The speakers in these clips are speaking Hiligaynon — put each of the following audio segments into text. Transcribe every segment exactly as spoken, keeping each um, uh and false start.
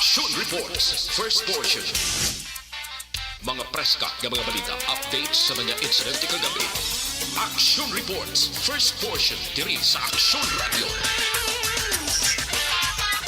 Action Reports, first portion. Mga preska nga mga balita, updates sa mga insidente kagabi. Action Reports, first portion, diri sa Action Radio.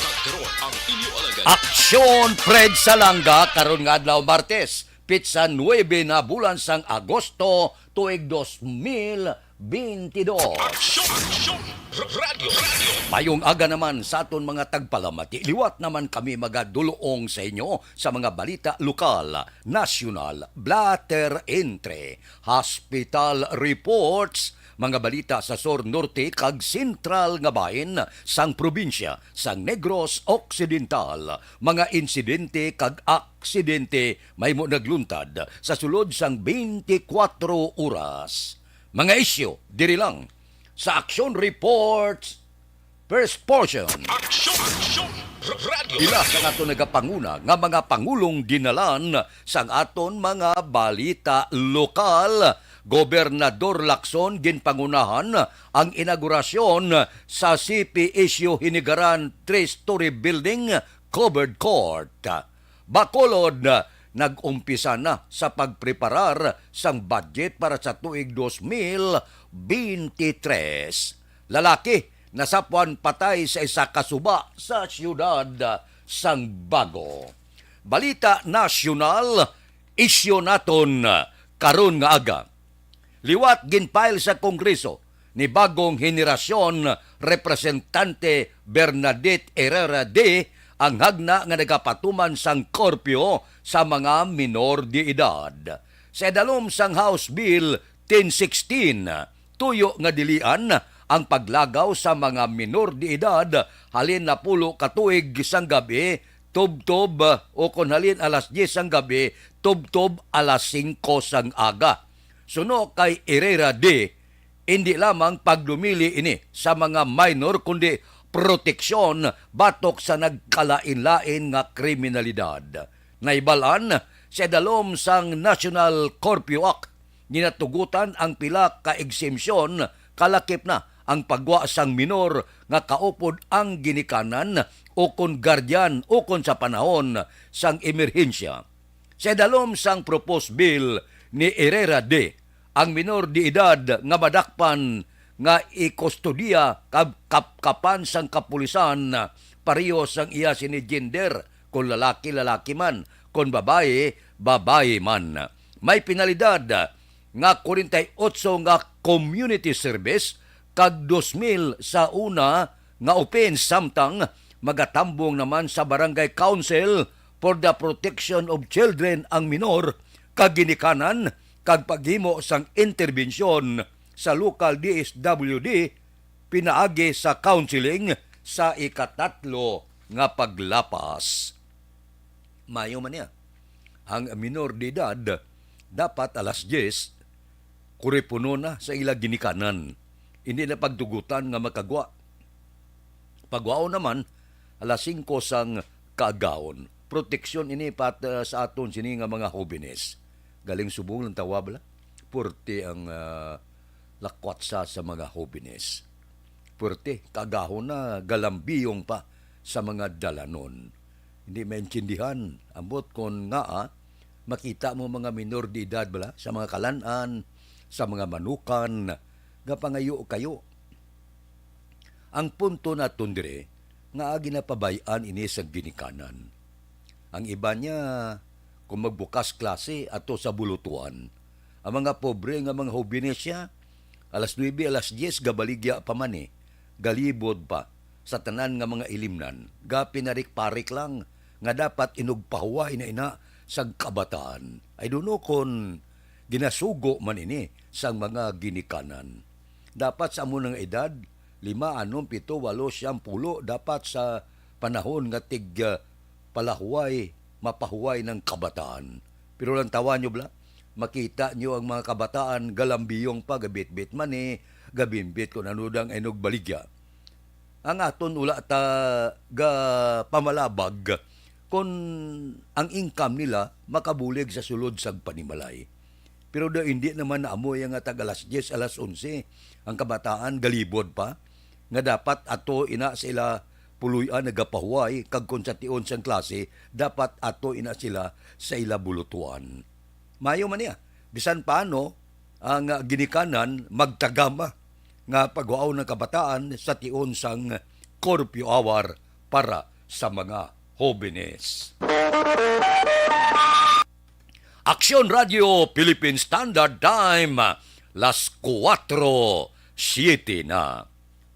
Kag karon ang inyo alagad. Action Fred Salanga karon nga adlaw, Martes, pitsa nuebe na bulan sang Agosto, tuig dos mil bentidós. Action! Action! Radyo! Radyo! Mayong aga naman sa aton mga tagpalamati. Liwat naman kami magadulong sa inyo sa mga balita lokal, nasyonal, blotter entry, hospital reports, mga balita sa sur, norte, kag sentral nga bahin sang probinsya sang Negros Occidental, mga insidente kag aksidente mahimo nagluntad sa sulod sang twenty-four oras. Mga isyu diri lang sa Action Reports, first portion. Action! Action! Radyo! Ila sa aton nagapanguna nga mga pangulong dinalan sang aton mga balita lokal. Gobernador Lacson ginpangunahan ang inaugurasyon sa C P S U Hinigaran three-story building, covered court. Bacolod, nag-umpisa na sa pagpreparar sang budget para sa tuig dos mil bente tres. Lalaki nasapwan patay sa isa ka suba sa siyudad sang Bago. Balita nasyonal, isyu naton karon nga aga. Liwat ginfile sa Kongreso ni bagong henerasyon Representante Bernadette Herrera D ang hagna nga nagapatuman sang korpyo sa mga minor de edad. Sa idalom sang House Bill ten sixteen, tuyo nga dilian ang paglagaw sa mga minor de edad halin napulo ka tuig sang gab-i tubtob, o kon halin alas diyes sang gab-i tubtob alas singko sang aga. Suno kay Herrera D, indi lamang pagdumili ini sa mga minor, kundi proteksyon batok sa nagkalain-lain nga kriminalidad. Nahibal-an sa idalom sang National Curfew Act, ginatugutan ang pila ka eksempsyon, kalakip na ang pagwa sang minor nga kaupod ang ginikanan o kon guardian o kon sa panahon sang emerhensya. Sa idalom sang proposed bill ni Herrera D, ang minor de edad nga madakpan nga ikustodiya kag kapkapan sang kapulisan pareho sang iya sini gender, kon lalaki, lalaki man, kon babayi, babayi man. May penalidad nga kwarenta y otso nga community service kag dos mil sa una nga offense, samtang magatambong naman sa Barangay Council for the Protection of Children ang minor kag ginikanan kag paghimo sang interbensyon sa local D S W D pinaagi sa counseling sa ikatatlo nga paglapas. Mayo man niya. Ang minor de edad dapat alas diyes, kuripuno na sa ila ginikanan. Hindi na pagtugutan nga makagwa. Pagwaon naman, alas singko sang kaagahon. Proteksyon ini pat-, ah, sa aton sini nga mga hobenes. Galing subong lang tawa bala. Purti ang, ah, lakwatsa sa mga hobenes. Purti, kaagahon na, galambiyong pa sa mga dalanon. Hindi maintindihan, ambot kon ngaa, ah, makita mo mga minor de edad bala, sa mga kalan-an, sa mga manukan, gapangayo kayo. Ang punto naton dire, nga ginapabay-an ini sa ginikanan. Ang iba niya, kung magbukas klase ato sa bulutuan, ang mga pobre nga mga hobenes siya, alas nuebe, alas diyes, gabaligya pa man eh, galibod pa sa tanan nga mga ilimnan, gapinarik-parik lang nga dapat inugpahuway na ina sa kabataan. I don't know kon ginasugo man ini sang mga ginikanan. Dapat sa amo nga edad, lima, anom, pito, walo, siyam, pulo, dapat sa panahon nga tig, ah, palahuway, mapahuway ng kabataan. Pero lang tawa nyo bala, makita nyo ang mga kabataan, galambiyong pa, gabitbit man eh, gabimbit kung ano dang inog baligya. Ang aton wala ta ga pamalabag kung ang income nila makabulig sa sulod sang panimalay. Pero daw hindi naman naamoy nga tag alas diyes, alas onse, ang kabataan galibod pa, nga dapat ato ina sa ila puloy-an nagapahuway, kag kon sa tion sang klase, dapat ato ina sila sa ila bulutuan. Mayo man niya, bisan paano ang, ah, ginikanan magtagama nga pagwaon ng kabataan sa tion sang curfew hour para sa mga hobenes. Aksyon Radio Philippine Standard Time, las kuwatro siete na.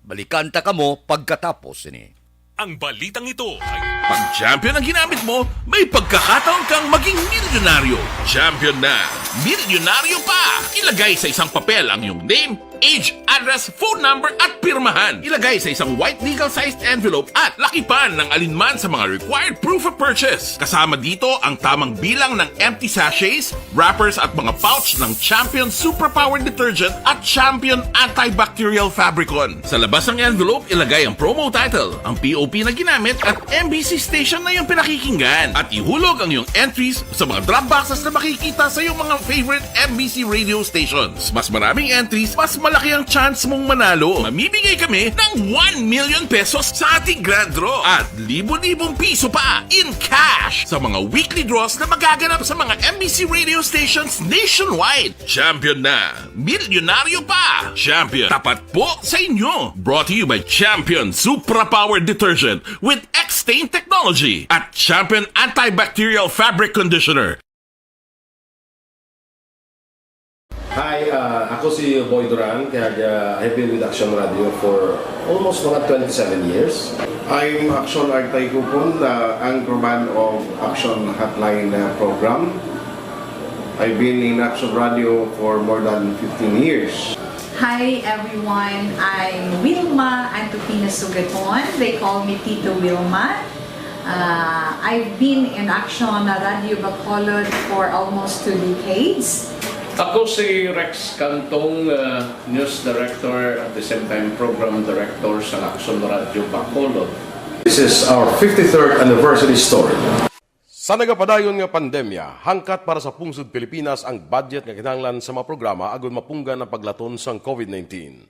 Balikan ta kamo pagkatapos ini. Ang balitang ito ay Pag champion ang ginamit mo, may pagkakataon kang maging milyonaryo. Champion na, milyonaryo pa! Ilagay sa isang papel ang iyong name, age, address, phone number, at pirmahan. Ilagay sa isang white legal-sized envelope at lakipan ng alinman sa mga required proof of purchase. Kasama dito ang tamang bilang ng empty sachets, wrappers, at mga pouch ng Champion Superpower Detergent at Champion Antibacterial Fabricon. Sa labas ng envelope, ilagay ang promo title, ang P O P na ginamit, at M B C station na iyong pinakikinggan. At ihulog ang iyong entries sa mga drop boxes na makikita sa iyong mga favorite M B C radio stations. Mas maraming entries, mas malaki ang chance mong manalo. Mamimigay kami ng one million pesos sa ating grand draw at libo-libong piso pa in cash sa mga weekly draws na magaganap sa mga M B C radio stations nationwide. Champion na! Milyonaryo pa! Champion, tapat po sa inyo! Brought to you by Champion Supra Power Detergent with X-Stain Technology at Champion Antibacterial Fabric Conditioner. Hi, uh, ako si Boy Duran, kaya uh, I've been with Action Radio for almost mga twenty-seven years. I'm Action Artay Kupon, the anchorman of Action Hotline uh, program. I've been in Action Radio for more than fifteen years. Hi everyone, I'm Wilma Antupina Sugaton. They call me Tito Wilma. Uh, I've been in Action Radio Bacolod for almost two decades. Ako si Rex Cantong, uh, News Director at the same time Program Director sa Action Radio Bacolod. This is our fifty-third anniversary story. Sa nagapadayon nga pandemya, hangkat para sa pungsod Pilipinas ang budget nga kinahanglan sa mga programa agud mapunggan ang paglaton sang COVID nineteen.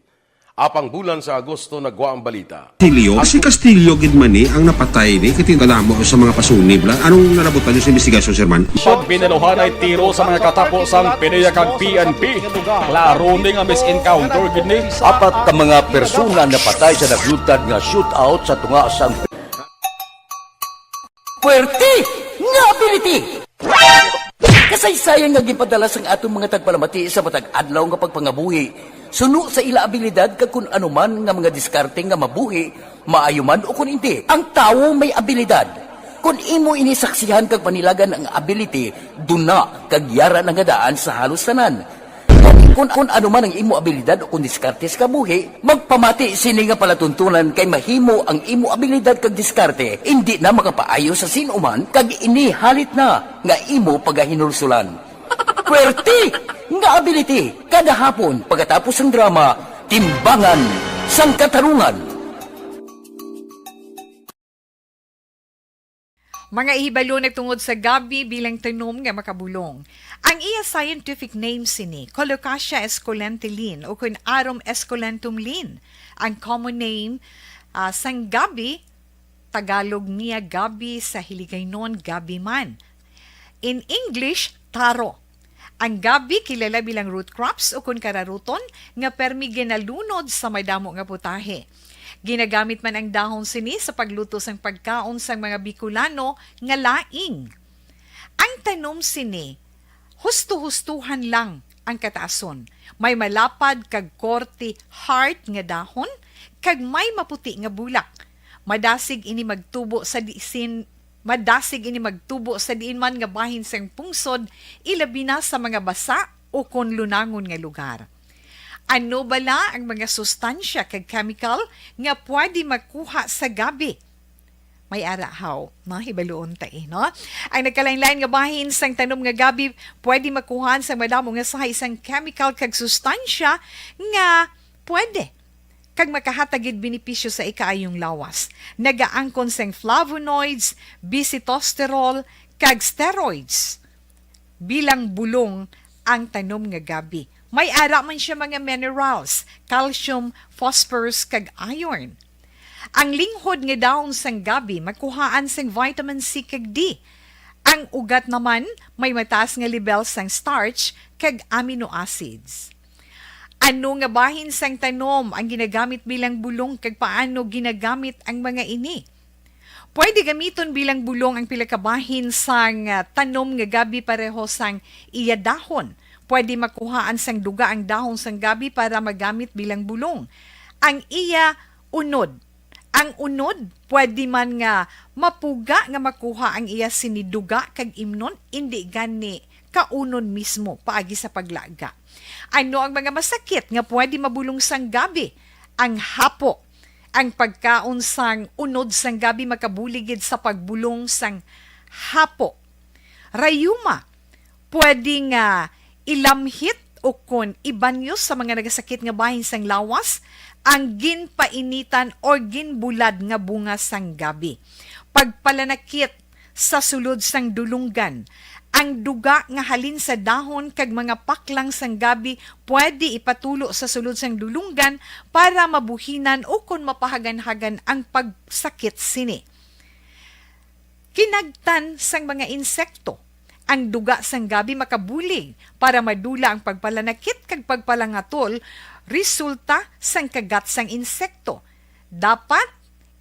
Apang bulan sa Agosto nagwa ang balita. Castillo, si Castillo gid man ni ang napatay ni, kay tingkadamo sa mga pasunib la. Anong nalabutan niyo sa investigasyon, Sir Man? Pag binaluhanay tiro sa mga katapo sang PDEA kag P N P, klaro ni nga misencounter gid ni. Apat ka mga persona napatay sa nagluntad nga shootout sa tunga sang Puwerte nga ability! Kasaysayan nga ginpadala sang aton mga tagpalamati sa matag adlaw nga pagpangabuhi, suno sa ila abilidad kag kun ano man nga mga diskarte nga mabuhi, maayo man o kun indi. Ang tawo may abilidad. Kun imo ini saksihan kag panilagan ang ability, duna kag yara na nga daan sa halos tanan. Kun, kun ano man ang imo abilidad o kun diskarte sa kabuhi, magpamati sini nga palatuntunan kay mahimo ang imo abilidad kag diskarte indi na makapaayo sa sin-o man kag ini halit na nga imo pagahinulsulan. Puwerte nga ability kada hapon pagkatapos sang drama, Timbangan sang Katarungan. Mga hibalo nagtungod sa gabi bilang tanom nga makabulong. Ang iya scientific name sini, Colocasia esculenta Lin, o kun Arum esculentum Lin. Ang common name, ah, sang gabi, Tagalog niya gabi, sa Hiligaynon gabi man. In English, taro. Ang gabi kilala bilang root crops o kun kararuton nga permi ginalunod sa madamo nga putahe. Ginagamit man ang dahon sini sa pagluto sang pagkaon sang mga Bicolano nga laing. Ang tanom sini, husto-hustohan lang ang kataason. May malapad kag korte heart nga dahon kag may maputi nga bulak. Madasig ini magtubo sa disin Madasig ini magtubo sa diin man nga bahin sang pungsod, ilabi na sa mga basa o kon lunangon nga lugar. Ano bala ang mga sustansya kag chemical nga pwede makuha sa gabi? May ara haw, no? Hibaluon ta, eh, no? Ang nagkalain-lain nga bahin sang tanom nga gabi pwede makuha sa madamo nga sahay sang chemical kag sustansya nga pwede kag makahatag gid benepisyo sa ikaayong lawas. Nagaangkon sing flavonoids, bisitosterol, kag steroids. Bilang bulong ang tanom nga gabi. May ara man siya mga minerals, calcium, phosphorus, kag iron. Ang linghod nga dahon sang gabi makuhaan sang vitamin C kag D. Ang ugat naman may mataas nga lebel sang starch kag amino acids. Ano nga bahin sang tanom ang ginagamit bilang bulong, kag paano ginagamit ang mga ini? Pwede gamiton bilang bulong ang pila ka bahin sang, ah, tanom nga gabi pareho sang iya dahon. Pwede makuhaan sang duga ang dahon sang gabi para magamit bilang bulong. Ang iya unod. Ang unod, pwede man nga mapuga nga makuha ang iya sini duga kag imnon, indi gani kaunon mismo paagi sa paglaga. Ano ang mga masakit nga pwede mabulong sang gabi? Ang hapo. Ang pagkaon sang unod sang gabi makabulig gid sa pagbulong sang hapo. Rayuma, pwede nga ilamhit o kon ibanyos sa mga nagasakit nga bahin sang lawas ang ginpainitan o ginbulad nga bunga sang gabi. Pagpalanakit sa sulod sang dulunggan. Ang duga nga halin sa dahon kag mga paklang sang gabi pwede ipatulo sa sulod sang dulunggan para mabuhinan o kon mapahaganhagan ang pagsakit sini. Kinagtan sang mga insekto. Ang duga sang gabi makabulig para madula ang pagpalanakit kag pagpalangatol resulta sang kagat sang insekto. Dapat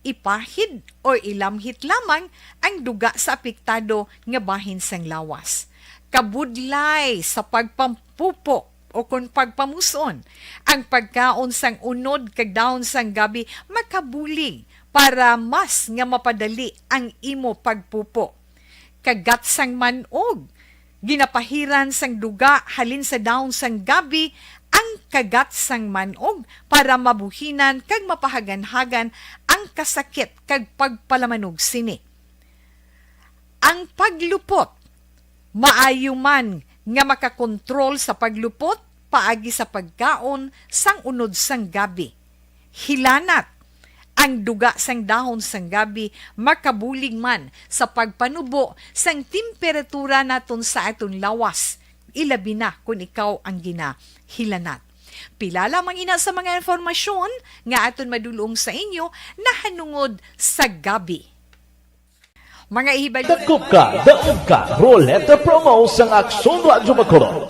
ipahid o ilamhit lamang ang duga sa apektado nga bahin sang lawas. Kabudlay sa pagpampupo o kon pagpamus-on, ang pagkaon sang unod kag dahon sang gabi makabulig para mas nga mapadali ang imo pagpupo. Kagat sang man-og. Ginapahiran sang duga halin sa dahon sang gabi ang kagat sang man-og para mabuhinan kag mapahaganhagan ang kasakit kag pagpalamanog sini. Ang paglupot. Maayo man nga makakontrol sa paglupot paagi sa pagkaon sang unod sang gabi. Hilanat. Ang duga sang dahon sang gabi makabulig man sa pagpanubo sang temperatura naton sa aton lawas, ilabi na kon ikaw ang ginahilanat. Pila lamang ina sa mga impormasyon nga aton madulong sa inyo nahanungod sa gabi. Mga ihibalo. Dakop ka, daog ka, Roleta Promo sang Aksyon Radyo Bacolod.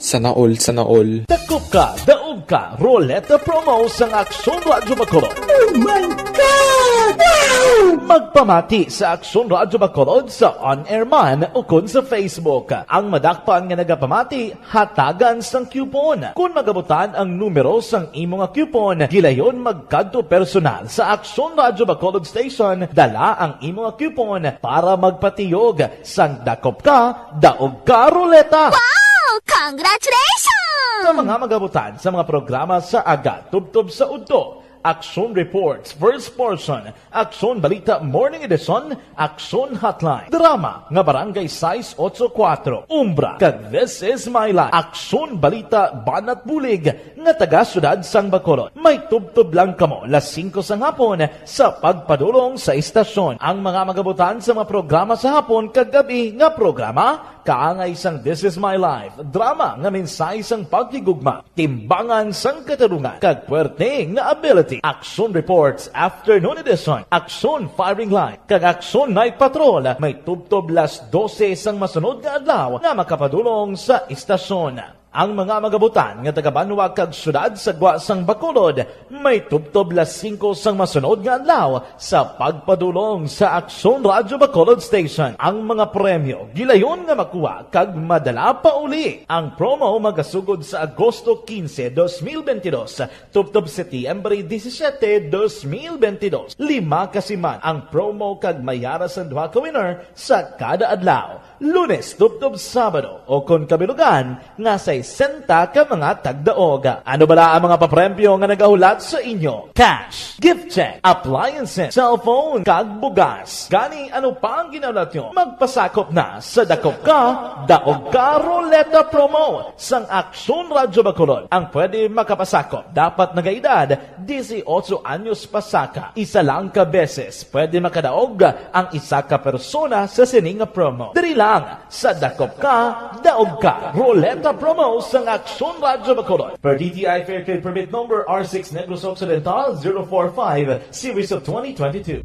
Sana all, sana all. Dakop ka, daog ka, Roleta Promo sang Aksyon Radyo Bacolod. Oh my God! Wow! Magpamati sa Aksyon Radyo Bacolod sa on-air man ukon sa Facebook. Ang madakpan nga nagapamati, hatagan sang coupon. Kon magabutan ang numero sang imo nga coupon, gilayon magkadto personal sa Aksyon Radyo Bacolod Station, dala ang imo nga coupon para magpatiyog sang Dakop Ka, Daog Ka Roleta. Wow! Congratulations! Sa mga magabutan sa mga programa sa aga tubtob sa udto, Aksyon Reports, First Portion, Aksyon Balita Morning Edition, Aksyon Hotline, Drama nga Barangay sais otso kuwatro, Umbra, kag This Is My Life, Aksyon Balita Banat Bulig nga taga Siyudad sang Bacolod. May tubtob lang kamo las singko sang hapon sa pagpadulong sa istasyon. Ang mga magabutan sa mga programa sa hapon kag gab-i nga programa, kaangay sang This Is My Life, drama nga mensahe sang paghigugma, timbangan sang katarungan, kag puwerte nga ability. Aksyon Reports Afternoon Edition, Aksyon Firing Line, kag Aksyon Night Patrol may tubtob las dose sang masunod nga adlaw nga makapadulong sa istasyon. Ang mga magabutan nga taga-banwa kag siyudad sa gwa sang Bacolod may tubtob las singko sang masunod nga adlaw sa pagpadulong sa Aksyon Radyo Bacolod Station. Ang mga premyo gilayon nga makuha kag madala pauli. Ang promo magasugod sa Agosto quince, dos mil veintidós, tubtob Setyembre disisiete, dos mil veintidós. Lima ka siman ang promo kag may ara sang duha ka winner sa kada adlaw. Lunes tubtob Sabado, o kon kabilugan, nga sesenta ka mga tagdaog. Ano bala ang mga papremyo nga nagahulat sa inyo? Cash, gift check, appliances, cellphone, kag bugas. Gani, ano pa ang ginahulat nyo? Magpasakop na sa Dakop Ka, Daog Ka Roleta Promo sang Aksyon Radyo Bacolod. Ang pwede makapasakop dapat nagaedad disiotso anyos pasaka. Isa lang ka beses pwede makadaog ang isa ka persona sa sini nga promo. Diri lang sa Dakop Ka, Daog Ka Roleta Promo. sang Aksyon Radyo Bacolod. Per D T I Fair Trade Permit Number R six Negros Occidental zero four five, Series of twenty twenty-two.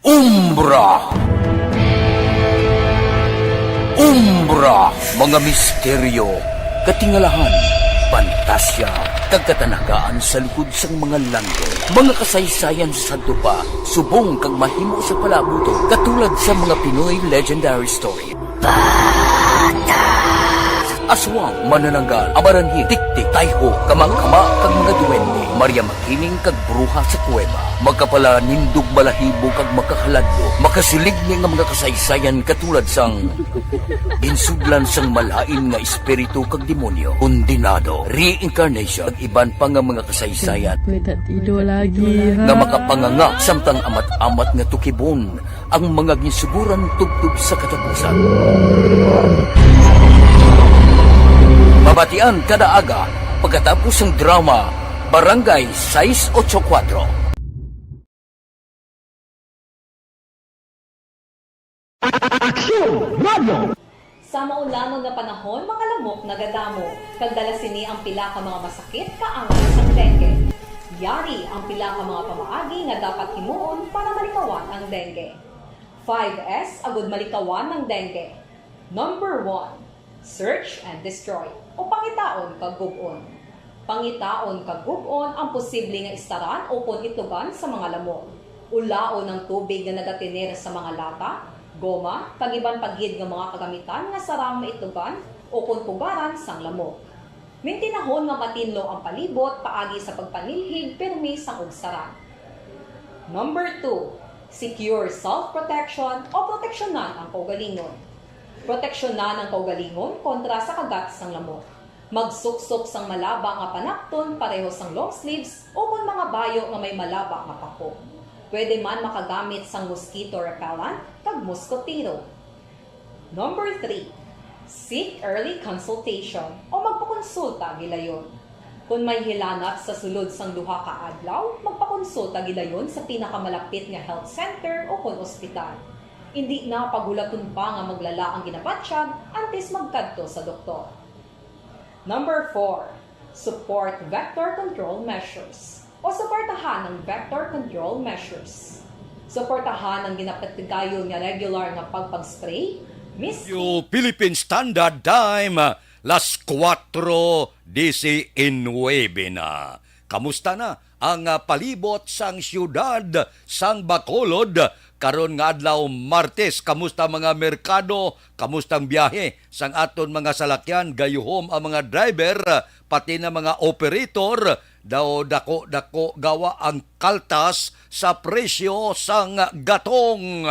Umbra. Umbra, mga misteryo, katingalahan, pantasya, kag katanagaan sa likod sang mga langit. Mga kasaysayan sa sadto pa, subong kag mahimo sa palaabuton, katulad sa mga Pinoy legendary story. Aswang, manananggal, amaranhit, tiktik, tayho, kamangkama, kag mga duwende, Maria Makiling kag bruha sa kuweba, makapalanindog balahibo kag makahaladlok, makasiligni nga mga kasaysayan katulad sang ginsudlan sang malain nga espiritu kag demonyo, kondenado, reincarnation, kag iban pa nga mga kasaysayan May tatido lagi, ha? nga makapanganga samtang amat-amat nga tukibon ang mga ginsuguran tubtob sa katapusan. Mabatian kada aga pagkatapos sang drama Barangay sais ocho kuwatro. Aksyon Radio! Sa maulangon nga panahon, mga lamok nagadamo, kag dala sini ang pila ka mga masakit kaangay sang dengue. Yari ang pila ka mga pamaagi nga dapat himuon para malikawan ang dengue. Five S agud malikawan ang dengue. Number one, search and destroy, o pangitaon kag gub-on. Pangitaon kag gub-on ang posible nga istaran ukon itugan sa mga lamok. Ulaon ang tubig nga nagatener sa mga lata, goma, kag iban pa gid nga mga kagamitan nga sarang maitugan ukon pugaran sang lamok. Mintinahon nga matinlo ang palibot paagi sa pagpanilhig pirmi sang ugsaran. Number two, secure self-protection o proteksyonan ang kaugalingon. Proteksyonan ang kaugalingon kontra sa kagat sang lamok. Magsuksok sang malaba nga panapton pareho sang long sleeves ukon mga bayo nga may malaba nga pako. Pwede man makagamit sang mosquito repellent kag moskotero. Number three, seek early consultation o magpakonsulta gilayon. Kon may hilanat sa sulod sang duha ka adlaw, magpakonsulta gilayon sa pinakamalapit nga health center ukon ospital. Indi na paghulaton pa nga maglala ang ginabatyag antes magkadto sa doktor. Number four, support vector control measures o suportahan ang vector control measures. Suportahan ang ginapatigayon nga regular nga pagpag-spray, misting, Philippine Standard Time, las kuwatro disinuebe na. Kamusta na ang, ah, palibot sang siyudad sang Bacolod karon nga adlaw, Martes? Kamusta mga merkado? Kamusta ang biyahe sang aton mga salakyan? Gayuhom ang mga driver, pati na mga operator, daw dako-dako gawa ang kaltas sa presyo sang gatong.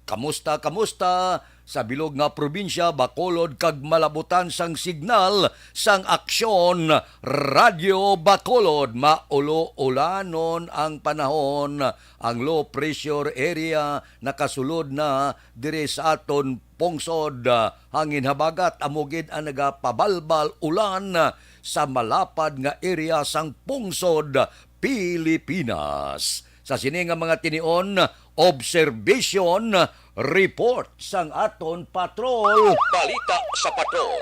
Kamusta, kamusta? Sa bilog nga probinsya, Bacolod kag malabutan sang signal sang Aksyon Radyo Bacolod, maulo-ulanon ang panahon. Ang low pressure area nakasulod na diri sa aton pungsod. Hangin habagat amo gid ang nagapabalbal ulan sa malapad nga area sang pungsod Pilipinas. Sa sini nga mga tinion, observation report sang aton patrol. Balita sa patrol.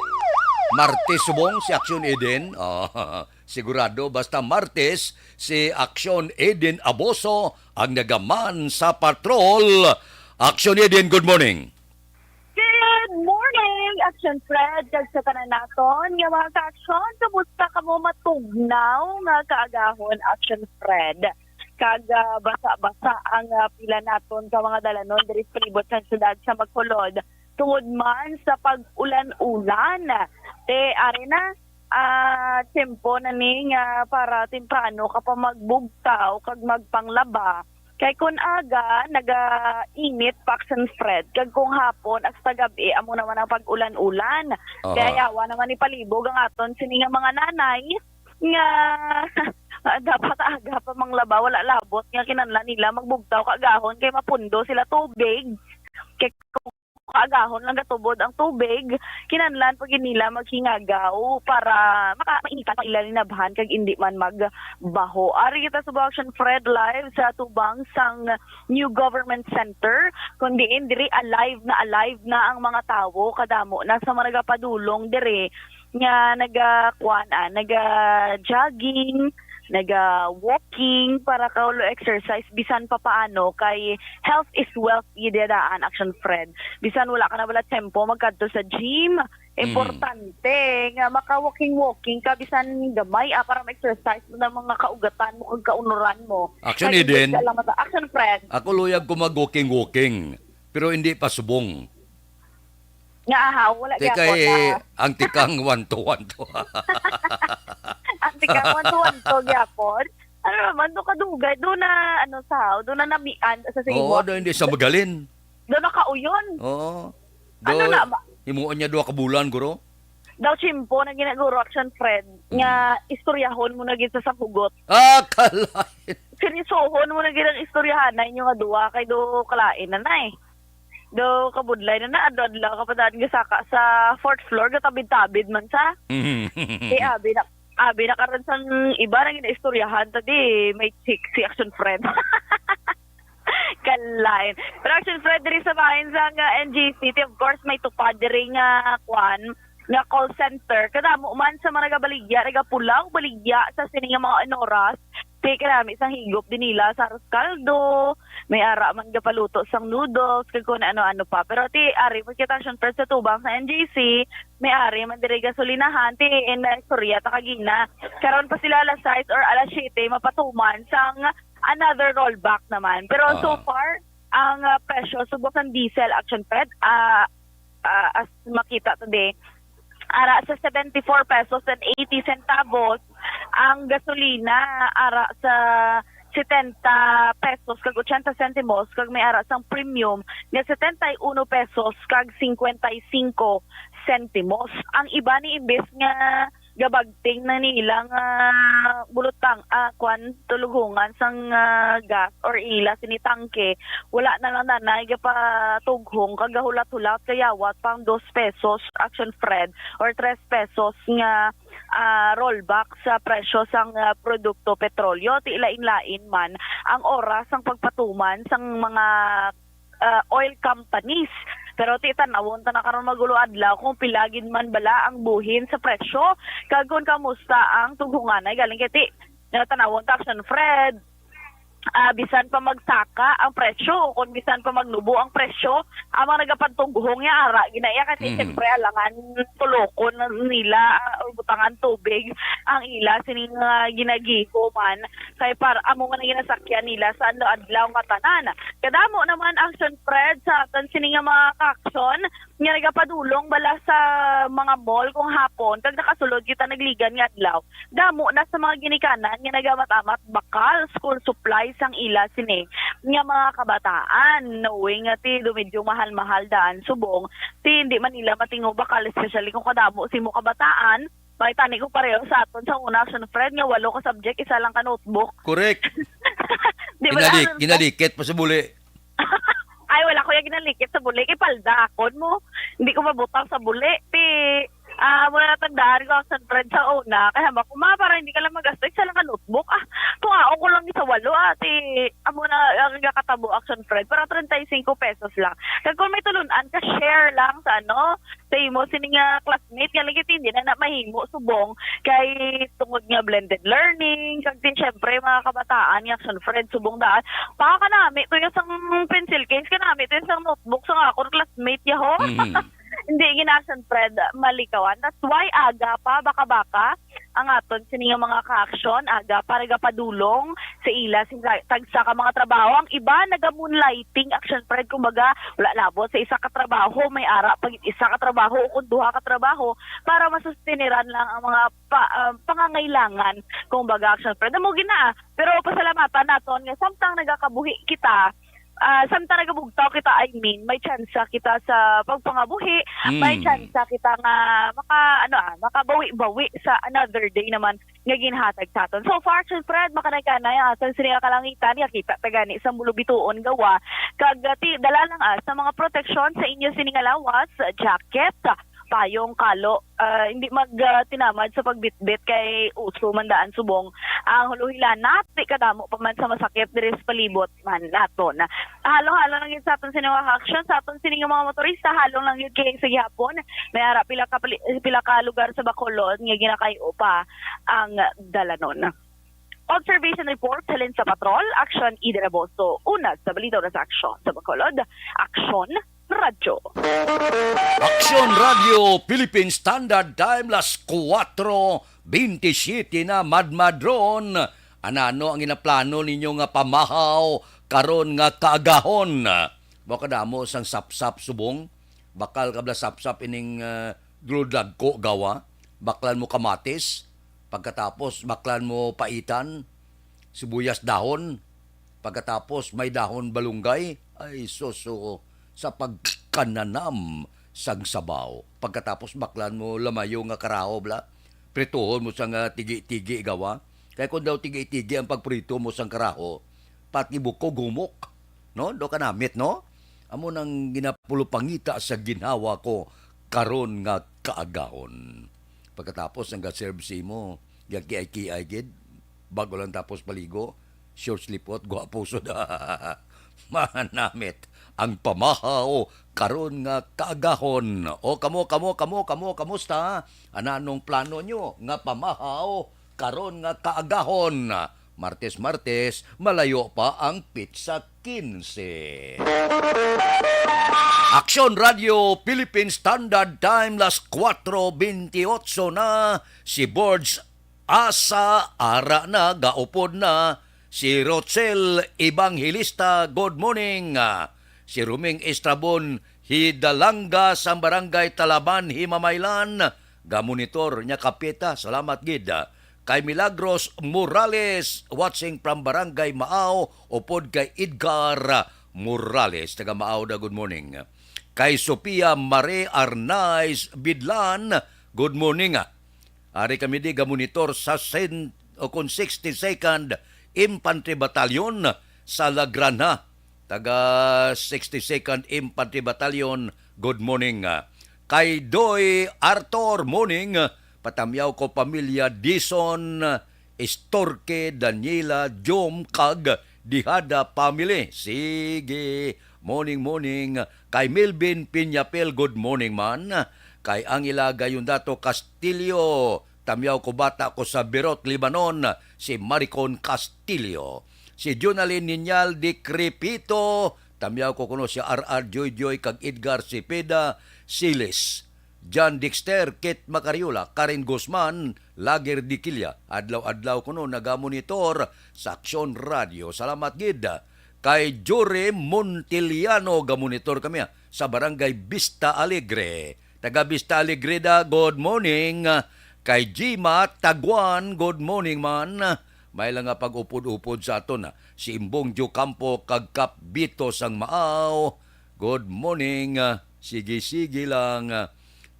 Martes subong si Aksyon Eden. Ah, sigurado, basta Martes, si Aksyon Eden Aboso ang nagaman sa patrol. Aksyon Eden, good morning. Good morning, Action Fred, kag sa tanan naton nga mga ka-aksyon. Kumusta kamo? Matugnaw nga kaagahon, Action Fred. Kag, ah, basa-basa ang, ah, pila naton ka mga dalanon diri sa palibot sang siyudad sa Bacolod, tungod man sa pag-ulan-ulan. Te, ari na, ah, tiyempo na ni nga para temprano ka pa magbugtaw kag magpanglaba. Kay kun aga, nagainit pa, Action Fred, kag kung hapon hasta gab-i, amo naman ang pag-ulan-ulan. Aha. Kaya yawa naman ni palibog ang aton sini nga mga nanay nga dapat aga pa manglaba, wala labot nga kinahanglan nila magbugtaw kaagahon kay mapundo sila tubig. Kay kung agahon lang gatubod ang tubig, kinahanglan pa gid nila maghingagaw para maka-, mainitan ang ila linabhan kag indi man magbaho. Ari kita sa Action Fred live sa tubang sang New Government Center, kun diin diri alive na alive na ang mga tawo, kadamo na sa mga nagapadulong diri nga naga-, kuan, ah, naga-jogging, naga-walking para ka exercise bisan pa paano kay health is wealth gid daan, Action Fred. Bisan wala ka na bala tempo magkadto sa gym, Mm. importante nga maka-walking-walking ka bisan gamay, ah, para ma-exercise mo na mga kaugatan mo kag kaunuran mo. Action, Kay Eden. Ka lang mata-, Action Fred. Ako luyag ko mag-walking-walking, pero hindi pa subong. Nga ahaw, wala Di gyapon kay na. Ang tikang one to one to. Ang tikang one to one to gyapon. Ano naman, do kadugay, do na, ano, sa, do na namian sa Oo, sibot. Do hindi sa magalin. Do na kauyon. Oo. Ano Do, na ba? Himuon niya duha ka bulan, guro? Daw tiyempo na ginaguro, Action Fred, Mm. nga istoryahon mo na gid sa hugot. Ah, kalain. Seryosohon mo na gid ang istoryahan na inyo nga duha kay do kalain na na eh. Do kabudlay na na, adlaw-adlaw ka pa daan gasaka sa fourth floor, gatabid-tabid man sa. Mhm. Eh, abi na, abi na karon sang iba na ginaistoryahan, ta di may chick si Action Fred. Kalain. Pero Action Fred, diri sa bahin sang, ah, N G C T, of course, may tupad diri nga, kwan, nga call center. Kadamo man sa mga nagabaligya, nagapulaw, baligya sa sini nga mga oras. Ti, karami sang higop din nila sa arroz caldo, may ara man gapaluto sang noodles, kag kung ano-ano pa. Pero ti, ari, pagkita, syempre, sa tubang sa N G C, may ari man diri gasolinahan, ti, in, ah, istorya ta kagina. Karon pa sila alas sais or alas siyete, mapatuman sang another rollback naman. Pero so Ah. far, ang, ah, presyo subong sang diesel, Action Fred, ah, ah, as makita today, ara sa seventy-four pesos and eighty centavos, ang gasolina ara sa setenta pesos kag ochenta sentimos, kag may ara sang premium nga setenta y uno pesos kag cincuenta y cinco sentimos. Ang iba ni imbes nga gabagting na nila nga bulutang, ah, kwan, tulughungan sang, ah, gas or ila sini tangke, wala na lang nanay gapatughong kag gahulat-hulat kayawat pang dos pesos, Action Fred, or tres pesos nga, ah, rollback sa presyo sang, ah, produkto petrolyo. Ti lain-lain man ang oras sang pagpatuman sang mga, ah, oil companies. Pero ti tanawon ta na karon magulo adlaw kung pila gid man bala ang buhin sa presyo. Kag kung kamusta ang tughunganay galing kay ti, nga tanawon ta, Action Fred, ah, bisan pa magsaka ang presyo, kung bisan pa magnubo ang presyo, ang mga nagapantughong niya, ara, ginaya kasi Mhm. siyempre alangan tulokon nila, ah, o butangan tubig ang ila sining, ah, ginagiho man, kay para amo man ang ginasakyan nila sa adlaw-adlaw nga tanan. Kadamo naman, Action Fred, sa aton sini nga mga kaaksyon nga nagapadulong bala sa mga mall kung hapon, kag nakasulod kita nagligan nga adlaw. Damo na sa mga ginikanan nga nagamat-amat bakal school supplies ang ila sini nga mga kabataan, knowing nga ti do medyo mahal-mahal daan subong, ti hindi man nila matingo bakal, especially kung kadamo simo kabataan. May tani ko pareho sa aton sa una, Action Fred, nga walo ka subject, isa lang ka notebook. Correct. Di ba, Ginali-, Action Fred? Ginalikit pa sa buli. Ay, wala ko yung ginalikit sa buli. Kay palda akon mo. Hindi ko mabutang sa buli. Ti, ah, muna natandaan ko, Action Fred, sa una. Kaya hamba ko, "Ma, para hindi ka lang magasto, isa lang ka notebook." Ah, tungaon ko lang sa walo, ah. Ti, amo na ang nakatabo, Action Fred. Para treinta y cinco pesos lang. Kag kung may tulunan ka, share lang sa ano, sa imo, sini nga classmate, nga lagi hindi na, na mahimo subong kay tungod nga blended learning, kag din syempre mga kabataan nga Action Fred subong daan. Pa, kanami to yung sang pencil case, kanami to yung sang notebook sang akon classmate, yaho. Mhm. Hindi gina, Action Fred, malikawan. That's why aga pa, baka-baka, ang aton sini nga mga kaaksyon, aga pa nagapadulong sa ila sa tagsa ka mga trabaho. Ang iba naga-moonlighting, Action Fred, kumbaga, wala labot sa isa ka trabaho, may ara pa gid isa ka trabaho o kung duha ka trabaho para masustiniran lang ang mga pa, ah, pangangailangan, kumbaga, Action Fred. Amo gina, pero pasalamatan naton nga samtang nagakabuhi kita, ah, samtang nagabugtaw kita, I mean, may tsansa kita sa pagpangabuhi, may Mm. tsansa kita nga maka-, ano, ah, makabawi-bawi sa another day naman nga ginhatag sa aton. So far, Action Fred, makanay-kanay ang atong sini nga kalangitan, nga kita ta gani sa Bulubituon, gawa kag, ah, ti-, dala lang, ah, sa mga proteksyon sa inyo sini nga lawas, jacket, payong, kalo, ah, hindi mag, ah, tinamad sa pagbitbit kay uso man daan subong ang huluhilanat, di kadamo pa man sa masakit diri sa palibot man naton. Halong-halong lang gyud sa aton sini nga aksyon, sa aton sini nga mga motorista, halong lang gyud kay sa gihapon may ara pila ka pali-, pila ka lugar sa Bacolod nga ginakay-o pa ang dalanon. Observation report, Helen sa Patrol, Action Ida Raboso, una sa balita, una sa aksyon sa Bacolod, Aksyon Radyo. Aksyon Radyo Philippine Standard Time, las kuwatro bintisiete na, madmadron. Anano ang ginaplano ninyo nga pamahaw karon nga kaagahon? Mao kadamo sang sapsap subong, bakal ka bala sapsap ining, ah, dulodagko gawa, baklan mo kamatis, pagkatapos baklan mo paitan, sibuyas dahon, pagkatapos may dahon balunggay. Ay, suso, sa pagkananam sang sabaw. Pagkatapos baklan mo lamayo nga karaho, bala. Prituhon mo sang, ah, tigi-tigi gawa. Kay kung daw tigi-tigi ang pagprito mo sang karaho, pati bukog humok. No? Do ka namit, no? Amo nang ginapulupangita sa ginhawa ko karon nga kaagahon. Pagkatapos ang ga-serve sa imo, gakiay-kiay gid, bago lang tapos paligo, short sleeve out, gwapo sud. Manamit ang pamahaw karon nga kaagahon. O kamo, kamo, kamo, kamo, kamusta? Ananong plano nyo nga pamahaw karon nga kaagahon? Martes, Martes, malayo pa ang pitsa quince. Aksyon Radio Philippine Standard Time, las kuwatro bintiocho na. Si Borge Asa, ara na, gaupod na. Si Rochelle Evangelista, good morning. Si Ruming Estrabon Hidalanga sang Barangay Talaban, Himamaylan, gamonitor niya kapita. Salamat gid. Kay Milagros Morales, watching from Barangay Maaw, upod kay Edgar Morales, taga Maaw da, good morning. Kay Sophia Marie Arnaiz Bidlan, good morning. Ari kami di gamonitor sa sen-, o kon sixty-second Infantry Battalion sa La Granja. Taga sixty-second Infantry Battalion, good morning. Kay Doy Arthur, morning. Patamyaw ko pamilya Dison, Estorque, Daniela, Jom, kag Dihada family. Sige. Morning, morning. Kay Melvin Piñapel, good morning man. Kay Angela Gayondato Castillo, tamyaw ko bata ko sa Berot, Lebanon, si Maricon Castillo. Si Jonalyn Niñal Decrepito, tamyaw ko kuno si R R Joyjoy kag Edgar Cepeda Siles. John Dexter, Kit Macariola, Karen Guzman, Lager Diquilla, adlaw-adlaw kuno nagamonitor sa Aksyon Radio. Salamat gid. Kay Jory Montiliano, gamonitor kami, ah, sa Barangay Vista Alegre. Taga Vista Alegre da, good morning. Kay Gima Taguan, good morning man. May lang nga pag-upod-upod sa aton, ah, si Imbong Diocampo kag Kap Bito sang Maaw. Good morning. Sige-sige lang.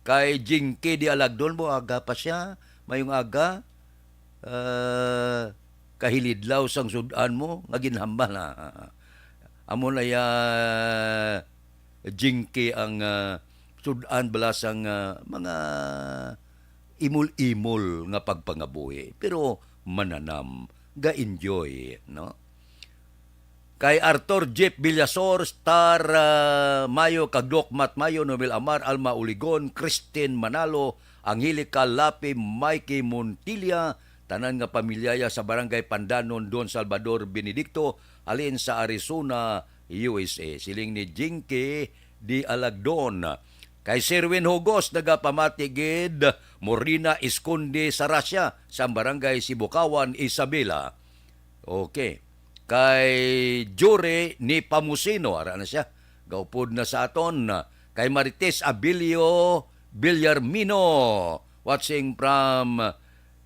Kay Jinky di Alagdon mo, aga pa siya. Mayong aga. Ah, kahilidlaw sang sud-an mo nga ginhambal, ha. Amo na ya, Jinky, ang, ah, sud-an bala sang, ah, mga imol-imol nga pagpangabuhi, pero mananam, ga-enjoy, no? Kay Arthur Jeff Villasor, Star, ah, Mayo, kag Doc Matt Mayo, Nobel Amar, Alma Uligon, Christine Manalo, Angelica Lapi, Mikey Montilla, tanan nga pamilyaya sa Barangay Pandanon, Don Salvador Benedicto, halin sa Arizona, U S A. Siling ni Jinky di Alagdon. Kay Sherwin Hugos, nagapamati gid, Morina Esconde sa Russia, sa Barangay Sibukawan, Isabela. Okay. Kay Jure ni Pamusino, ara na siya. Gaupod na sa aton. Kay Marites Abilio Villarmino, watching from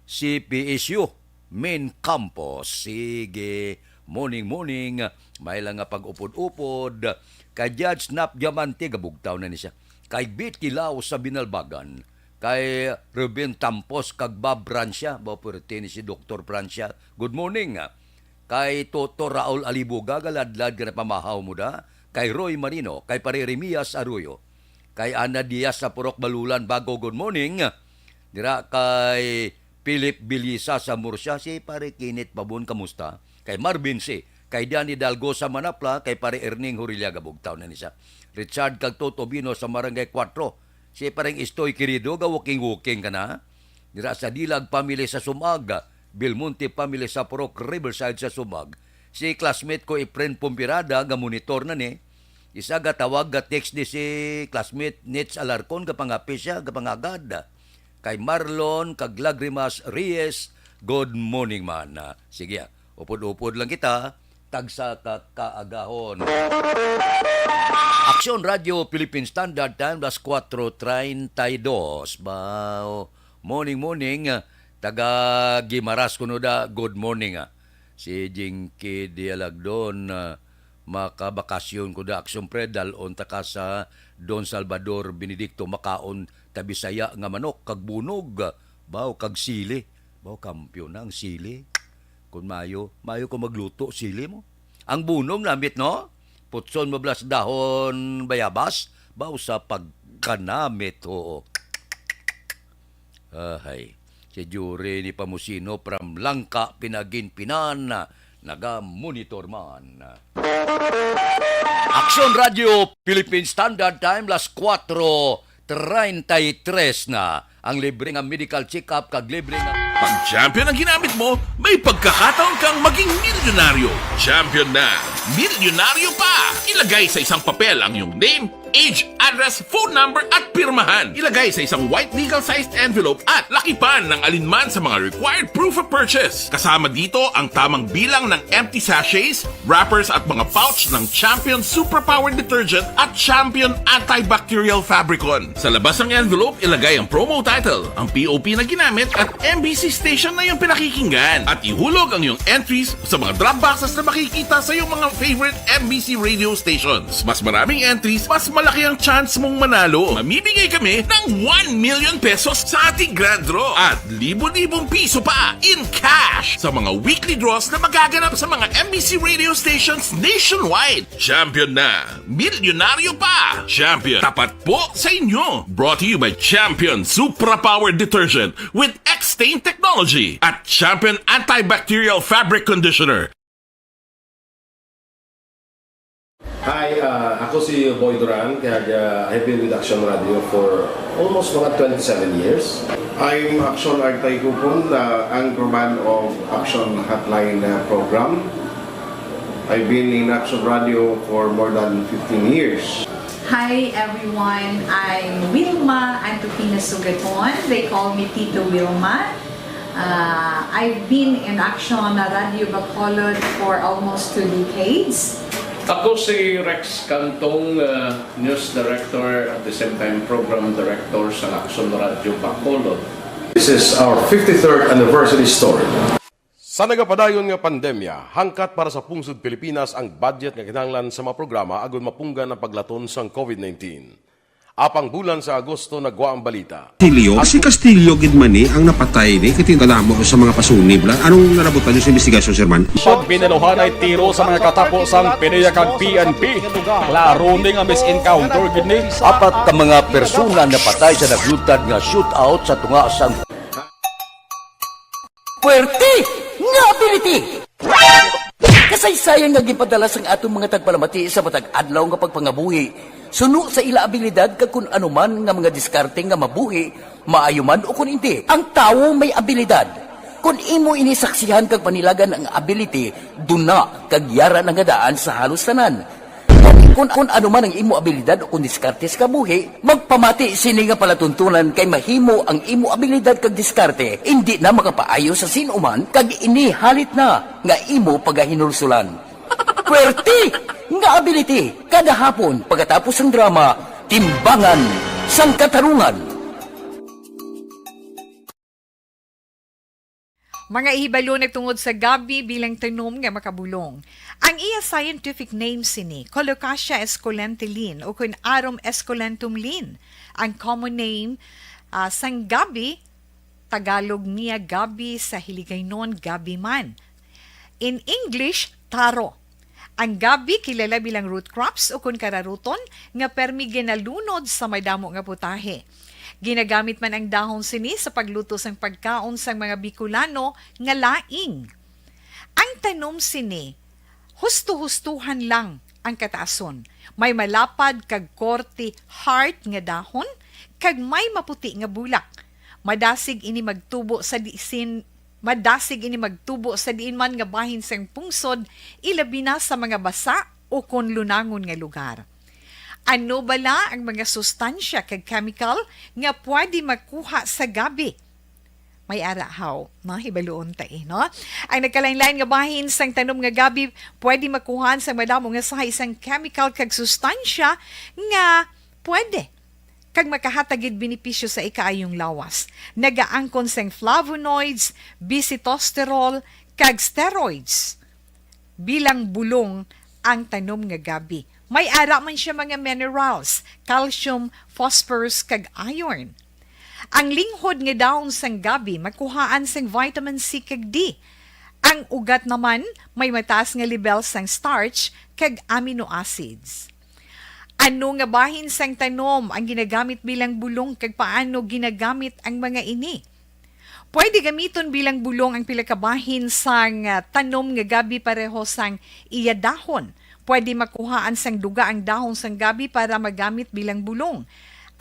C P S U Main Campus. Sige, morning, morning. May lang nga pag-upod-upod. Kay Judge Nap Diamante, gabugtaw na ni siya. Kay Betty Lau sa Binalbagan. Kay Ruben Tampos kag Bob Francia, ba, pwerte ni si Doktor Francia. Good morning. Kay Toto Raul Alibuga, galadlad ka na pamahaw mo da. Kay Roy Marino, kay Pare Remias Arroyo. Kay Ana Diaz sa Purok Balulan, Bago, good morning. Dira kay Philip Bilisa sa Murcia, si Pare Kenneth Pabon, kamusta? Kay Marvin C, kay Danny Dalgo sa Manapla, kay Pare Erning Hurillaga, Bugtaw na ni sa Richard kag Toto Bino sa Barangay Cuatro. Si Pareng Istoy Querido, ga-walking-walking ka na. Dira sa Dilag family sa Sumag, Belmonte family sa Purok Riverside sa Sumag. Si classmate ko Efren Pumpirada, ga-monitor na ni. Isa ga tawag, ga text ni si classmate Nits Alarcon, ga pangapi siya, ga pangagad. Kay Marlon kag Lagrimas Reyes, good morning man. Ah, sige, ah. Upod-upod lang kita, tagsa ka kaagahon. Aksyon Radio Philippine Standard Time, alas kuwatro treinta y dos. Ba, morning, morning, ah, taga Guimaras kuno da, good morning, ah. Si Jinky Dialagdon, ah, makabakasyon ko da, Aksyon Pre, dal-on ta ka sa Don Salvador Benedicto, makaon ta Bisaya nga manok kag bunog, baw kag sili. Baw, kampiyon na ang sili. Kung mayo, mayo ko magluto sili mo. Ang bunog namit, no? Putson mo blas dahon bayabas, baw sa pagkanamit, oo. Ahay, si Jure ni Pamusino from Langka, Pinaginpinan, naga-monitor man. Aksyon Radio Philippine Standard Time, alas kuwatro treinta y tres na. Ang libre nga medical check-up kag libre nga Pag Champion ang ginamit mo, may pagkakataon kang maging milyonaryo. Champion na, milyonaryo pa! Ilagay sa isang papel ang iyong name, age, address, phone number, at pirmahan. Ilagay sa isang white legal-sized envelope at lakipan ng alinman sa mga required proof of purchase. Kasama dito ang tamang bilang ng empty sachets, wrappers, at mga pouch ng Champion Superpower Detergent at Champion Antibacterial Fabricon. Sa labas ng envelope, ilagay ang promo title, ang P O P na ginamit, at M B C station na iyong pinakikinggan. At ihulog ang iyong entries sa mga drop boxes na makikita sa iyong mga favorite M B C radio stations. Mas maraming entries, mas malaki ang chance mong manalo. Mamimigay kami ng one million pesos sa ating grand draw at libo-libong piso pa in cash sa mga weekly draws na magaganap sa mga M B C radio stations nationwide. Champion na, milyonaryo pa! Champion, tapat po sa inyo. Brought to you by Champion Supra Power Detergent with X-Stain Technology at Champion Antibacterial Fabric Conditioner. Hi, ah, ako si Boy Duran, kag, ah, I've been with Action Radio for almost mga twenty-seven years. I'm Action Artay Kupon, the anchorman of Action Hotline, uh, program. I've been in Action Radio for more than fifteen years. Hi everyone, I'm Wilma Antupina Sugaton. They call me Tito Wilma. Uh, I've been in Action Radio Bacolod for almost two decades. Ako si Rex Cantong, uh, news director, at the same time program director sa Action Radio Bacolod. This is our fifty-third anniversary story. Sa nagapadayon nga pandemya, hangkat para sa pungsod Pilipinas ang budget nga kinahanglan sa mga programa agud mapunggan ang paglaton sang COVID nineteen. Apang bulan sa Agosto nagwa ang balita. Castillo, si Castillo gid man ni ang napatay ni, kay kadamo sa mga pasunib lang. Anong nalabutan niyo sa investigasyon, Sir Man? Pag binaluhanay tiro sa mga katapo sang PDEA kag P N P, klaro ni nga mis-encounter gid ni. Apat ka mga persona napatay sa naglutad nga shootout sa tunga sang Puwerte nga ability! Kasaysayan nga ginpadala sang aton mga tagpalamati sa matag adlaw nga pagpangabuhi, suno sa ila abilidad kag kun ano man nga mga diskarte nga mabuhi, maayo man o kun indi. Ang tawo may abilidad. Kun imo ini saksihan kag panilagan ang ability, duna kag yara na nga daan sa halos tanan. Kun, kun ano man ang imo abilidad o kun diskarte sa kabuhi, magpamati sini nga palatuntunan kay mahimo ang imo abilidad kag diskarte indi na makapaayo sa sin-o man kag ini halit na nga imo pagahinulsulan. Puwerte nga ability kada hapon pagkatapos sang drama, Timbangan sang Katarungan. Mga ihibalo nagtungod sa gabi bilang tanom nga makabulong. Ang iya scientific name sini, Colocasia esculenta Lin, o kun Arum esculentum Lin. Ang common name, Ah, sang gabi, Tagalog niya gabi, sa Hiligaynon gabi man. In English, taro. Ang gabi kilala bilang root crops o kon kararuton nga permi ginalunod sa madamo nga putahe. Ginagamit man ang dahon sini sa pagluto sang pagkaon sang mga Bicolano nga laing. Ang tanom sini, husto-hustuhan lang ang kataason. May malapad kag korte heart nga dahon, kag may maputi nga bulak. Madasig ini magtubo sa disin, madasig ini magtubo sa diin man nga bahin sang pungsod, ilabi na sa mga basa o kon lunangon nga lugar. Ano bala ang mga sustansya kag chemical nga pwede makuha sa gabi? May ara haw, no? Hibaluon ta, eh, no? Ang nagkalain-lain nga bahin sang tanom nga gabi pwede makuhaan sang madamo nga sahay sang chemical kag sustansya nga pwede kag makahatag gid benepisyo sa ikaayong lawas. Nagaangkon sang flavonoids, bisitosterol, kag steroids. Bilang bulong ang tanom nga gabi. May ara man siya mga minerals, calcium, phosphorus, kag iron. Ang linghod nga dahon sang gabi makuhaan sang vitamin C kag D. Ang ugat naman may mataas nga lebel sang starch kag amino acids. Ano nga bahin sang tanom ang ginagamit bilang bulong kag paano ginagamit ang mga ini? Pwede gamiton bilang bulong ang pila ka bahin sang, ah, tanom nga gabi pareho sang iya dahon. Pwede makuhaan sang duga ang dahon sang gabi para magamit bilang bulong.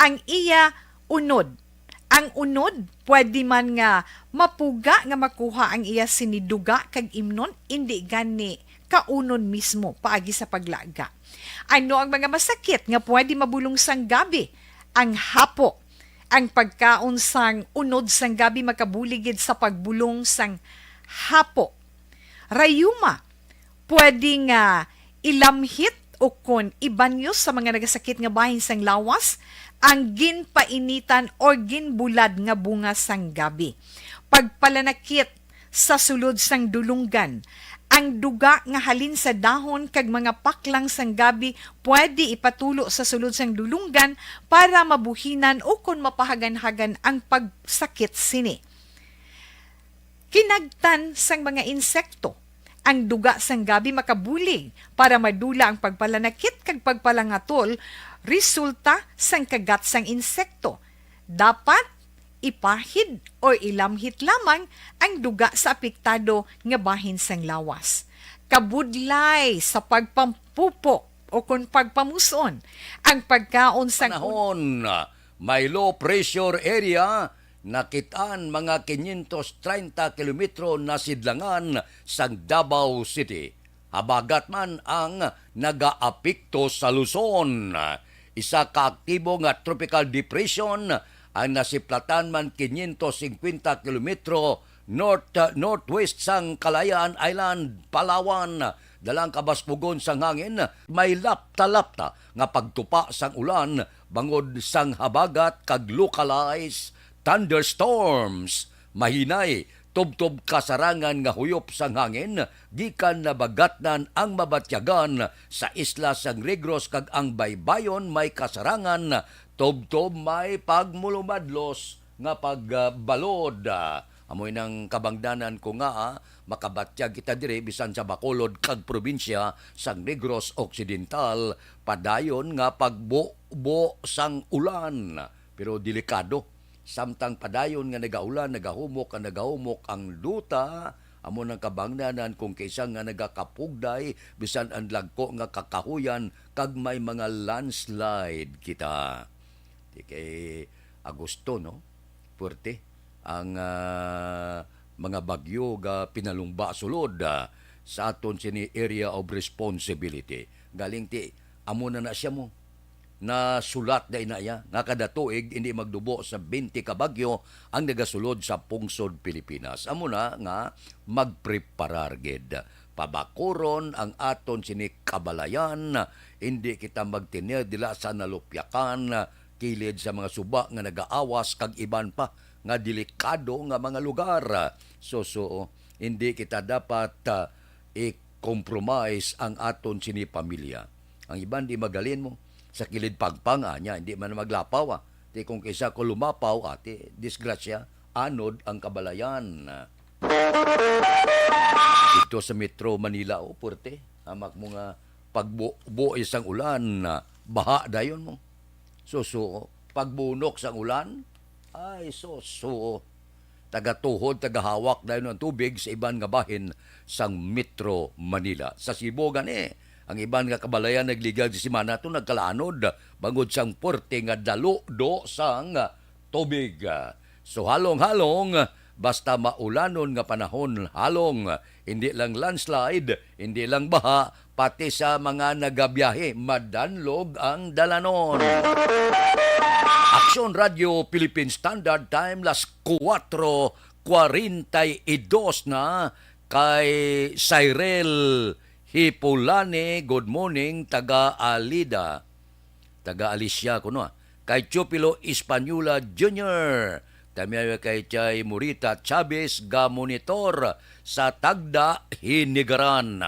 Ang iya unod. Ang unod, pwede man nga mapuga nga makuha ang iya sini duga kag imnon, indi gani kaunon mismo paagi sa paglaga. Ano ang mga masakit nga pwede mabulong sang gabi? Ang hapo. Ang pagkaon sang unod sang gabi makabulig gid sa pagbulong sang hapo. Rayuma, pwede nga ilamhit o kon ibanyo sa mga nagasakit nga bahin sang lawas ang ginpainitan o ginbulad nga bunga sang gabi. Pagpalanakit sa sulod sang dulunggan. Ang duga nga halin sa dahon kag mga paklang sang gabi pwede ipatulo sa sulod sang dulunggan para mabuhinan o kon mapahaganhagan ang pagsakit sini. Kinagtan sang mga insekto. Ang duga sang gabi makabulig para madula ang pagpalanakit kag pagpalangatol resulta sang kagat sang insekto. Dapat ipahid o ilamhit lamang ang duga sa apektado nga bahin sang lawas. Kabudlay sa pagpampupo o kon pagpamuson ang pagkaon sang Panahon, may low pressure area nakit-an mga quinientos treinta kilometro nasidlangan sang Davao City. Habagat man ang nagaapekto sa Luzon. Isa ka aktibo nga tropical depression ang nasiplatan man quinientos cincuenta kilometro north, northwest sang Kalayaan Island, Palawan. Dala ang kabasbogon sang hangin, may lapta-lapta nga pagtupa sang ulan bangod sang habagat kag localized thunderstorms. Mahinay, tubtob kasarangan nga huyop sang hangin gikan nabagatnan ang mabatyagan sa isla sang Negros kag ang baybayon may kasarangan, tubtob may pagmulumadlos nga pagbalod. Amo inang kabangdanan ko nga, ah, makabatyag kita diri bisan sa Bacolod kag probinsya sang Negros Occidental, padayon nga pagbubo sang ulan. Pero delikado, samtang padayon nga nagaulan, nagahumok ang, nagahumok ang duta, amo nang kabangdanan kung kaisa nga nagakapugday bisan ang lagko nga kakahuyan kag may mga landslide kita. Di kay Agosto, no? Puwerte ang, ah, mga bagyo nga pinalumba sulod, ah, sa aton sini area of responsibility. Galing ti, amo na na siya mo. Nasulat na ina iya nga kada tuig hindi magdubo sa twenty ka bagyo ang nagasulod sa pungsod Pilipinas. Amo na nga magpreparar gid. Pabakuron ang aton sini kabalayan, hindi kita magtinir dila sa nalupyakan, kilid sa mga suba nga nagaawas kag iban pa nga delikado nga mga lugar. So, so, hindi kita dapat, ah, i-compromise ang aton sini pamilya. Ang iban di magalin mo sa kilid pagpang, anya, hindi man maglapaw, ah. Ti kung kisa ko lumapaw, ati, disgrasya, anod ang kabalayan. Dito sa Metro Manila, oh, puwerte. Hamak mo nga pagbuo sang ulan, ah, baha dayon mo. Suso, pagbunok sang ulan, ay, suso. Tagatuhod, tagahawak dayon ang tubig sa iban nga bahin sang Metro Manila. Sa Cebu gani, ang iban nga kabalayan nagligad sa semana to nagkalaanod bangod sang puwerte nga daludo sang tubig. So, halong-halong, basta maulanon nga panahon, halong, hindi lang landslide, hindi lang baha, pati sa mga nagabiyahe, madanlog ang dalanon. Aksyon Radio Philippine Standard Time, las kuwatro kwarenta y dos na, kay Cyril Hipulani, good morning, taga Alida. Taga Alicia kuno, ah. Kay Teofilo Española Junior, tamyaw kay Chay Morita Chavez, ga monitor sa Tagda, Hinigaran.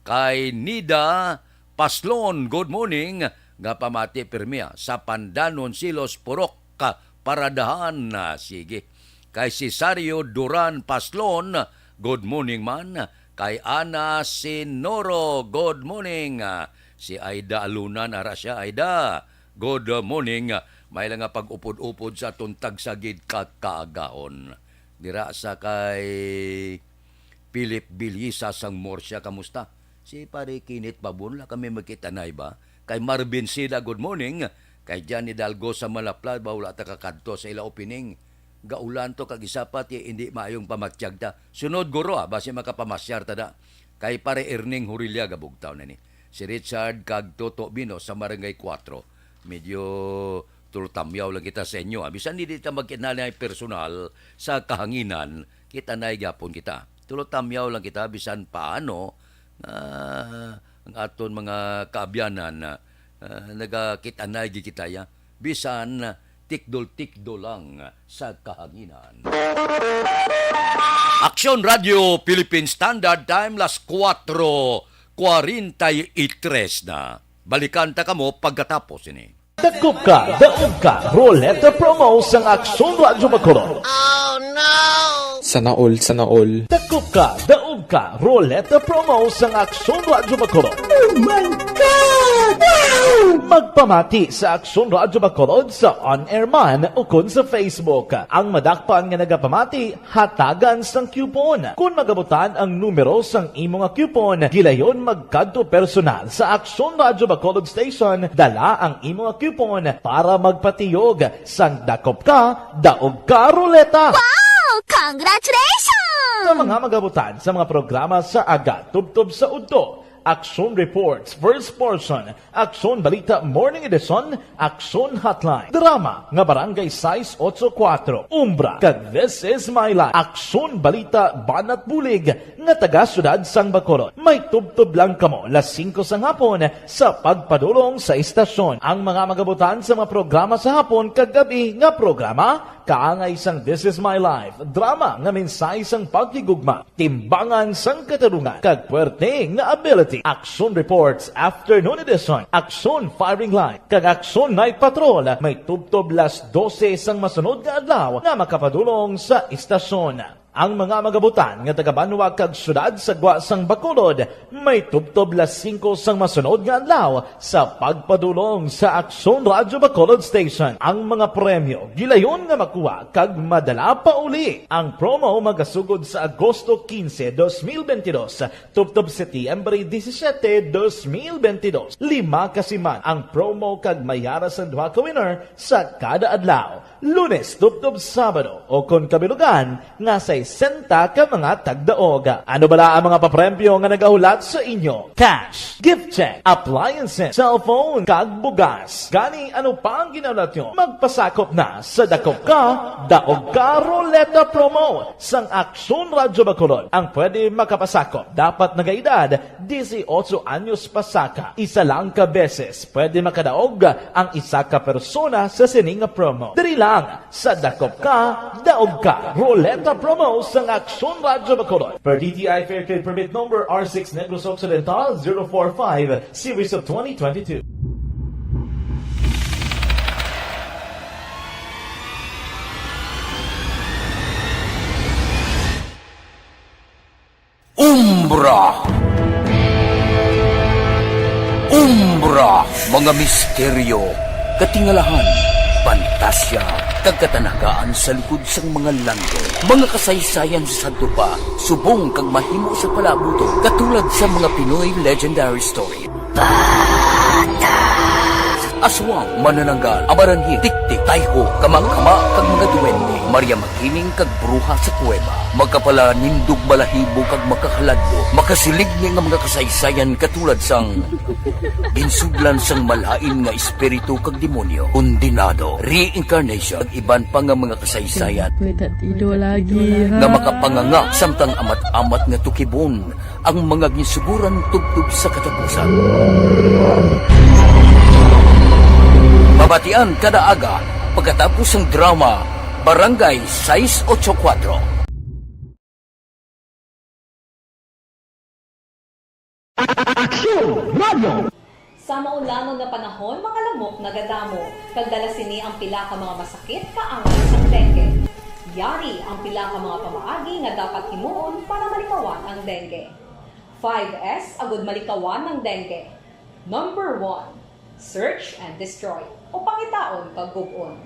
Kay Nida Paslon, good morning, nga pamati pirmi, ah, sa Pandanon Silos, Purok, ka Paradahan. Ah, sige. Kay Cesario Duran Paslon, good morning man. Kay Ana Sinoro, good morning. Ah, si Aida Alunan, ara siya, Aida. Good morning. May lang nga pag-upod-upod sa atong tagsa gid ka kaagahon. Dira sa kay Philip Bilisa sang Murcia, kamusta? Si Pare Kinit Pabon, wala kami magkitanay ba? Kay Marvin Sila, good morning. Kay Jan Hidalgo sa Malapla, ba wala ta kakadto sa ila opening? Gaulan to, kag isa pa, ti hindi maayong pamatyag ta. Sunod guro, ah, basi makapamasyar ta da. Kay Pare Erning Hurilla, gabugtaw na ni. Si Richard kag Toto Bino sa Barangay Cuatro. Medyo tulotamyaw lang kita sa inyo, ah. Bisan di ta magkinanay personal sa kahanginan, kita na gyapon kita. Tulotamyaw lang kita, bisan paano, ah, ang aton mga kaabyanan, ah, nagakita na gid kita, ya. Bisan tikdol-tikdol lang sa kahanginan. Aksyon Radio Philippine Standard Time, las kuwatro kwarenta y tres na. Balikan ta kamo pagkatapos ini. Dakop ka, daog ka, Roleta Promo sang Aksyon Radyo Bacolod. Sana all, sana all. Dakop ka, daog ka, Roleta Promo sang Aksyon Radyo Bacolod. Oh my God! Wow! Magpamati sa Aksyon Radyo Bacolod sa on-air man ukon sa Facebook. Ang madakpan nga nagapamati, hatagan sang coupon. Kon magabutan ang numero sang imo nga coupon, gilayon magkadto personal sa Aksyon Radyo Bacolod Station, dala ang imo nga coupon para magpatiyog sang Dakop Ka, Daog Ka Roleta. Wow! Congratulations! Sa mga magabutan sa mga programa sa aga tubtob sa udto, Aksyon Reports, first portion, Aksyon Balita Morning Edition, Aksyon Hotline, drama nga Barangay sais otso kuwatro, Umbra, kag This Is My Life, Aksyon Balita Banat Bulig nga taga Siyudad sang Bacolod. May tubtob lang kamo las singko sang hapon sa pagpadulong sa istasyon. Ang mga magabutan sa mga programa sa hapon kag gab-i nga programa, kaangay sang This Is My Life, drama nga mensahe sang paghigugma, timbangan sang katarungan, kag puwerte nga ability. Aksyon Reports, Afternoon Edition, Aksyon Firing Line, kag Aksyon Night Patrol, may tubtob las dose sang masunod nga adlaw nga makapadulong sa istasyon. Ang mga magabutan nga taga-banwa kag siyudad sa gwa sang Bacolod, may tubtob las singko sang masunod nga adlaw sa pagpadulong sa Aksyon Radyo Bacolod Station. Ang mga premyo gilayon nga makuha kag madala pauli. Ang promo magasugod sa Agosto quince, dos mil veintidós, tubtob Setyembre disisiete, dos mil veintidós. Lima ka siman ang promo kag may ara sang duha ka winner sa kada adlaw. Lunes tubtob Sabado, o kon kabilugan nga sesenta ka mga tagdaog. Ano bala ang mga papremyo nga nagahulat sa inyo? Cash, gift check, appliances, cellphone, kag bugas. Gani, ano pa ang ginahulat nyo? Magpasakop na sa Dakop Ka, Daog Ka Roleta Promo sang Aksyon Radyo Bacolod. Ang pwede makapasakop dapat nagaedad disiotso anyos pasaka. Isa lang ka beses pwede makadaog ang isa ka persona sa sini nga promo. Diri lang sa Dakop Ka, Daog Ka Roleta Promo sang Aksyon Radyo Bacolod. Per D T I Fair Trade Permit Number R six Negros Occidental zero four five, Series of twenty twenty-two. Umbra. Umbra, mga misteryo, katingalahan, pantasya, kag katanagaan sa likod sang mga langit. Mga kasaysayan sa sadto pa, subong kag mahimo sa palabuton, katulad sa mga Pinoy legendary story. Aswang, manananggal, amaranhit, tiktik, tayho, kama-kama, kag mga duwende, Maria Makiling, kag bruha sa kuweba, makapalanindog balahibo, kag makakaladlok, makasiling ni nga mga kasaysayan katulad sang ginsudlan sang malain nga espiritu kag demonyo, kondenado, reincarnation, kag iban pa nga mga kasaysayan Pwede tido lagi, ha? nga makapanganga samtang amat-amat nga tukibon ang mga ginsuguran tubtob sa katapusan. Mabatian kada aga pagkatapos sang drama Barangay sais ocho kuwatro. Aksyon! Radyo! Sa maulangon nga panahon, mga lamok nagadamo, kag dala sini ang pila ka mga masakit kaangay sang dengue. Yari ang pila ka mga pamaagi nga dapat himuon para malikawan ang dengue. Five S agud malikawan ang dengue. Number one, search and destroy, o pangitaon kag gub-on.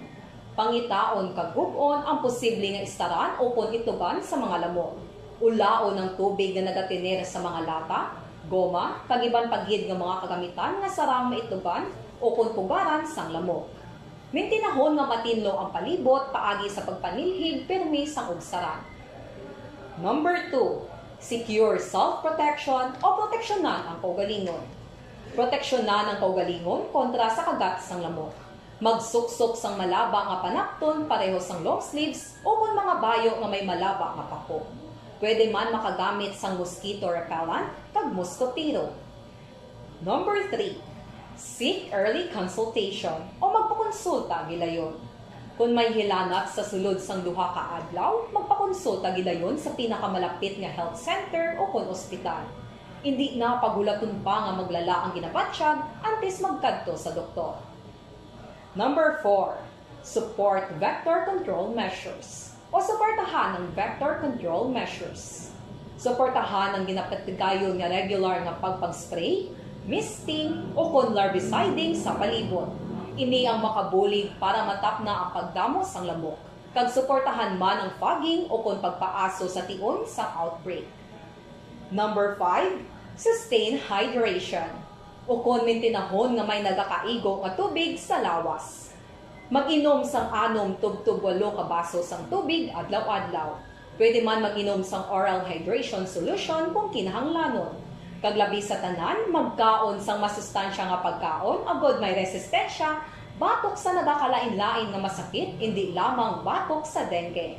Pangitaon kag gub-on ang posible nga istaran ukon itugan sa mga lamok. Ulaon ang tubig nga nagatener sa mga lata, goma, kag iban pa gid nga mga kagamitan nga sarang maitugan ukon pugaran sang lamok. Mintinahon nga matinlo ang palibot paagi sa pagpanilhig pirmi sang ubsaran. Number two, secure self-protection o proteksyonan ang kaugalingon. Proteksyonan ang kaugalingon kontra sa kagat sang lamok. Magsuksok sang malaba nga panapton pareho sang long sleeves ukon mga bayo nga may malaba nga pako. Pwede man makagamit sang mosquito repellent kag moskotero. Number three, seek early consultation o magpakonsulta gilayon. Kon may hilanat sa sulod sang duha ka adlaw, magpakonsulta gilayon sa pinakamalapit nga health center ukon ospital. Indi na paghulaton pa nga maglala ang ginabatyag antes magkadto sa doktor. Number four, support vector control measures o suportahan ang vector control measures. Suportahan ang ginapatigayon nga regular nga pagpag-spray, misting, ukon larviciding sa palibot. Ini ang makabulig para matapna ang pagdamo sang lamok, kag suportahan man ang fogging ukon pagpaaso sa tion sang outbreak. Number five, sustain hydration, ukon mintinahon nga may nagakaigo nga tubig sa lawas. Mag-inom sang anom tubtob walo ka baso sang tubig adlaw-adlaw. Pwede man mag-inom sang oral hydration solution kung kinahanglanon. Kag labi sa tanan, magkaon sang masustansya nga pagkaon agod may resistensya batok sa nagakalain-lain nga masakit, indi lamang batok sa dengue.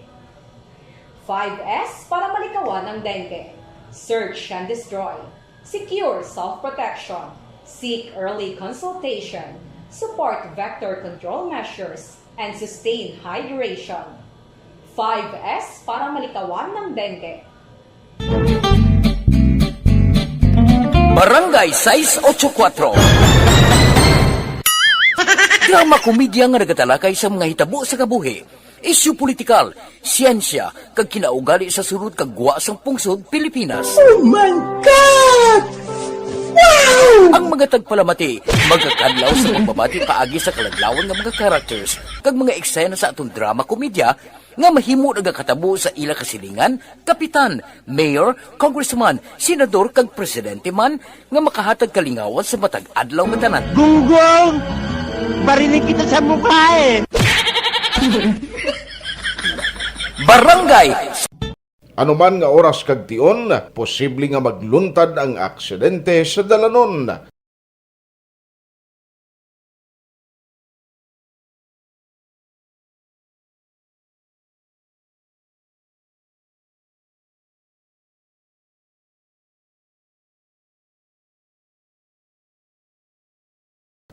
Five S para malikawan ang dengue. Search and destroy. Secure self-protection. Seek early consultation. Support vector control measures. And sustain hydration. Five S para malikawan ang dengue. Barangay sais ocho kuwatro. Drama komedya nga nagatalakay sa mga hitabo sa kabuhi, isyu politikal, siyensya, kag kinaugali sa surot kag gwa sang pungsod Pilipinas. Oh my God! Wow! Ang mga tagpalamati magakadlaw sa pagbabati paagi sa kaladlawan nga mga characters kag mga eksena sa aton drama komedya nga mahimo nagakatabo sa ila kasilingan, kapitan, mayor, congressman, senador, kag presidente man nga makahatag kalingawan sa matag adlaw nga tanan. Gunggong! Barinig kita sa mukha eh! Barangay. Anuman nga oras kag tion, posible nga magluntad ang aksidente sa dalanon.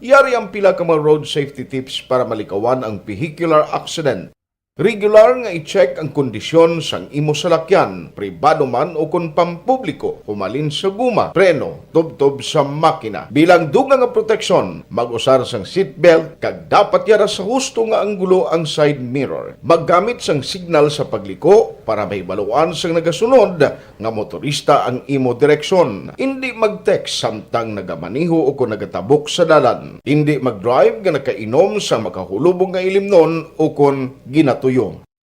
Yari ang pila ka mga road safety tips para malikawan ang vehicular accident. Regular nga i-check ang kondisyon sang imo salakyan, pribado man o kon pampubliko, humalin sa guma, preno, tubtob sa makina. Bilang dugang nga proteksyon, mag-usar sang seatbelt kag dapat yara sa husto nga anggulo ang side mirror. Maggamit sang signal sa pagliko para mahibaluan sang nagasunod nga motorista ang imo direksyon. Indi mag-text samtang nagamaneho o kon nagatabok sa dalan. Indi mag-drive nga nakainom sa makahulubog nga ilimnon o kon ginatuyo.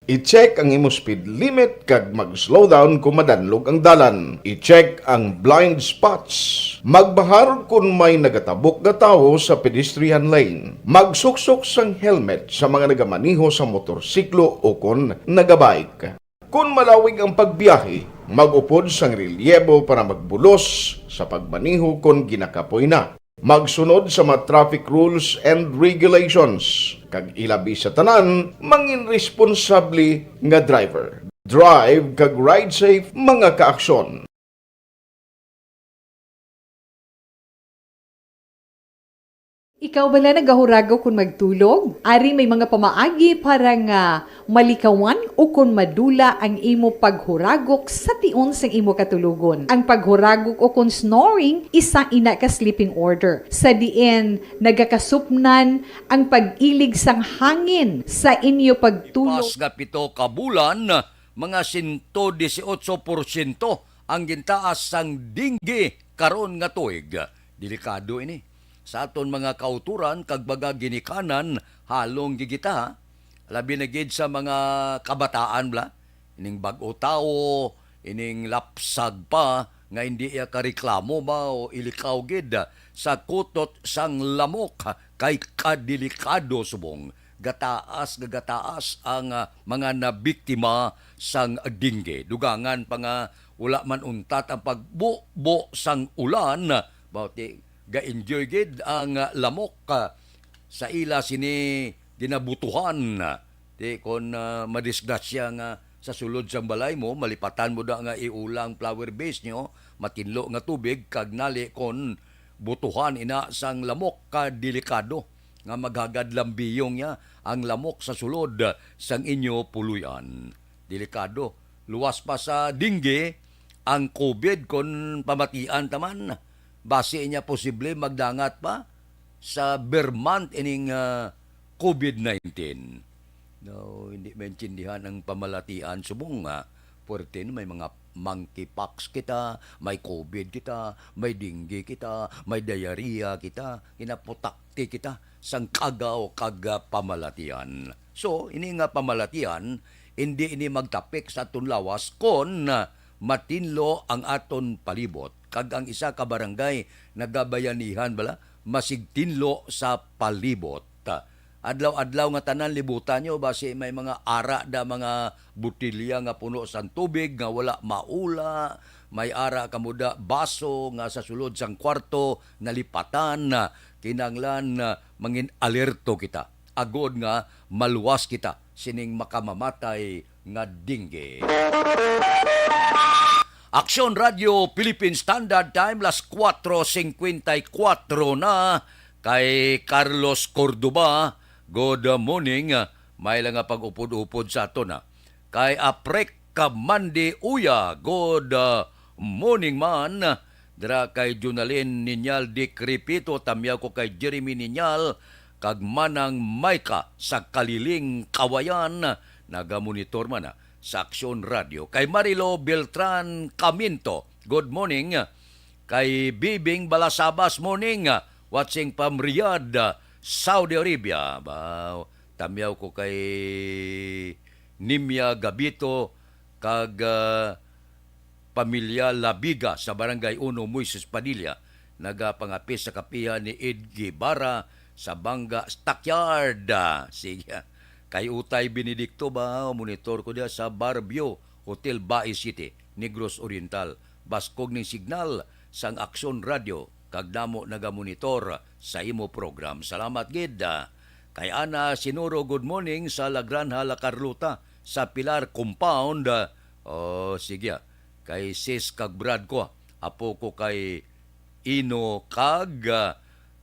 I-check ang imo speed limit kag mag-slow down kon madanlog ang dalan. I-check ang blind spots. Magbahar kon may nagatabok nga tawo sa pedestrian lane. Magsuksok sang helmet sa mga nagamaneho sa motorsiklo o kon nagabike. Kon malawig ang pagbiyahe, mag-upod sang relyebo para magbulos sa pagmaneho kon ginakapoy na. Magsunod sa mga traffic rules and regulations, kag ilabi sa tanan, mangin responsable nga driver. Drive kag ride safe, mga kaaksyon. Ikaw bala nagahuragok kon magtulog? Ari may mga pamaagi para nga malikawan o kon madula ang imo paghuragok sa tion sang imo katulogon. Ang paghuragok o kon snoring, isa ina ka sleeping order, sa diin nagakasupnan ang pag-ilig sang hangin sa inyo pagtulog. Pas nga pito ka bulan, mga sento disiotso porsyento ang gintaas sang dengue karon nga tuig. Delikado ini. Sa aton mga kauturan kag mga ginikanan, halong gid kita, ha? Labi na gid sa mga kabataan, bala. Ining bag-o tawo, ining lapsag pa, nga hindi iya kareklamo ba o ilikaw gid sa kutot sang lamok, kay kadelikado subong. Gataas nga gataas ang, ah, mga nabiktima sang dengue. Dugangan pa nga wala man untat ang pagbubo sang ulan, ba, ti, ga-enjoy gid ang, ah, lamok, ah, sa ila sini ginabutuhan. Ti, kon, ah, madisgrasya nga sa sulod sang balay mo, malipatan mo da nga iulang flower vase nyo, matinlo nga tubig, kag nali kon butuhan ina sang lamok, ka delikado nga maghagad lambiyong niya ang lamok sa sulod sang inyo puloy-an. Delikado. Luwas pa sa dengue ang covid kon pamatian ta man. Basi niya posible magdangat pa sa Vermont ining, ah, covid nineteen. No, hindi maintindihan ang pamalatian. Subong nga, puwerte na may mga monkeypox kita, may covid kita, may dengue kita, may diarrhea kita, ginaputakti kita sang kagaw kag, ah, pamalatian. So, ini nga pamalatian, hindi ini magtapik sa aton lawas kon, ah, matinlo ang aton palibot, kag ang isa ka barangay nagabayanihan bala, masigtinlo sa palibot. Adlaw-adlaw nga tanan libutan nyo, basi may mga ara da, mga botelya nga puno sang tubig nga wala maula, may ara kamo da baso nga sa sulod sang kwarto nalipatan. Kinahanglan, ah, mangin alerto kita, agod nga maluwas kita sining makamamatay nga dengue. Aksyon Radio Philippine Standard Time, las kuwatro singkwenta y kuwatro na. Kay Carlos Cordoba, good morning. May lang nga pag-upod-upod sa aton, ha. Kay Aprek Kamandi Uya, good, uh, morning man. Dira kay Junalin Ninyal Dikripito, tamyaw ko kay Jeremy Ninyal, kag Manang Maika sa Kaliling, Kawayan, nagamonitor man, ah, sa Aksyon Radio. Kay Marilo Beltran Caminto, good morning. Kay Bibing Balasabas, morning, ah, watching from Riyadh, ah, Saudi Arabia. Ba, tamyaw ko kay Nimia Gabito, kag, ah, pamilya Labiga sa Barangay Uno, Moises Padilla, nagapangapis sa kapihan ni Ed Guevara sa Banga Stockyard. Ah, sige. Kay Utay Benedicto ba, monitor ko diha sa Barbio Hotel, Bai City, Negros Oriental. Baskog ning signal sang Aksyon Radio, kag damo nagamonitor sa imo program. Salamat gid. Ah, kay Ana Sinuro, good morning sa La Granja, La Carlota, sa Pilar Compound. Ah, oh, sige, ah. Kay sis kag brad ko, ah. Apo ko kay Ino kag, ah,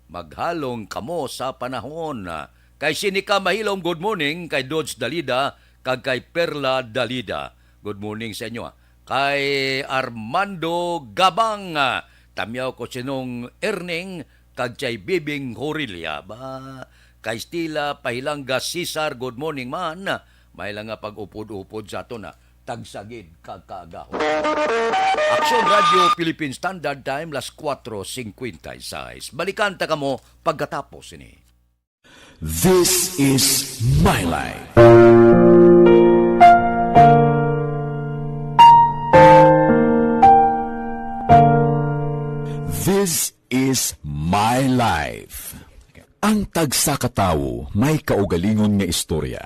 maghalong kamo sa panahon. Ah, kay Sinica Mahilom, good morning. Kay Dodge Dalida, kag kay Perla Dalida. Good morning sa inyo, ah. Kay Armando Gabang, ah, Tamyaw Kusinong Erning, kag kay Bibing Horilia. Ba, kay Stila Pahilanga Cesar, good morning man. May lang nga pag-upod-upod sa aton, ah. Tagsagid ka kaagahon. Aksyon Radio Philippine Standard Time, las cuatro cincuenta y seis. Balikan ta kamo pagkatapos ini. This is My Life. This is My Life. Ang tagsa ka tawo may kaugalingon nga istorya.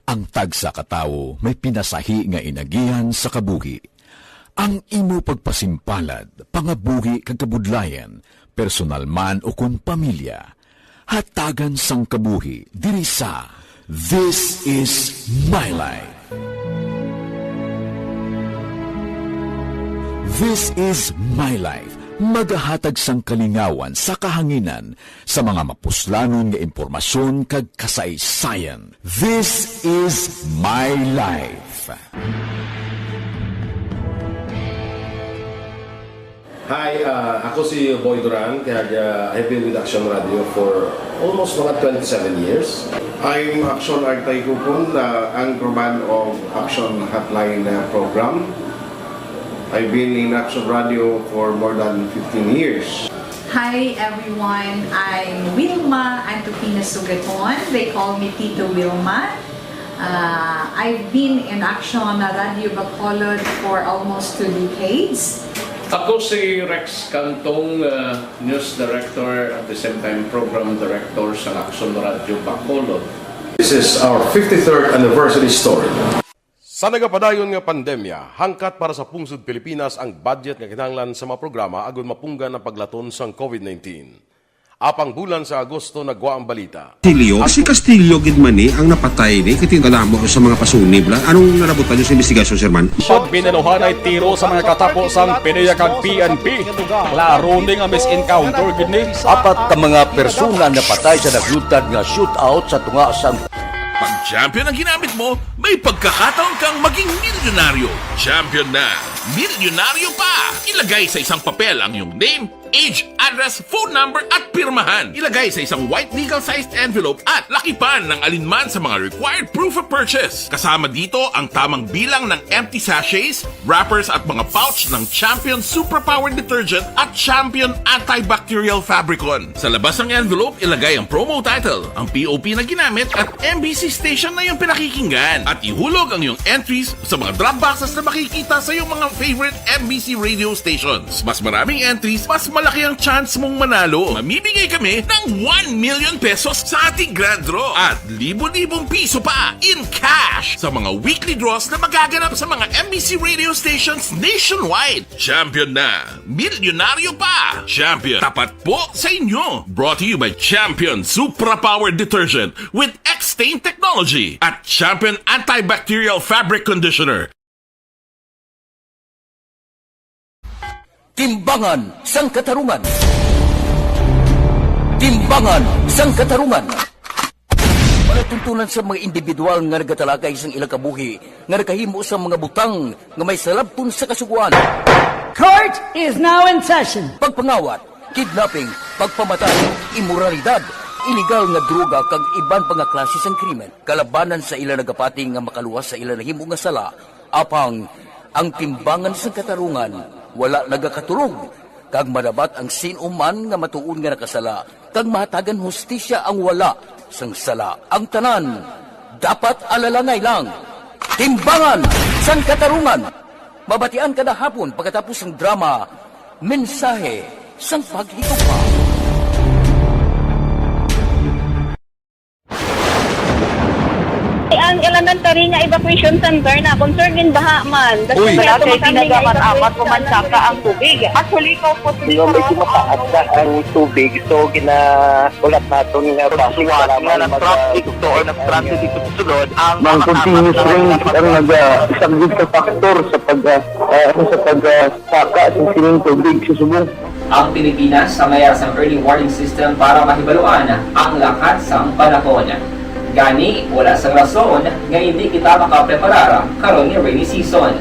Ang tagsa ka tawo may pinasahi nga inagihan sa kabuhi. Ang imo pagpasimpalad, pangabuhi kag kabudlayan, personal man ukon pamilya, hatagan sang kabuhi diri sa This is My Life. This is My Life, magahatag sang kalingawan sa kahanginan sa mga mapuslanon nga impormasyon kag kasaysayan. This is My Life. Hi, ah, ako si Boy Duran, kag, ah, I've been with Action Radio for almost mga twenty-seven years. I'm Action Artay Kupon, uh, anchorman of Action Hotline, uh, program. I've been in Action Radio for more than fifteen years. Hi everyone, I'm Wilma Antupina Sugaton. They call me Tito Wilma. Uh, I've been in Action Radio Bacolod for almost two decades. Ako si Rex Cantong, uh, news director, at the same time program director sa Action Radio Bacolod. This is our fifty-third anniversary story. Sa nagapadayon nga pandemya, hangkat para sa pungsod Pilipinas ang budget nga kinahanglan sa mga programa agud mapunggan ang paglaton sang COVID nineteen. Apang bulan sa Agosto nagwa ang balita. Castillo? Si Castillo gid man ni ang napatay ni, kay tingala mo sa mga pasunib lang. Anong nalabutan niyo sa investigasyon, Sir Man? Pag binaluhanay tiro sa mga katapo sang PDEA kag P N P, klaro ni nga mis-encounter gid ni. Apat ka mga persona napatay sa naglutad nga shootout sa tunga sang Pag champion ang ginamit mo, may pagkakataon kang maging milyonaryo. Champion na! Milyonaryo pa! Ilagay sa isang papel ang iyong name, age, address, phone number, at pirmahan. Ilagay sa isang white legal-sized envelope at lakipan ng alinman sa mga required proof of purchase. Kasama dito ang tamang bilang ng empty sachets, wrappers, at mga pouch ng Champion Superpower Detergent at Champion Antibacterial Fabricon. Sa labas ng envelope, ilagay ang promo title, ang P O P na ginamit, at M B C station na iyong pinakikinggan. At ihulog ang iyong entries sa mga drop boxes na makikita sa iyong mga favorite M B C radio stations. Mas maraming entries, mas malaki ang chance mong manalo. Mamimigay kami ng one million pesos sa ating grand draw at libo-libong piso pa in cash sa mga weekly draws na magaganap sa mga M B C radio stations nationwide. Champion na! Milyonaryo pa! Champion, tapat po sa inyo! Brought to you by Champion Supra Power Detergent with X-Stain Technology at Champion Antibacterial Fabric Conditioner. Timbangan sang Katarungan. Timbangan sang Katarungan. Palatuntunan sa mga individual nga nagatalakay sang ilang kabuhi nga nakahimo sa mga butang nga may salabton sa Kasugoan. Court is now in session. Pagpangawat, kidnapping, pagpamatay, imoralidad, iligal nga droga kag iban pa nga klase sang krimen kalabanan sa ila nagapati nga makaluwas sa ila nahimo nga sala. Apang ang timbangan sang katarungan wala nagakatulog, kag madabat ang sin-o man nga matuod nga nakasala, kag mahatagan hustisya ang wala sang sala. Ang tanan dapat alalangay lang. Timbangan sang Katarungan, mabatian kada hapon pagkatapos sang drama Mensahe sang Paghigugma. Ang elementary nga evacuation center na concern gin baha man. Uy. Wala kay tinaga man amat ko man saka ang tubig. Actually, ko po. Di ba, medyo mataas na ang tubig, so ginahulat naton nga bus nga nag-traffic to or nag-transit dito sa sulod ang mga continuous rain ang nag-, ah, isang good factor sa pag, ah, ah, ano, sa pag, ah, saka sa sining tubig sa Subo. Ang Pilipinas sa mayar sang early warning system para mahibaluan ang lakat sang panahon. Gani, wala sang rason nga hindi kita makapreparar karon nga rainy season.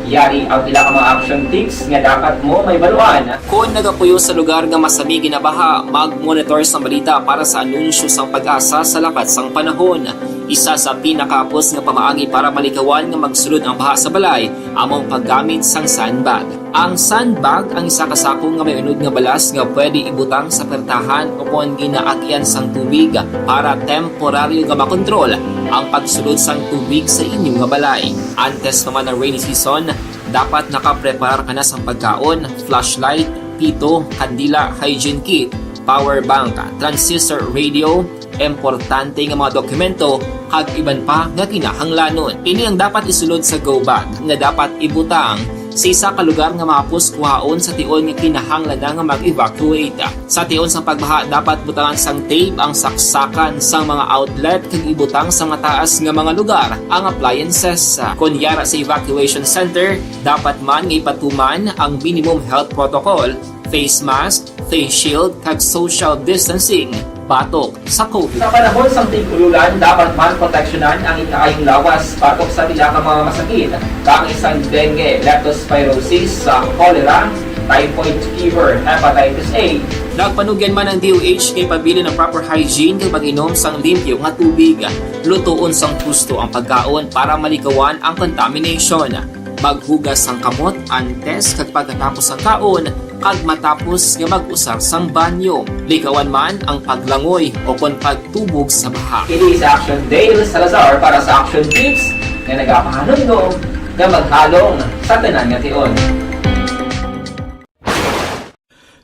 Yari ang pila ka mga action tips nga dapat mo mahibaluan. Kon nagapuyo sa lugar nga masami ginabaha, mag-monitor sang balita para sa anunsyo sang PAGASA sa lakat sang panahon. Isa sa pinakahapos nga pamaagi para malikawan nga magsulod ang baha sa balay amo ang paggamit sang sandbag. Ang sandbag ang isa ka sako nga may unod nga balas nga pwede ibutang sa pertahan o kon ginaagian sang tubig para temporaryo nga makontrol ang pagsulod sang tubig sa inyo nga balay. Antes pa man ang rainy season, dapat nakapreparar ka na sang pagkaon, flashlight, pito, kandila, hygiene kit, power bank, transistor radio, importante nga mga dokumento, kag iban pa nga kinahanglanon. Ini ang dapat isulod sa go bag nga dapat ibutang sa isa ka lugar nga mahapos kuhaon sa tion nga kinahanglan na nga mag-evacuate. Sa tion sang pagbaha, dapat butangan sang tape ang saksakan sang mga outlet kag ibutang sa mataas nga mga lugar ang appliances. Kon yara sa evacuation center, dapat man nga ipatuman ang minimum health protocol, face mask, face shield, kag social distancing batok sa COVID. Sa panahon sang tig-ululan, dapat man proteksyonan ang ikaayong lawas batok sa pila ka mga masakit, kaangay sang dengue, leptospirosis, sa cholera, typhoid fever, hepatitis A. Nagpanugyan man ang D O H nga ipabilin ang proper hygiene kag mag-inom sang limpyo nga tubig. Lutoon sang husto ang pagkaon para malikawan ang contamination. Maghugas sang kamot antes kag pagkatapos sang kaon kag matapos nga mag-usar sang banyo. Likawan man ang paglangoy o kon pagtubog sa baha. Kini si Action Dale Salazar para sa Action Tips nga nagapahanumdom nga maghalong sa tanan nga tion.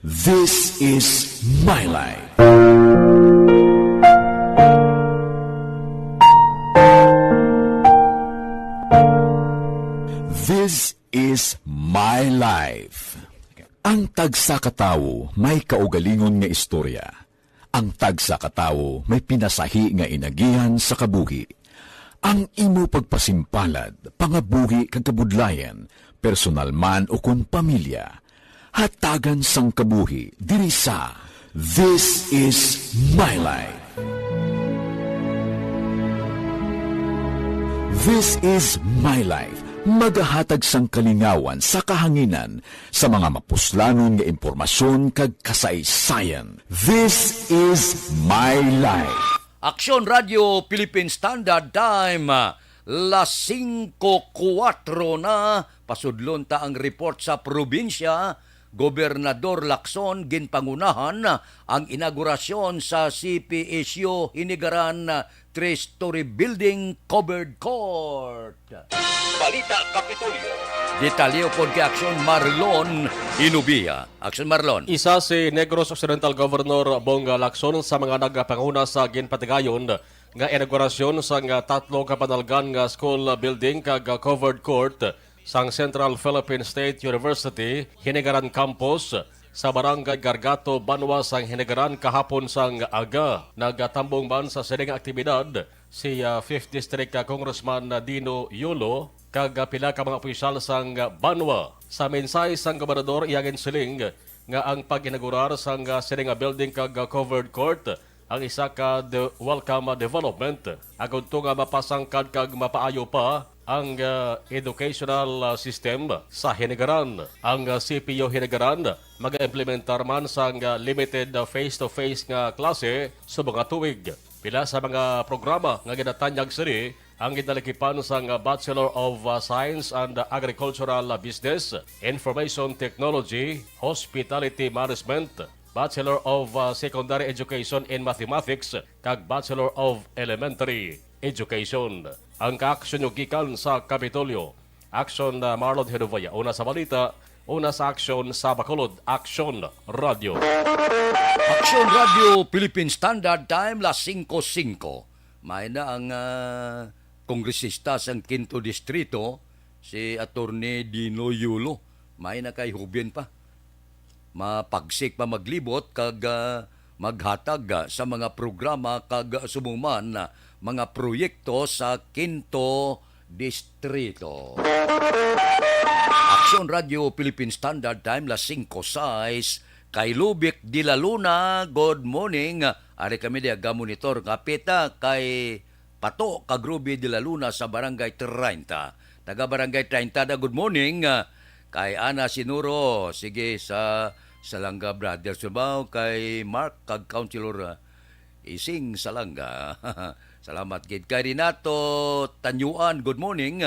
This is my life. This is my life. Ang tagsa ka tawo may kaugalingon nga istorya. Ang tagsa ka tawo may pinasahi nga inagihan sa kabuhi. Ang imo pagpasimpalad, pangabuhi kag kabudlayan, personal man ukon pamilya, hatagan sang kabuhi diri sa This Is My Life. This Is My Life, magahatag sang kalingawan sa kahanginan sa mga mapuslanon nga impormasyon kag kasaysayan. This Is My Life. Aksyon Radio Philippine Standard Time, las singko kuwatro na. Pasudlon ta ang report sa probinsya. Gobernador Lacson ginpangunahan ang inaugurasyon sa C P S U Hinigaran three-story building covered court. Balita Kapitolyo. Detalye upod kay Aksyon Marlon Inubia. Aksyon Marlon. Isa si Negros Occidental Governor Bong Lacson sa mga nagapanguna sa ginpatigayon nga inaugurasyon sang tatlo ka panalgan nga school building kag covered court sang Central Philippine State University Hinigaran Campus sa Barangay Gargato, Banwa sang Hinigaran kahapon sang aga. Nagatambong man sa sining aktibidad si, ah, Fifth District, ah, Congressman, ah, Dino Yolo kag, ah, pila ka mga opisyal sang, ah, Banwa. Sa mensahe sang gobernador, iya ginsiling nga ang pag-inaugurar sang, ah, sining, ah, building kag, ah, covered court ang isa ka de-, welcome, ah, development agud to nga mapasangkad kag mapaayo pa ang, ah, educational, ah, system sa Hinigaran. Ang, ah, C P U Hinigaran magaimplementar man sang, ah, limited, ah, face-to-face nga klase subong nga tuig. Pila sa mga programa nga ginatanyag sini ang ginalikipan sang, ah, Bachelor of, ah, Science and, ah, Agricultural, ah, Business, Information Technology, Hospitality Management, Bachelor of, ah, Secondary Education in Mathematics, kag Bachelor of Elementary Education. Ang kaaksyon nyo gikan sa Kapitolyo. Aksyon, ah, Marlon Hedovaya. Una sa balita, una sa aksyon sa Bacolod. Aksyon Radio. Aksyon Radio Philippine Standard Time, las singko singko. May na ang, ah, kongresista sang Quinto Distrito, si Attorney Dino Yulo. May na kay hubin pa. Mapagsik pa maglibot kag, ah, maghatag, ah, sa mga programa kag, ah, subong man, ah, mga proyekto sa Quinto Distrito. Aksyon Radio Philippine Standard Time, las singko sais. Kay Lubic de la Luna, good morning. Ari kami di aga monitor nga pita kay Pato kag Ruby de la Luna sa Barangay treinta. Taga Barangay treinta na, good morning. Ah, kay Ana Sinuro, sige, sa Salanga Brothers Subaw, kay Mark kag Councilor, ah, Ising Salanga. Salamat gid. Kay Renato Tanyuan, good morning.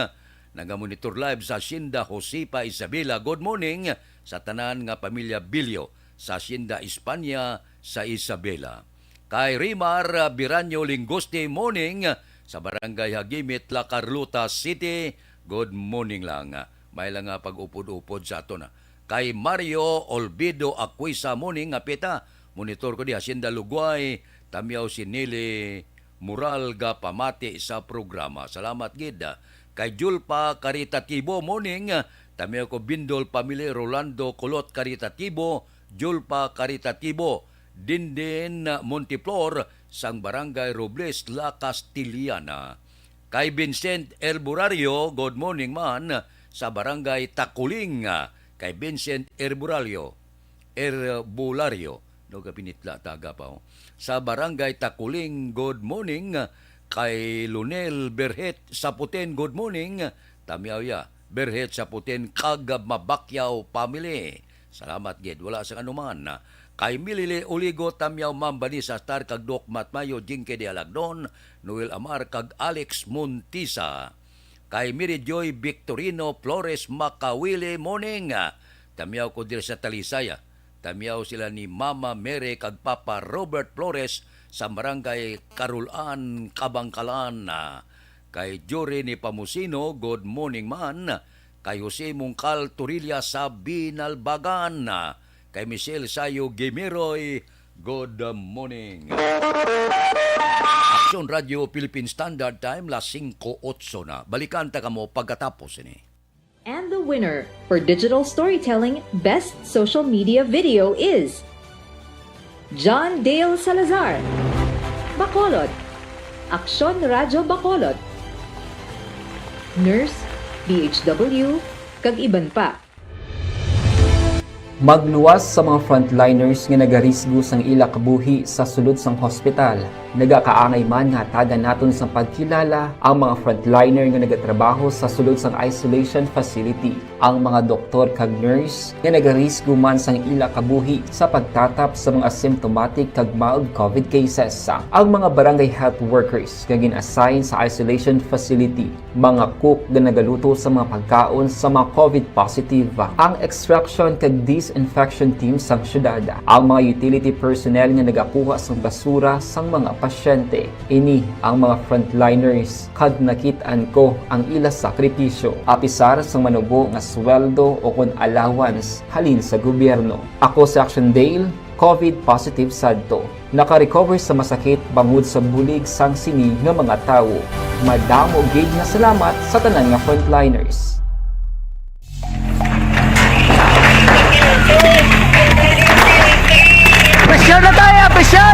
Nagamonitor live sa Hacienda Josefa, Isabela. Good morning sa tanan nga pamilya Bilyo sa Hacienda España sa Isabela. Kay Rimar, ah, Biranyo Linguste, morning, sa Barangay Hagimit, La Carlota City. Good morning lang. May lang nga pag-upod-upod sa aton, ah. Kay Mario Olvido Aquisa, morning, apita. Monitor ko di Hacienda Lugway, tamyaw si Nili Moral ga pamati sa programa. Salamat gid. Kay Julpa Caritativo, morning, tamyaw ko Bindol family, Rolando Kulot Caritativo, Julpa Caritativo, Dindin Monteflor sang Barangay Robles, La Castellana. Kay Vincent Herburario, good morning man, sa Barangay Takuling. Kay Vincent Herburario, Herbulario, no, kapinitla taga pa, oh. Sa Barangay Takuling, good morning. Kay Lunel Berhet Saputen, good morning. Tamyaw ya, Berhet Saputen kag Mabakyaw family. Salamat gid, wala sang anuman. Kay Milili Oligo, tamyaw Ma'am Vanessa Star kag Doc Matmayo, Jinky de Alagdon, Noel Amar kag Alex Montisa. Kay Mary Joy Victorino Flores Makawili, morning. Tamyaw ko diri sa Talisay. Tamyaw sila ni Mama Mary kag Papa Robert Flores sa Barangay Karulan, Kabangkalan. Kay Jory ni Pamusino, good morning man. Kay Jose Mungkal Torilla sa Binalbagan. Kay Michelle Sayo Gimiroy, good morning. Aksyon Radio Philippine Standard Time, las singko otso na. Balikan ta kamo pagkatapos ini. And the winner for digital storytelling best social media video is John Dale Salazar, Bacolod, Aksyon Radyo Bacolod, nurse, B H W, kag iban pa. Magluwas sa mga frontliners nga nagarisgo sang ila kabuhi sa sulod sang hospital. Nagakaangay man nga hatagan naton sang pagkilala ang mga frontliner nga nagatrabaho sa sulod sang isolation facility, ang mga doktor kag nurse nga nagarisgo man sang ila kabuhi sa pagtatap sa mga symptomatic kag mild COVID cases, ang mga barangay health workers nga gin-assign sa isolation facility, mga cook nga nagaluto sa mga pagkaon sa mga COVID positive, ang extraction kag disinfection team sang syudad, ang mga utility personnel nga nagakuha sang basura sang mga pasyente. Ini ang mga frontliners, kag nakit-an ko ang ila sakripisyo, apisar sang manubo nga sweldo o kon allowance halin sa gobyerno. Ako si Action Dale, COVID positive sadto. Naka-recover sa masakit bangod sa bulig sang sini nga mga tawo. Madamo gid nga salamat sa tanan nga frontliners. Pressure na tayo! Pressure!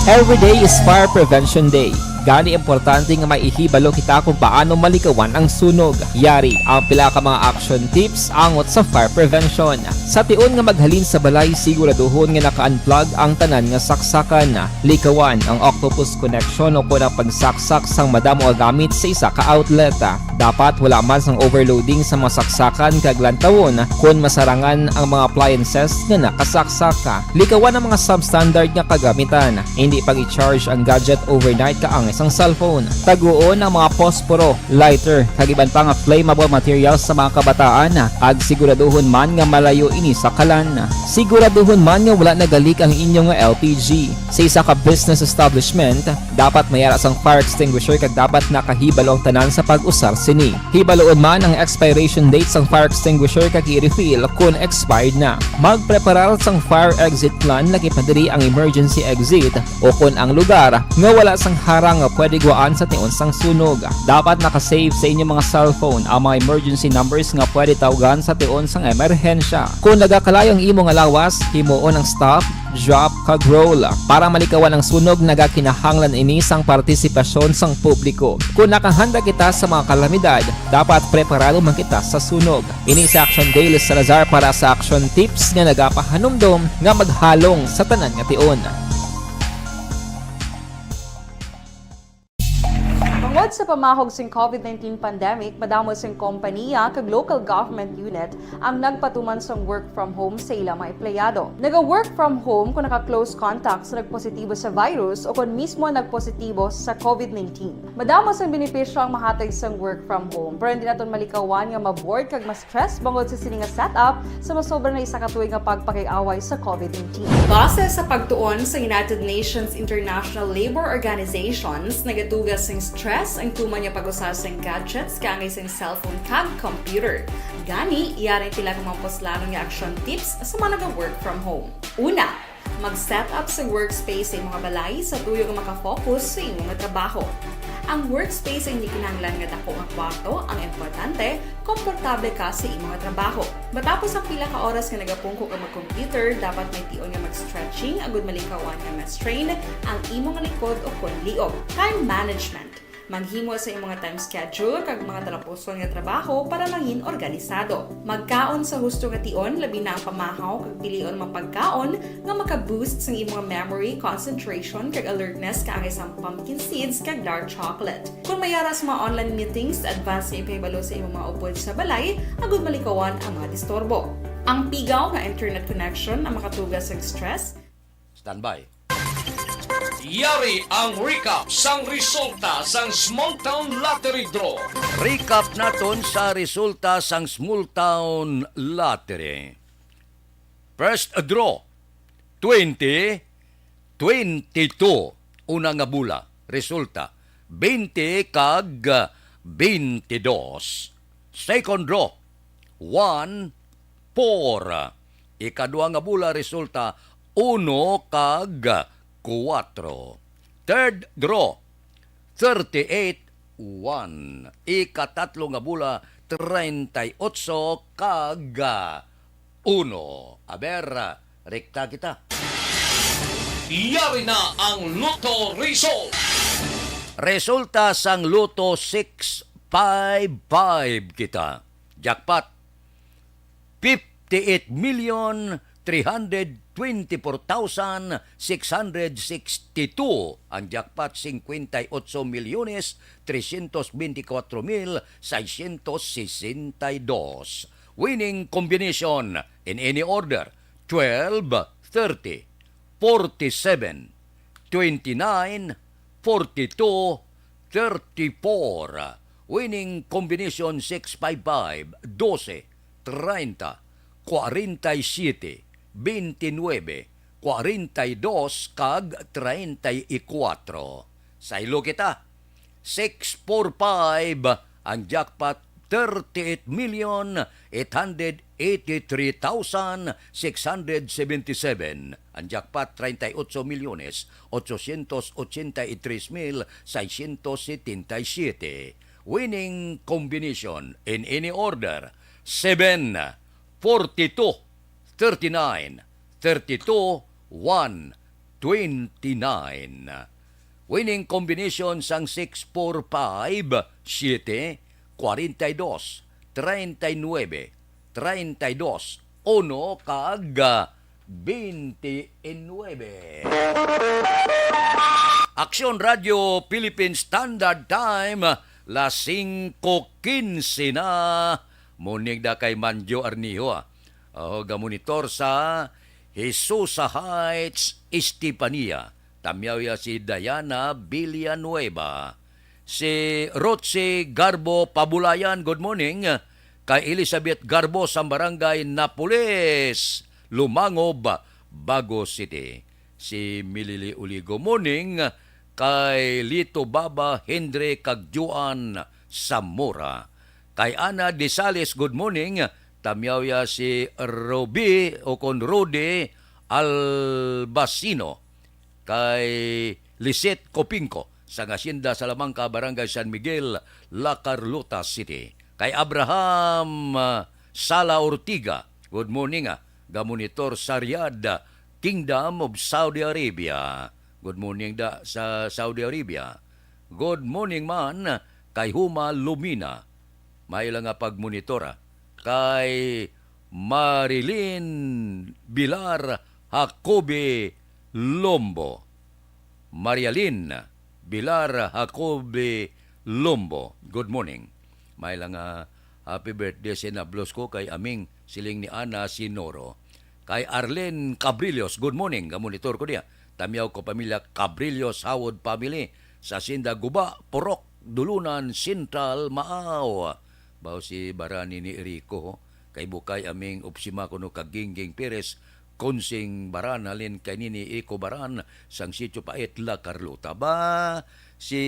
Every day is Fire Prevention Day. Gani, importante nga may ihibalo kita kung paano malikawan ang sunog. Yari ang pila ka mga action tips angot sa fire prevention. Sa tion nga maghalin sa balay, siguraduhon nga naka-unplug ang tanan nga saksakan. Likawan ang octopus connection o kon ang pagsaksak sang madamo nga gamit sa isa ka outlet. Dapat wala man sang overloading sa mga saksakan kag lantawon kon masarangan ang mga appliances nga nakasaksak. Likawan ang mga substandard nga kagamitan. Indi pag-i-charge ang gadget overnight kaangay sang cellphone. Taguon ang mga posporo, lighter, kag iban pa nga flammable materials sa mga kabataan, kag siguraduhon man nga malayo ini sa kalan. Siguraduhon man nga wala nagalik ang inyo nga L P G. Sa isa ka business establishment, dapat may ara sang fire extinguisher kag dapat nakahibalo ang tanan sa pag-usar sini. Hibaloon man ang expiration date sang fire extinguisher kag i-refill kon expired na. Magpreparar sang fire exit plan, lakip na diri ang emergency exit o kon ang lugar nga wala sang harang Pwede guwaan sa tion sang sunog. Dapat naka-save sa inyong mga cellphone ang mga emergency numbers nga pwede tawgan sa tion sang emerhensya. Kung nagakalayo ang imo nga lawas, himuon ang stop, drop, kag roll. Para malikawan ang sunog, nagakinahanglan ini sang partisipasyon sang publiko. Kung nakahanda kita sa mga kalamidad, dapat preparado man kita sa sunog. Ini si Action Dale Salazar para sa Action Tips nga nagapahanumdom nga maghalong sa tanan nga tion. Tungod sa pamahog sing covid nineteen pandemic, madamo sing kompaniya kag local government unit ang nagpatuman sang work from home sa ila mga empleyado. Naga-work from home kung naka-close contact sa nagpositibo sa virus o kon mismo nagpositibo sa covid nineteen. Madamo sang benepisyo ang mahatag sang work from home, pero hindi naton malikawan nga ma-bored kag ma-stress bangod sa sini nga setup sa masobra na isa ka tuig nga pagpakig-away sa covid nineteen. Base sa pagtuon sa United Nations International Labour Organizations, nagatuga sing stress ang tuman nga pag-usa sing gadgets kaangay sing cellphone kag computer. Gani, yari pila ka mga puslanon nga action tips sa mga naga-work from home. Una, mag-set up sa workspace sa imong balay sa tuyo nga maka-focus sa imong trabaho. Ang workspace ay hindi kinahanglan nga dako nga kwarto, ang importante, komportable ka sa imong trabaho. Matapos ang pila ka oras nga nagapungko ka mag-computer, dapat may tion nga mag-stretching agud malikawan nga ma-strain ang imong likod o kon liog. Time management. Maghimo sa imong time schedule kag mga talapuson nga trabaho para mangin organisado. Magkaon sa husto nga tion, labi na ang pamahaw, kag pilion ang mga pagkaon nga maka-boost sang imong memory, concentration, kag alertness kaangay sang pumpkin seeds kag dark chocolate. Kung may ara sa mga online meetings, advance nga ipahibalo sa imong mga upod sa balay agud malikawan ang mga disturbo. Ang pigaw nga internet connection ang makatuga sa stress. Standby. Yari ang recap sang resulta sang Small Town Lottery Draw. Recap naton sa resulta sang Small Town Lottery. First draw, twenty, twenty-two. Una nga bula, resulta, twenty kag twenty-dos. Second draw, one, four. Ikadua nga bula, resulta, uno kag kuwatro. Third draw, thirty-eight, one. Ikatatlo nga bula, treinta y ocho kag uno. Aber, rekta kita. Yari na ang Lotto result. Resulta sang Lotto six five five kita. Jackpot, fifty-eight million three hundred twenty-four thousand six hundred sixty-two. Ang jackpot, cincuenta y ocho millones trescientos veinticuatro mil seiscientos sesenta y dos. Winning combination in any order, twelve, thirty, forty-seven, twenty-nine, forty-two, thirty-four. Winning combination six five five, doce, treinta, cuarenta y siete, veintinueve, cuarenta y dos, kag treinta y cuatro. Saylo kita. Six four five ang jackpot, thirty-eight million eight hundred eighty-three thousand six hundred seventy-seven. Ang jackpot, treinta y ocho millones ochocientos ochenta y tres mil seiscientos setenta y siete. Winning combination in any order, seven, forty-two, thirty-nine, thirty-two, one, twenty-nine. Winning combination sang six four five, siete, cuarenta y dos, treinta y nueve, treinta y dos, uno, kag twenty-nueve. Aksyon Radio Philippine Standard Time, las singko quince na. Munig da kay Manjo Arniho, ah. Oh, gamonitor sa Jesusa Heights, Estefania. Tamyaw ya si Diana Villanueva. Si Roche Garbo Pabulayan, good morning. Kay Elizabeth Garbo sa Barangay Napoles, Lumangob, Bago City. Si Milili Uligo, morning. Kay Lito Baba, Hendre, kag Juan Zamora. Kay Ana Disales, good morning. Tamyaw ya si Ruby o kon Rudy Albacino. Kay Lisette Copinco, sang Hacienda Salamanca, Barangay San Miguel, La Carlota City. Kay Abraham, ah, Sala Ortiga, good morning, ah, gamonitor sa Riyadh, ah, Kingdom of Saudi Arabia. Good morning da sa Saudi Arabia. Good morning man kay Huma Lumina. May lang nga pagmonitor, ah, kay Marilyn Bilar Jacobe Lombo. Marialin Bilar Jacobe Lombo. Good morning. May lang nga happy birthday sinablos ko kay aming siling ni Ana Sinoro. Kay Arlene Cabrillos, good morning. Gamonitor ko niya. Tamyaw ko pamilya Cabrillos, Howard family. Sa Sinda Guba, Purok, Dulunan, Central, Maaw. Bao si Barani ni Erico, ho? Kay Bukay Aming Upsima kuno ka Gingging Perez, Kunsing Baran, halin kay Nini Iko Baran, sang Sitio Pait, La Carlota. Ba, si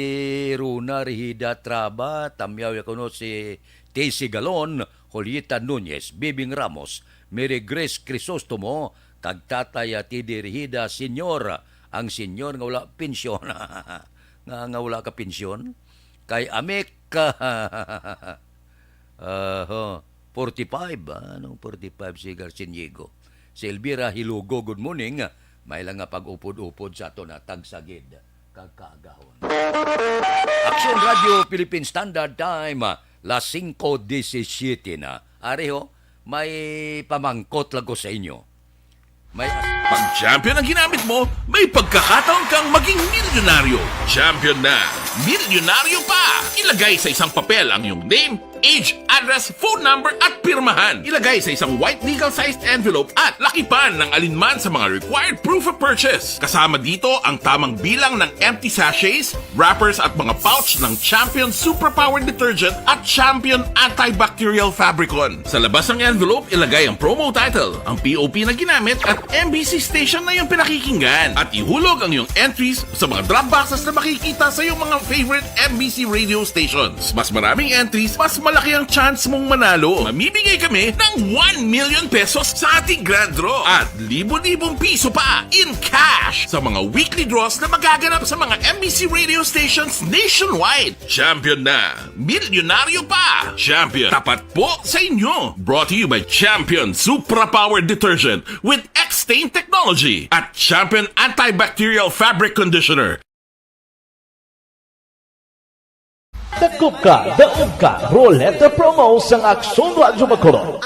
Runa Rihida Traba, tamyaw ya kuno si Tessie Galon, Julieta Nunez, Bibing Ramos, Mary Grace Crisostomo, kag Tatay Teddy Rihida Senior, ang senior nga wala pensyon. Nga, nga wala ka pensyon? Kay Amik, ah, ho, forty-five, ah, anong forty-five si Garciniego? Si Elvira Hilugo, good morning. May lang nga pag-upod-upod sa ato na tagsagid kag kaagahon. Aksyon Radio Philippine Standard Time, ah, las singko disisiyete na. Ari ho, may pamangkot lang ko sa inyo. May as- Pag champion ang ginamit mo, may pagkakataon kang maging milyonaryo. Champion na, milyonaryo pa! Ilagay sa isang papel ang iyong name, age, address, phone number, at pirmahan. Ilagay sa isang white legal-sized envelope at lakipan ng alinman sa mga required proof of purchase. Kasama dito ang tamang bilang ng empty sachets, wrappers at mga pouch ng Champion Superpower Detergent at Champion Antibacterial Fabricon. Sa labas ng envelope, ilagay ang promo title, ang P O P na ginamit at M B C station na iyong pinakikinggan. At ihulog ang iyong entries sa mga drop boxes na makikita sa iyong mga favorite M B C radio stations. Mas maraming entries, mas malaki ang chance mong manalo. Mamimigay kami ng one million pesos sa ating grand draw at libo-libong piso pa in cash sa mga weekly draws na magaganap sa mga M B C radio stations nationwide. Champion na! Milyonaryo pa! Champion, tapat po sa inyo! Brought to you by Champion Supra Power Detergent with X-Stain Technology at Champion Antibacterial Fabric Conditioner. Dakop ka, daog ka, Roleta Promo sang Aksyon Radyo Bacolod.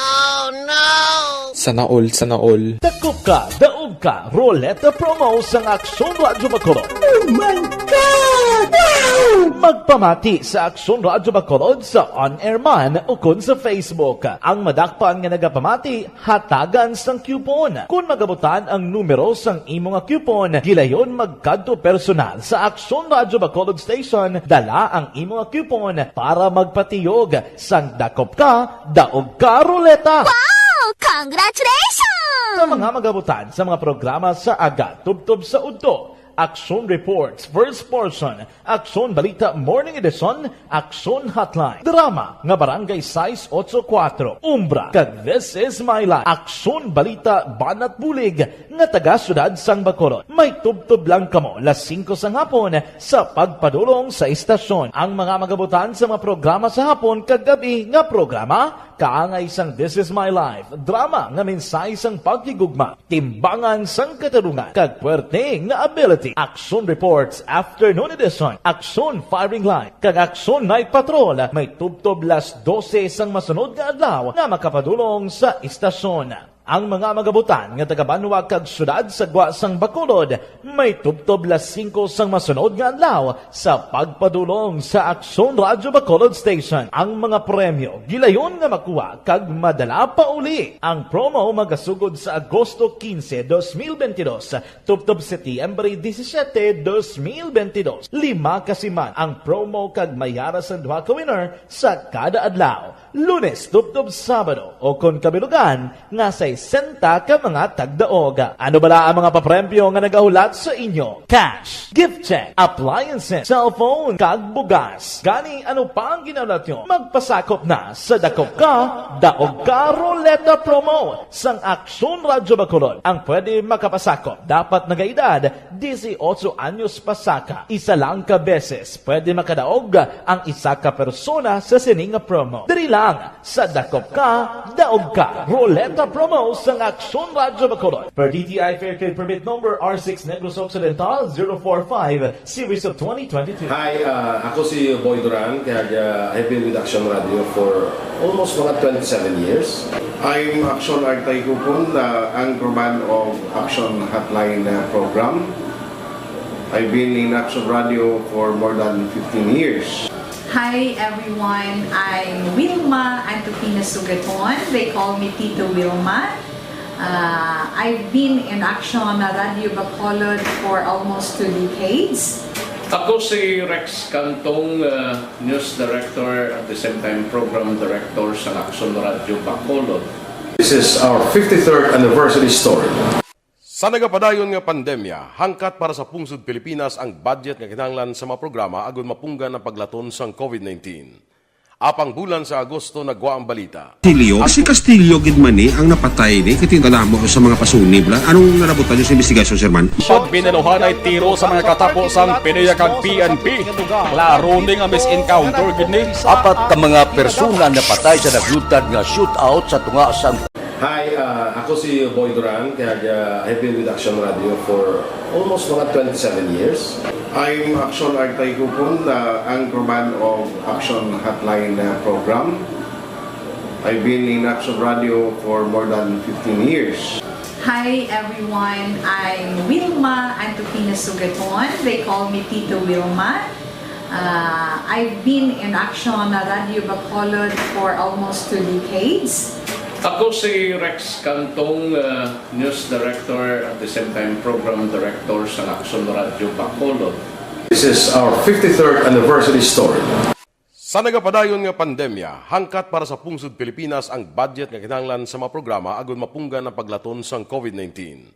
Sana all, sana all. Dakop ka, daog ka, Roleta Promo sang Aksyon Radyo Bacolod. Oh my God! Wow! Magpamati sa Aksyon Radyo Bacolod sa on-air man ukon sa Facebook. Ang madakpan nga nagapamati, hatagan sang coupon. Kon magabutan ang numero sang imo nga coupon, gilayon magkadto personal sa Aksyon Radyo Bacolod Station, dala ang imo nga coupon para magpatiyog sang dakop ka, daog ka, Roleta. Wow! Congratulations! Sa mga magabutan sa mga programa sa aga tubtob sa udto, Aksyon Reports, First Portion, Aksyon Balita Morning Edition, Aksyon Hotline, drama nga Barangay sais otso kuwatro, Umbra, kag This Is My Life, Aksyon Balita Banat Bulig nga taga Siyudad sang Bacolod. May tubtob lang kamo las singko sang hapon sa pagpadulong sa istasyon. Ang mga magabutan sa mga programa sa hapon kag gab-i nga programa, kaangay sang This Is My Life, drama nga mensahe sang paghigugma, timbangan sang katarungan, kag puwerte nga ability. Action Reports Afternoon Edition, Action Firing Line, kag Action Night Patrol may tubtob las dose sang masunod nga adlaw nga makapadulong sa istasyon. Ang mga magabutan nga taga banwa kag siyudad sa gwa sang Bacolod may tubtob las singko sang masunod nga adlaw sa pagpadulong sa Aksyon Radyo Bacolod Station. Ang mga premyo gilayon nga makuha kag madala pauli. Ang promo magasugod sa Agosto quince, dos mil veintidós, tubtob Setyembre disisiete, dos mil veintidós. Lima ka siman ang promo kag may ara sang duha ka winner sa kada adlaw, Lunes tubtob Sabado, o kon kabilugan nga sa sesenta ka mga tagdaog. Ano bala ang mga papremyo nga nagahulat sa inyo? Cash, gift check, appliances, cellphone, kag bugas. Gani, ano pa ang ginahulat nyo? Magpasakop na sa Dakop Ka, Daog Ka Ruleta Promo sang Aksyon Radyo Bacolod. Ang pwede makapasakop dapat nagaedad dieciocho anyos pasaka. Isa lang ka beses pwede makadaog ang isa ka persona sa sini nga promo. Diri lang sa Dakop Ka, Daog Ka Ruleta Promo sang Aksyon Radyo Bacolod. Per D T I Fair Trade Permit Number R six Negros Occidental zero four five, Series of twenty twenty-two. Hi, uh, ako si Boy Duran, kag uh, I've been with Action Radio for almost mga twenty-seven years. I'm Action Artay Kupon, uh, anchorman of Action Hotline uh, program. I've been in Action Radio for more than fifteen years. Hi everyone, I'm Wilma Antupina Sugaton. They call me Tito Wilma. Uh, I've been in Action Radio Bacolod for almost two decades. Ako si Rex Cantong, uh, news director, at the same time program director sa Action Radio Bacolod. This is our fifty-third anniversary story. Sa nagapadayon nga pandemya, hangkat para sa pungsod Pilipinas ang budget nga kinahanglan sa mga programa agud mapunggan ang paglaton sang COVID nineteen. Apang bulan sa Agosto nagwa ang balita. Castillo, si Castillo gid man ni ang napatay ni, kay tingala mo sa mga pasunib la. Anong narabutan niyo sa investigasyon, Sir Man? Pag binaluhan ay tiro sa mga katapo sang PDEA kag P N P. Klaro ni nga mis-encounter gid ni. Apat ka mga persona napatay sa naglutad nga shootout sa tunga sang Hi, uh, ako si Boy Duran, kag uh, I've been with Action Radio for almost mga twenty-seven years. I'm Action Artay Kupon, uh, anchorman of Action Hotline uh, program. I've been in Action Radio for more than fifteen years. Hi everyone, I'm Wilma Antupina Sugaton. They call me Tito Wilma. Uh, I've been in Action Radio Bacolod for almost two decades. Ako si Rex Cantong, uh, news director, at the same time program director sa Action Radio Bacolod. This is our fifty-third anniversary story. Sa nagapadayon nga pandemya, hangkat para sa pungsod Pilipinas ang budget nga kinahanglan sa mga programa agud mapunggan ang paglaton sang COVID nineteen.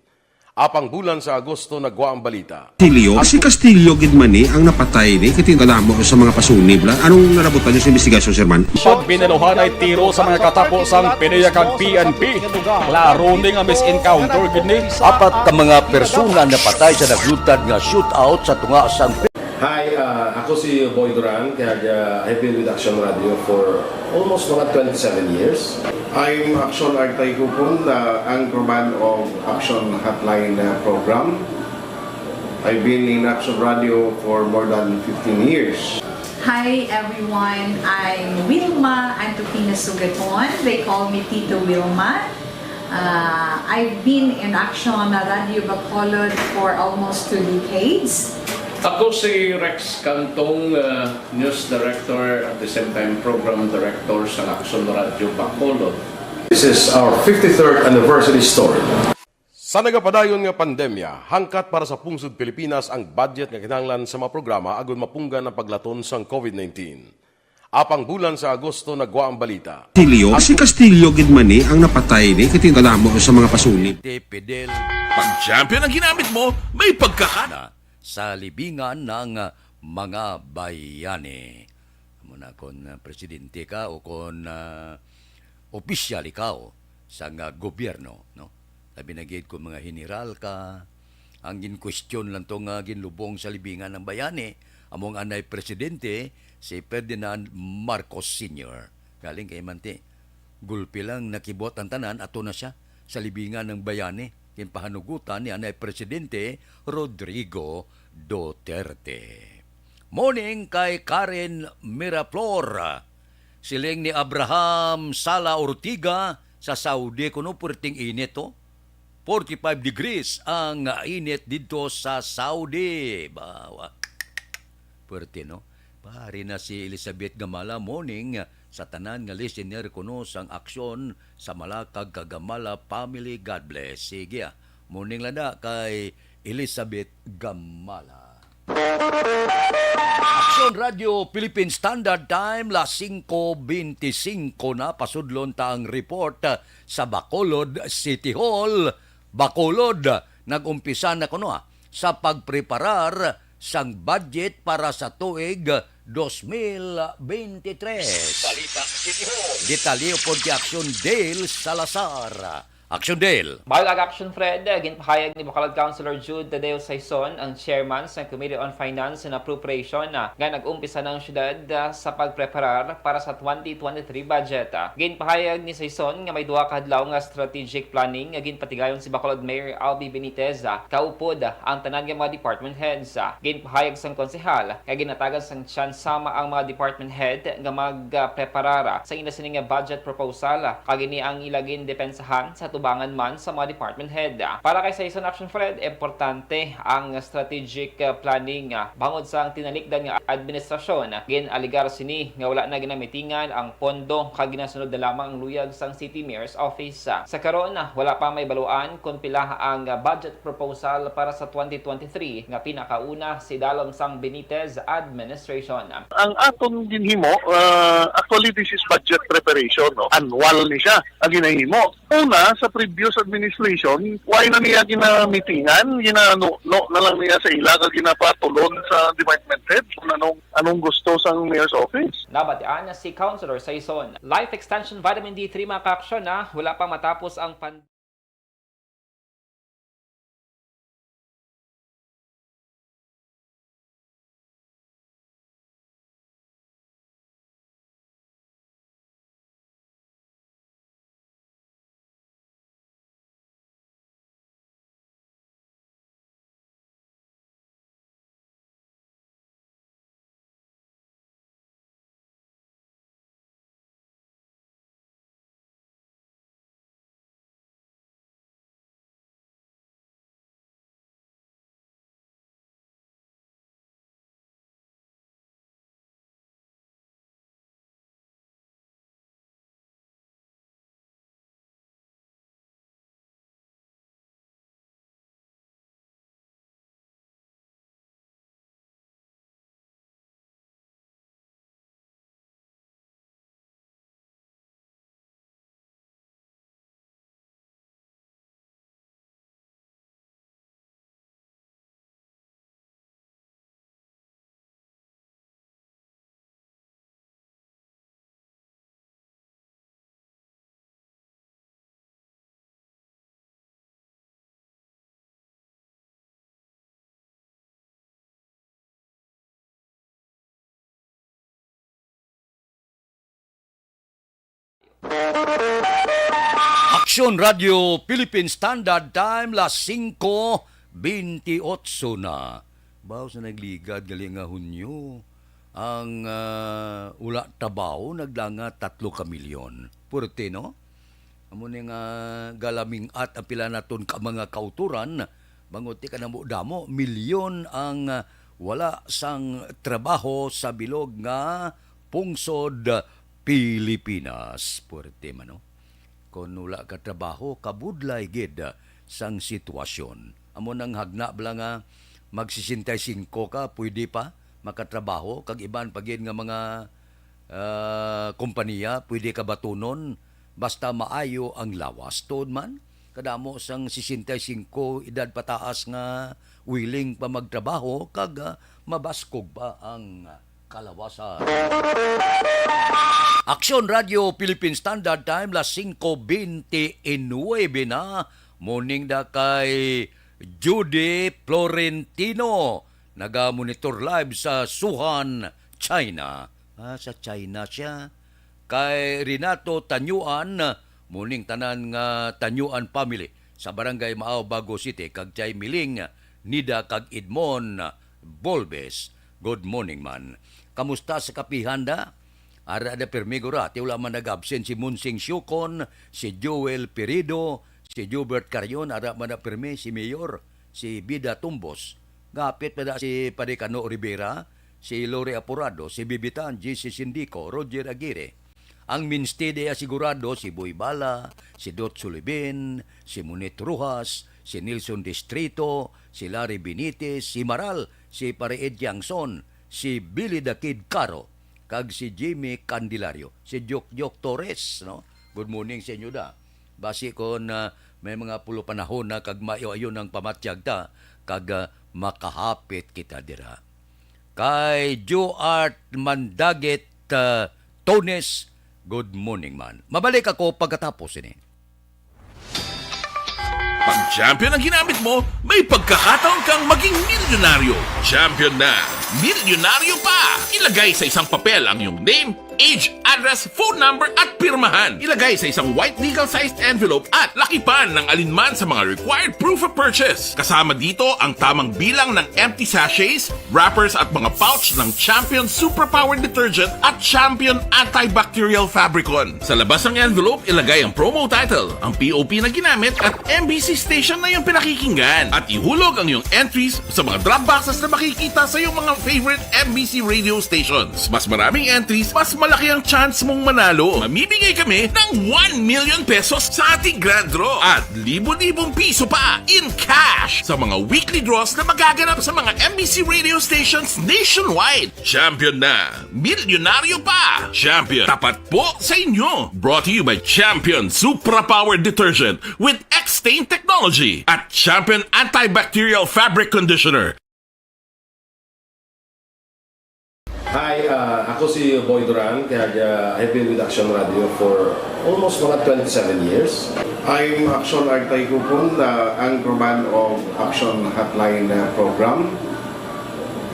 Apang bulan sa Agosto nagwa ang balita. Castillo, si Castillo gid man ni ang napatay ni, kay tingala mo sa mga pasunib la. Anong narabutan niyo sa investigasyon, Sir Man? Pag binaluhan ay tiro sa mga katapo sang PDEA kag P N P. Klaro ni nga mis-encounter gid ni. Apat ka mga persona napatay sa naglutad nga shootout sa tunga sang Hi, uh, ako si Boy Duran, kag uh, I've been with Action Radio for almost mga twenty-seven years. I'm Action Artay Kupon, uh, anchorman of Action Hotline uh, program. I've been in Action Radio for more than fifteen years. Hi everyone, I'm Wilma Antupina Sugaton. They call me Tito Wilma. Uh, I've been in Action Radio Bacolod for almost two decades. Ako si Rex Cantong, uh, news director, at the same time program director sa Action Radio Bacolod. This is our fifty-third anniversary story. Sa nagapadayon nga pandemya, hangkat para sa pungsod Pilipinas ang budget nga kinahanglan sa mga programa agud mapunggan ang paglaton sang COVID nineteen. Apang bulan sa Agosto nagwa ang balita. Castillo, si Castillo gid man ni ang napatay ni, kay tingala mo sa mga pasunib. Pag champion ang ginamit mo, may pagkaka- Na sa libingan ng, ah, mga bayani. Amo na, kon, ah, presidente ka o kon, ah, opisyal ikaw sang, ah, gobyerno, no? Labi na gid kon mga general ka, ang ginkwestiyon lang to nga ginlubong sa libingan ng bayani, amo ang anay presidente, si Ferdinand Marcos Senior. Galing kay manti, gulpi lang nakibuat ang tanan, ato na siya sa libingan ng bayani, ginpahanugutan ni anay presidente Rodrigo Duterte. Morning kay Karen Miraflor. Siling ni Abraham Sala Ortiga, sa Saudi kuno perting init, oh. Forty-five degrees ang init didto sa Saudi. Bawa. Perte, no? Pari na si Elizabeth Gamala, morning sa tanan nga listener kuno sang Aksyon sa Malakag kag Gamala family. God bless. Sige, ah. Morning lada kay Elizabeth Gamala. Aksyon Radio Philippine Standard Time, las singko bente singko na. Pasudlon ta ang report sa Bacolod City Hall. Bacolod, nag-umpisa na kuno, ah, sa pagpreparar sang budget para sa tuig dos mil bente tres. Balita City Hall. Detalye pod kay Aksyon Dale Salazar. Aksyon Dale. Bayag Aksyon Fred, ginpahayag ni Bacolod Councilor Jude Tadeo Saison, ang chairman sang Committee on Finance and Appropriation, ah, nga nag-umpisa na ang syudad, ah, sa pagpreparar para sa twenty twenty-three budget. Ah, ginpahayag ni Saison nga may duha ka adlaw nga strategic planning nga ginpatigayon si Bacolod Mayor Albi Benitez, ah, kaupod, ah, ang tanan nga mga department heads. Ah, ginpahayag sang konsehal nga ginatagan sang tsansa ang mga department head nga magpreparar sa ila sini nga budget proposal, kag ini ang ila gindepensahan sa tubangan man sa mga department head. Para kay Saison Action Fred, importante ang strategic, ah, planning, ah, bangod sa ang tinalikdan nga administrasyon, gin-alegar sini nga wala na ginamitingan ang pondo kag ginasunod na lamang ang luyag sang City Mayor's Office. Sa karon, wala pa may baluan kon pila ang budget proposal para sa twenty twenty-three nga pinakauna sa idalom sang Benitez administration. Ang aton ginhimo, ah, actually, this is budget preparation, no? Annual ni siya ang ginahimo. Una, sa previous administration, why na niya ginamitingan, ginanuno na lang niya sa ila, kag ginapatulon sa department head kung anong, anong gusto sang mayor's office. Nabatian na si Councilor Saison. Life Extension Vitamin D three, mga kaaksyon, na wala pa matapos ang pan- Aksyon Radio Philippine Standard Time, las singko bente otso na. Baw sa nagligad gali nga Hunyo, ang, ah, wala trabaho nagdanga tatlo ka milyon. Puerte, no? Amo ni nga galaming-at ang pila naton ka mga kauturan, bangod ti kadamo-damo, milyon ang, ah, wala sang trabaho sa bilog nga pungsod Pilipinas. Puerte man, no? Kon wala ka trabaho, kabudlay gid sang sitwasyon. Amo nang hagna bala nga mag sesenta y cinco ka, pwede pa makatrabaho, kag iban pa gid nga mga, ah, kompanya, pwede ka batunon, basta maayo ang lawas. Tuod man, kadamo sang sesenta y cinco edad pataas nga willing pa magtrabaho kag, ah, mabaskog pa ang kalawasan. Aksyon Radio Philippine Standard Time, las singko bente y nuebe na. Morning da kay Judy Florentino, naga-monitor live sa Suhan, China. Ah, sa China siya. Kay Renato Tanyuan, morning tanan nga Tanyuan family sa Barangay Maao, Bago City, kag kay Miling, Nida, kag Edmond Bolbes. Good morning man. Kamusta sa kapihan da? Ara da pirmi gura, ti wala man nag-absent si Monsing Siukon, si Joel Pirido, si Jubert Carion, ara man na pirmi, si Mayor, si Bida Tumbos. Gapit pa da si Padre Cano Rivera, si Lori Apurado, si Bibitan, G C Sindico, Roger Aguirre. Ang mainstay diya sigurado si Boy Bala, si Dot Sulibin, si Monit Rojas, si Nelson Distrito, si Larry Benitez, si Maral, si Pare Ed Tiangson, si Billy the Kid Caro, kag si Jimmy Candelario, si Diok Diok Torres, no? Good morning sa inyo da. Basi kon, ah, may mga pulo panahon na kag maayo-ayo nang pamatyag ta, kag, ah, makahapit kita dira. Kay Joart Mandagit, ah, Tones, good morning man. Mabalik ako pagkatapos ini. Pag champion ang ginamit mo, may pagkakataon kang maging milyonaryo. Champion na, milyonaryo pa! Ilagay sa isang papel ang iyong name, age, address, phone number, at pirmahan. Ilagay sa isang white legal-sized envelope at lakipan ng alinman sa mga required proof of purchase. Kasama dito ang tamang bilang ng empty sachets, wrappers, at mga pouch ng Champion Superpower Detergent at Champion Antibacterial Fabricon. Sa labas ng envelope, ilagay ang promo title, ang P O P na ginamit, at M B C station na iyong pinakikinggan. At ihulog ang iyong entries sa mga drop boxes na makikita sa iyong mga favorite M B C radio stations. Mas maraming entries, mas malaki ang chance mong manalo. Mamimigay kami ng one million pesos sa ating grand draw. At libo-libong piso pa in cash sa mga weekly draws na magaganap sa mga M B C radio stations nationwide. Champion na! Milyonaryo pa! Champion, tapat po sa inyo! Brought to you by Champion Supra Power Detergent with X-Stain Technology at Champion Antibacterial Fabric Conditioner. Hi, ah, ako si Boy Duran, kag, ah, I've been with Action Radio for almost mga twenty-seven years. I'm Action Artay Kupon, the anchorman of Action Hotline, ah, program.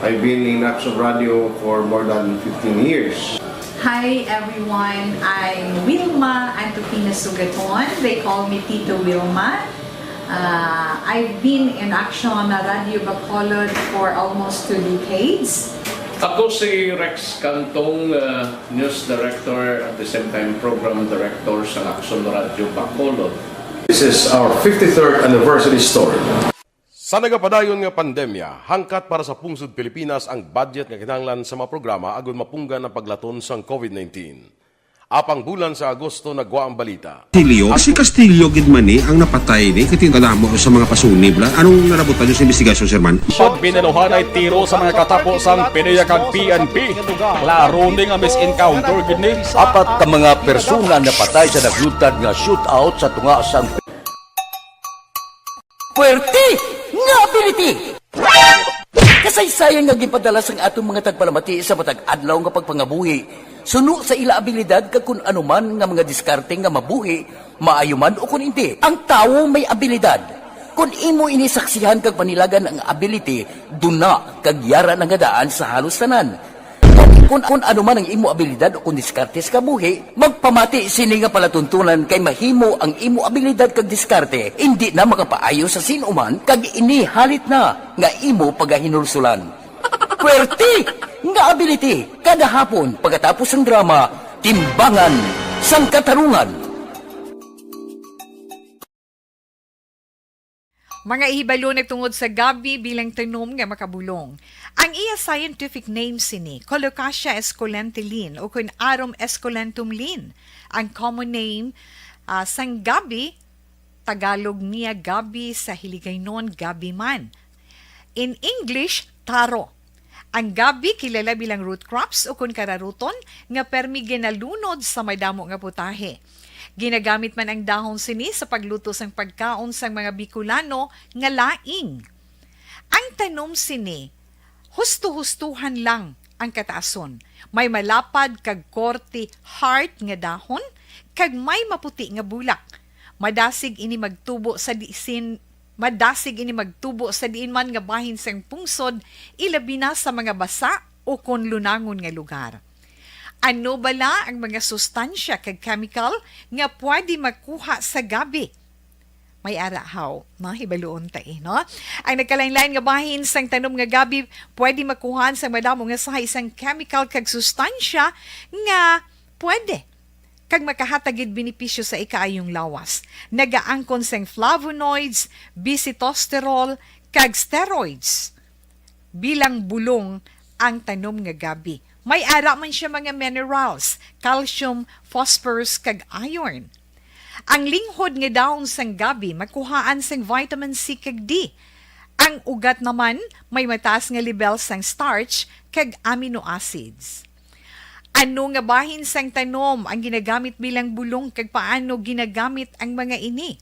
I've been in Action Radio for more than fifteen years. Hi everyone, I'm Wilma Antupina Sugaton. They call me Tito Wilma. Uh, I've been in Action Radio Bacolod for almost two decades. Ako si Rex Cantong, uh, News Director at the same time Program Director sa Action Radio Bacolod. This is our fifty-third anniversary story. Sa nagapadayon nga pandemya, hangkat para sa pungsod Pilipinas ang budget nga kinahanglan sa mga programa agud mapunggan ang paglaton sang COVID nineteen. Apang bulan sa Agosto nagwa ang balita. Castillo, si Castillo gid man ni ang napatay ni kay kadamo sa mga pasunib la. Anong narabutan niyo sa investigasyon, Sir Man? Pagbinunuhanay tiro sa mga katapo sang PDEA kag P N P. Klaro ni nga mis-encounter gid ni. Apat ka mga persona napatay sa naglutad nga shootout sa tunga sang Puwerte nga ability! Kasaysayan nga ginpadala sang aton mga tagpalamati sa matag adlaw nga pagpangabuhi suno sa ila abilidad kag kon ano man nga mga diskarte nga mabuhi, maayo man ukon indi. Ang tawo may abilidad. Kon imo ini saksihan kag panilagan ang ability, duna kag yara na nga daan sa halos tanan. Kon, kon ano man ang imo abilidad o kon diskarte sa kabuhi, magpamati sini nga palatuntunan kay mahimo ang imo abilidad kag diskarte indi na makapaayo sa sin-o man kag ini halit na nga imo pagahinulsulan. Puwerte nga ability kada hapon pagkatapos sang drama Timbangan sang Katarungan. Mga ihibalo nagtungod sa gabi bilang tanom nga makabulong. Ang iya scientific name sini, Colocasia esculenta Linn o kun Arum esculentum Linn. Ang common name, ah, sang gabi, Tagalog niya gabi, sa Hiligaynon gabi man. In English, taro. Ang gabi kilala bilang root crops o kun kararuton nga permi ginalunod sa madamo nga putahe. Ginagamit man ang dahon sini sa pagluto sang pagkaon sang mga Bicolano nga laing. Ang tanom sini, husto-hustuhan lang ang kataason. May malapad kag korte heart nga dahon kag may maputi nga bulak. Madasig ini magtubo sa disin Madasig ini magtubo sa diin man nga bahin sang pungsod, ilabi na sa mga basa o kon lunangon nga lugar. Ano bala ang mga sustansya kag chemical nga pwede makuha sa gabi? May ara haw, no? Hibaluon ta, eh, no? Ang nagkalain-lain nga bahin sang tanom nga gabi pwede makuhaan sa madamo nga sahi sang chemical kag sustansya nga pwede kag makahatag gid benepisyo sa ikaayong lawas. Nagaangkon sang flavonoids, bisitosterol, kag steroids bilang bulong ang tanom nga gabi. May ara man siya mga minerals, calcium, phosphorus, kag iron. Ang linghod nga dahon sang gabi makuhaan sang vitamin C kag D. Ang ugat naman may mataas nga lebel sang starch kag amino acids. Ano nga bahin sang tanom ang ginagamit bilang bulong, kag paano ginagamit ang mga ini?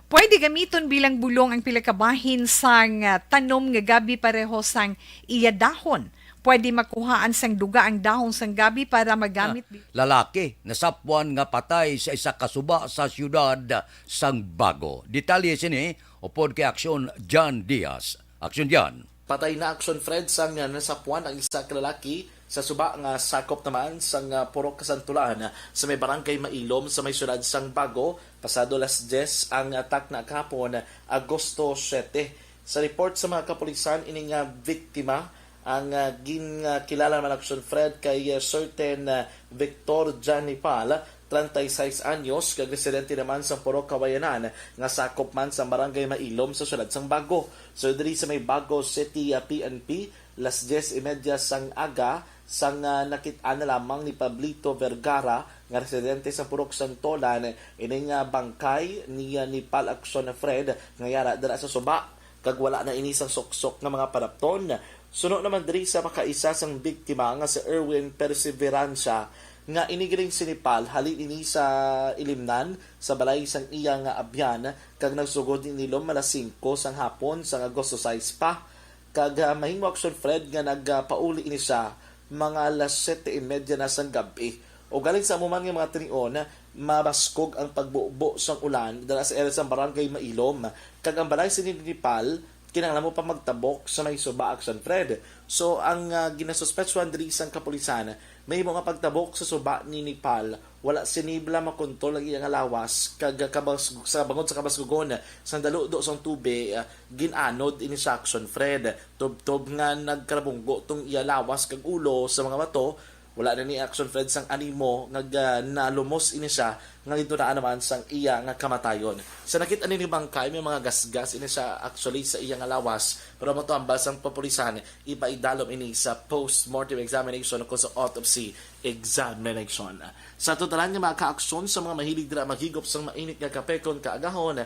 Pwede gamiton bilang bulong ang pila ka bahin sang, ah, tanom nga gabi pareho sang iya dahon. Pwede makuhaan sang duga ang dahon sang gabi para magamit bi- Lalaki nasapwan nga patay sa isa ka suba sa siyudad sang Bago. Detalye sini upod kay Aksyon Jan Diaz. Aksyon Jan. Patay na, Aksyon Fred, sang nasapwan ang isa ka lalaki sa suba nga sakop naman sang, ah, Purok Kasantulan sa may barangay Mailom sa may siyudad sang Bago, pasado las diyes ang, ah, takna kahapon, Agosto siyete. Sa report sa mga kapulisan, ini nga biktima ang, ah, gin, ah, kilala naman, Aksyon Fred, kay, ah, certain, ah, Victor Janipal, treinta y seis anyos, kag residente naman sa Purok Kawayanan nga sakop man sa Barangay Mailom sa siyudad sang Bago. So, diri sa may Bago City, ah, P N P, las diyes y media sang aga, sang, ah, nakit-an na lamang ni Pablito Vergara nga residente sa Purok Santolan, ining, ah, bangkay ni, ah, Nipal Aksyon Fred nga yara dira sa suba, kag wala na ini sang suksok nga mga panapton. Suno naman diri sa makaisa sang biktima nga si Erwin Perseverancia, nga ini gining si Nipal halin ini sa Ilimnan sa balay sang iya nga abyan, kag nagsugod ni Nilom alas singko sang hapon sang Agosto sais pa, kag, ah, mahimo, Aksyon Fred, nga nagpauli ini siya mga alas siyete y media na sang gab-i. O galing sa amo man nga mga tinion, mabaskog ang pagbubo sang ulan dala sa area sang Barangay Mailom, kag ang balay sini ni Nipal kinahanglan mo pa magtabok sa may suba, Aksyon Fred. So, ang, ah, ginasuspetsuhan diri sang kapulisan, mahimo nga pagtabok sa suba ni Nipal, wala sini bala makontrol ang iyang lawas, kag kabas-, sa bangod sa kabaskugon sang daludo sang tubig, ah, gin-anod ini sa, Aksyon Fred. Tubtob nga nagkarabunggo tong iya lawas kag ulo sa mga bato, wala na ni, Aksyon Fred, sang animo nga ga-, nalumos ini siya nga gintunaan naman sang iya nga kamatayon. Sa nakit-an ini bangkay, may mga gasgas ini siya actually sa iya nga lawas, pero matambal sang papulisan, ipaidalom ini sa post-mortem examination o sa autopsy examination. Sa totalan nga mga kaaksyon, sa mga mahilig dira maghigop sang mainit nga kape kon kaagahon,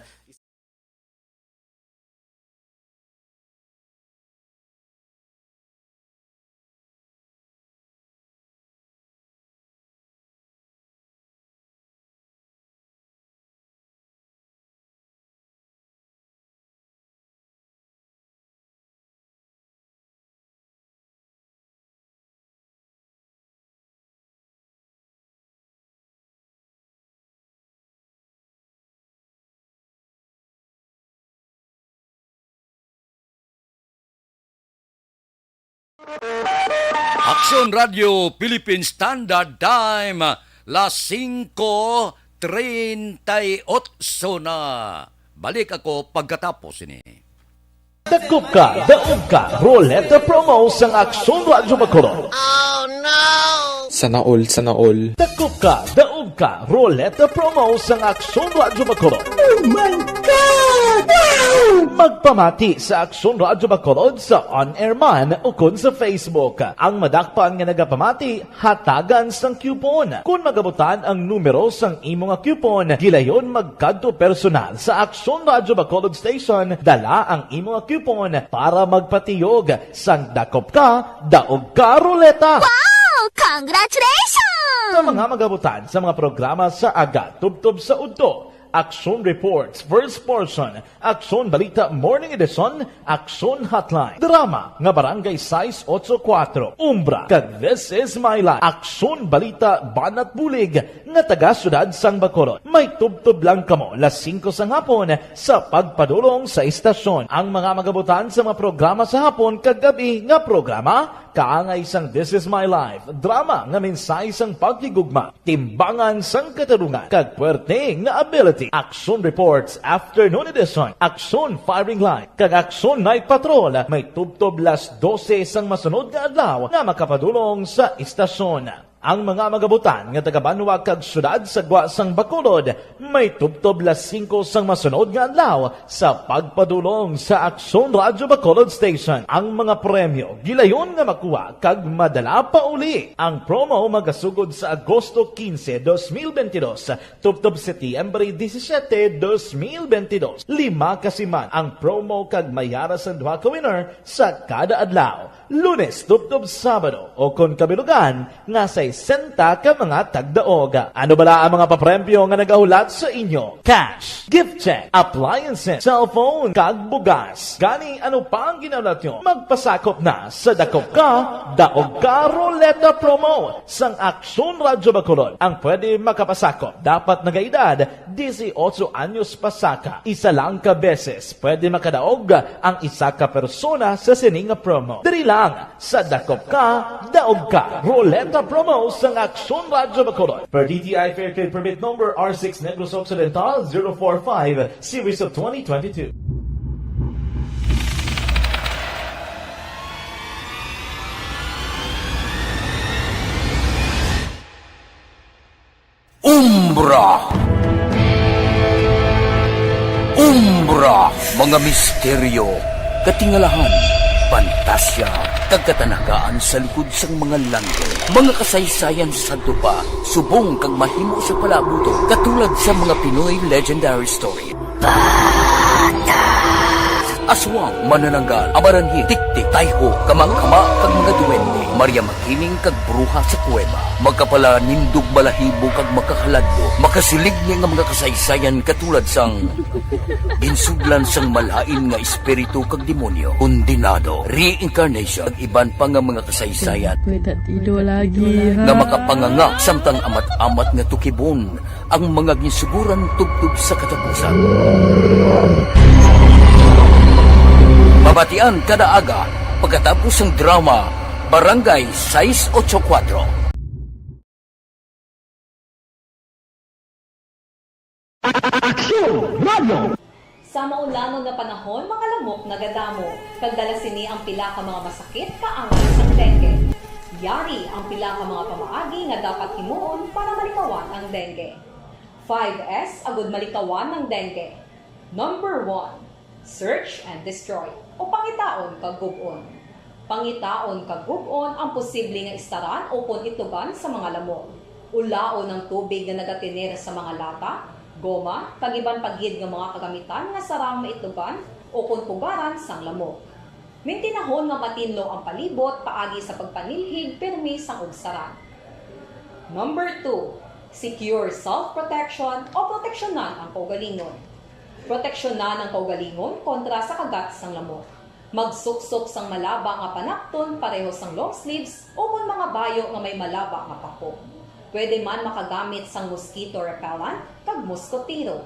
Aksyon Radio Philippine Standard Time, las singko treinta y ocho na. Balik ako pagkatapos ini. Dakop ka, daog ka, Roleta Promo sang Aksyon Radyo Bacolod. Sana all, sana all. Dakop ka, daog ka, Roleta Promo sang Aksyon Radyo Bacolod. Oh my God! Wow! Magpamati sa Aksyon Radyo Bacolod sa on-air man ukon sa Facebook. Ang madakpan nga nagapamati, hatagan sang coupon. Kon magabutan ang numero sang imo nga coupon, gilayon magkadto personal sa Aksyon Radyo Bacolod Station, dala ang imo nga coupon para magpatiyog sang Dakop Ka, Daog Ka Ruleta! Wow! Congratulations! Sa mga magabutan sa mga programa sa aga tubtob sa udto, Aksyon Reports, First Portion, Aksyon Balita Morning Edition, Aksyon Hotline, drama nga Barangay sais ocho kuatro, Umbra, kag This Is My Life, Aksyon Balita Banat Bulig nga taga Siyudad sang Bacolod. May tubtob lang kamo las singko sang hapon sa pagpadulong sa istasyon. Ang mga magabutan sa mga programa sa hapon kag gab-i nga programa, kaangay sang This Is My Life, drama nga mensahe sang paghigugma, timbangan sang katarungan, kag puwerte nga ability. Aksyon Reports Afternoon Edition, Aksyon Firing Line, kag Aksyon Night Patrol may tubtob las dose sang masunod nga adlaw nga makapadulong sa istasyon. Ang mga magabutan nga taga-banwa kag syudad sa gwa sang Bacolod may tubtob las singko sang masunod nga adlaw sa pagpadulong sa Aksyon Radyo Bacolod Station. Ang mga premyo gilayon nga makuha kag madala pa uli. Ang promo magasugod sa Agosto quince, dos mil veintidós, tubtob Setyembre disisiete, dos mil veintidós. Lima ka siman ang promo kag may yara sang duha ka winner sa kada adlaw, Lunes tubtob Sabado, o kon kabilugan nga sesenta ka mga tagdaog. Ano bala ang mga papremyo nga nagahulat sa inyo? Cash, gift check, appliances, cellphone, kag bugas. Gani, ano pa ang ginahulat nyo? Magpasakop na sa Dakop Ka, Daog Ka Ruleta Promo sang Aksyon Radyo Bacolod. Ang pwede makapasakop dapat nagaedad dieciocho anyos pasaka. Isa lang ka beses pwede makadaog ang isa ka persona sa sini nga promo. Diri lang sa Dakop Ka, Daog Ka Ruleta Promo sang Aksyon Radyo Bacolod. Per D T I Fair Trade Permit Number R six Negros Occidental zero four five, Series of twenty twenty-two. Umbra. Umbra, mga misteryo, katingalahan, pantasya, kag katanagaan sa likod sang mga langit. Mga kasaysayan sa sadto pa, subong kag mahimo sa palabuton, katulad sa mga Pinoy legendary story. Aswang, manananggal, amaranhit, tiktik, tayho, kama-kama, kag mga duwende, Maria Makiling kag bruha sa kuweba. Makapalanindog balahibo kag makakaladlok, makasiligni nga mga kasaysayan katulad sang ginsudlan sang malain nga espiritu kag demonyo, kondenado, reincarnation, kag iban pa nga mga kasaysayan Without ido lagi, nga ha? Makapanganga samtang amat-amat nga tukibon ang mga ginsuguran tubtob sa katapusan. Mabatian kada aga pagkatapos sang drama Barangay Sais Ocho Kuatro. Aksyon Radio! Sa maulangon nga panahon, mga lamok nagadamo, kag dala sini ang pila ka mga masakit kaangay sang dengue. Yari ang pila ka mga pamaagi nga dapat himuon para malikawan ang dengue. Five S agud malikawan ang dengue. Number one, search and destroy, o pangitaon kag gub-on. Pangitaon kag gub-on ang posible nga istaran ukon itugan sa mga lamok. Ulaon ang tubig nga nagatener sa mga lata, goma, kag iban pa gid nga mga kagamitan nga sarang maitugan ukon pugaran sang lamok. Mintinahon nga matinlo ang palibot paagi sa pagpanilhig pirmi sang ubsaran. Number two, secure self-protection o proteksyonan ang kaugalingon. Proteksyonan ang kaugalingon kontra sa kagat sang lamok. Magsuksok sang malaba nga panapton pareho sang long sleeves ukon mga bayo nga may malaba nga pako. Pwede man makagamit sang mosquito repellent kag moskotero.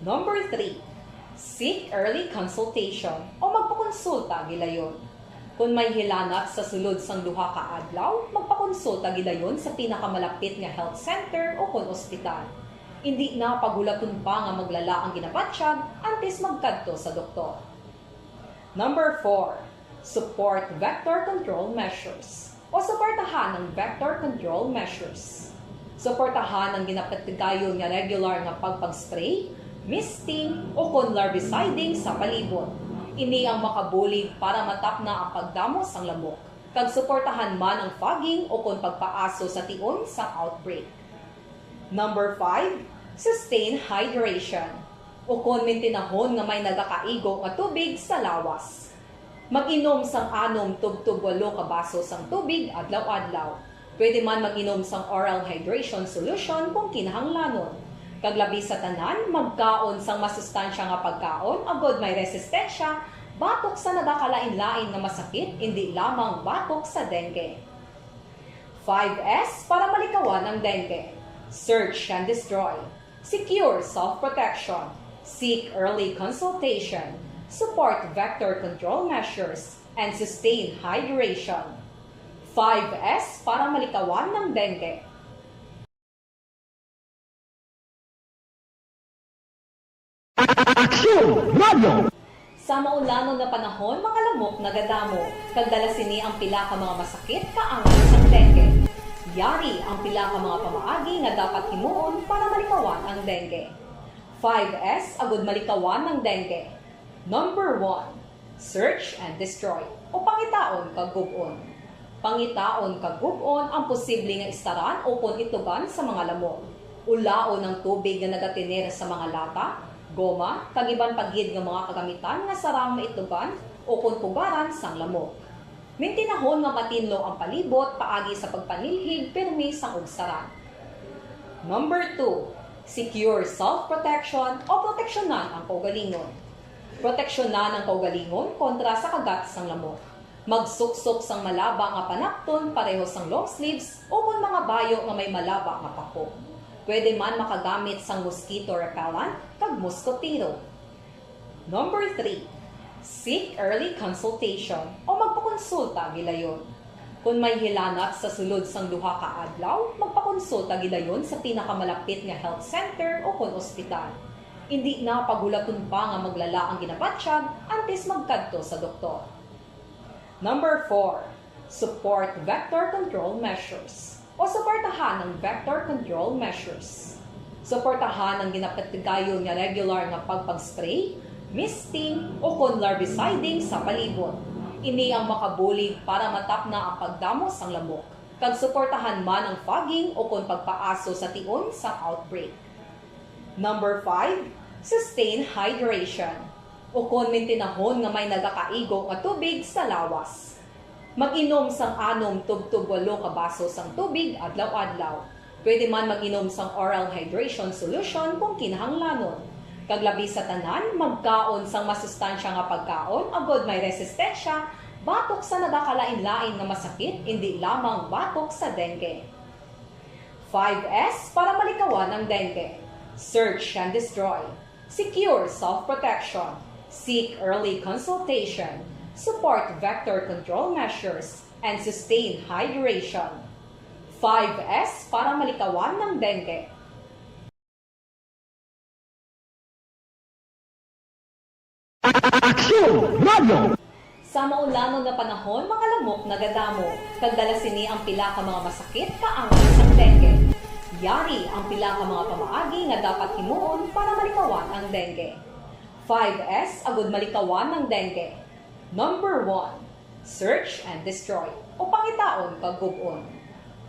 Number three, seek early consultation o magpakonsulta gilayon. Kon may hilanat sa sulod sang duha ka adlaw, magpakonsulta gilayon sa pinakamalapit nga health center ukon ospital. Indi na paghulaton pa nga maglala ang ginabatyag antes magkadto sa doktor. Number four, support vector control measures o suportahan ang vector control measures. Suportahan ang ginapatigayon nga regular nga pagpag-spray, misting, ukon larviciding sa palibot. Ini ang makabulig para matapna ang pagdamo sang lamok, kag suportahan man ang fogging ukon pagpaaso sa tion sang outbreak. Number five, sustain hydration, ukon mintinahon nga may nagakaigo nga tubig sa lawas. Mag-inom sang anom tubtob walo ka baso sang tubig adlaw-adlaw. Pwede man mag-inom sang oral hydration solution kung kinahanglanon. Kag labi sa tanan, magkaon sang masustansya nga pagkaon agod may resistensya batok sa nagakalain-lain nga masakit, indi lamang batok sa dengue. Five S para malikawan ang dengue. Search and destroy. Secure self-protection. Seek early consultation. Support vector control measures. And sustain hydration. Five S para malikawan ang dengue. Aksyon Radio! Sa maulanon nga panahon, mga lamok nagadamo, kag dala sini ang pila ka mga masakit kaangay sang dengue. Yari ang pila ka mga pamaagi nga dapat himuon para malikawan ang dengue. Five S agud malikawan ang dengue. Number one, search and destroy o pangitaon kag gub-on. Pangitaon kag gub-on ang posible nga istaran ukon itugan sa mga lamok. Ulaon ang tubig nga nagatener sa mga lata, goma, kag iban pa gid nga mga kagamitan nga sarang maitugan ukon pugaran sang lamok. Mintinahon nga matinlo ang palibot paagi sa pagpanilhig pirmi sang ugsaran. Number two, secure self-protection o proteksyonan ang kaugalingon. Proteksyonan ang kaugalingon kontra sa kagat sang lamok. Magsuksok sang malaba nga panapton pareho sang long sleeves ukon mga bayo nga may malaba nga pako. Pwede man makagamit sang mosquito repellent kag muskotero. Number three, seek early consultation o magpakonsulta gilayon. Kon may hilanat sa sulod sang duha ka adlaw, magpakonsulta gilayon sa pinakamalapit nga health center ukon ospital. Indi na paghulaton pa nga maglala ang ginabatyag antes magkadto sa doktor. Number four, support vector control measures o suportahan ang vector control measures. Suportahan ang ginapatigayon nga regular nga pagpag-spray, misting, ukon larviciding sa palibot. Ini ang makabulig para matapna ang pagdamo sang lamok, kag suportahan man ang fogging ukon pagpaaso sa tion sang outbreak. Number five, sustain hydration. Ukon mintinahon nga may nagakaigo nga tubig sa lawas. Mag-inom sang anom tubtob walo ka baso sang tubig adlaw-adlaw. Pwede man mag-inom sang oral hydration solution kung kinahanglanon. Kag labi sa tanan, magkaon sang masustansya nga pagkaon agod may resistensya batok sa nagakalain-lain nga masakit, indi lamang batok sa dengue. Five S para malikawan ang dengue. Search and destroy. Secure self-protection. Seek early consultation. Support vector control measures. And sustain hydration. Five S para malikawan ang dengue. Aksyon! Radyo! Sa maulanon nga panahon, mga lamok nagadamo, kag dala sini ang pila ka mga masakit kaangay sang dengue. Yari ang pila ka mga pamaagi nga dapat himuon para malikawan ang dengue. Five S agud malikawan ang dengue. Number one, search and destroy, o pangitaon kag gub-on.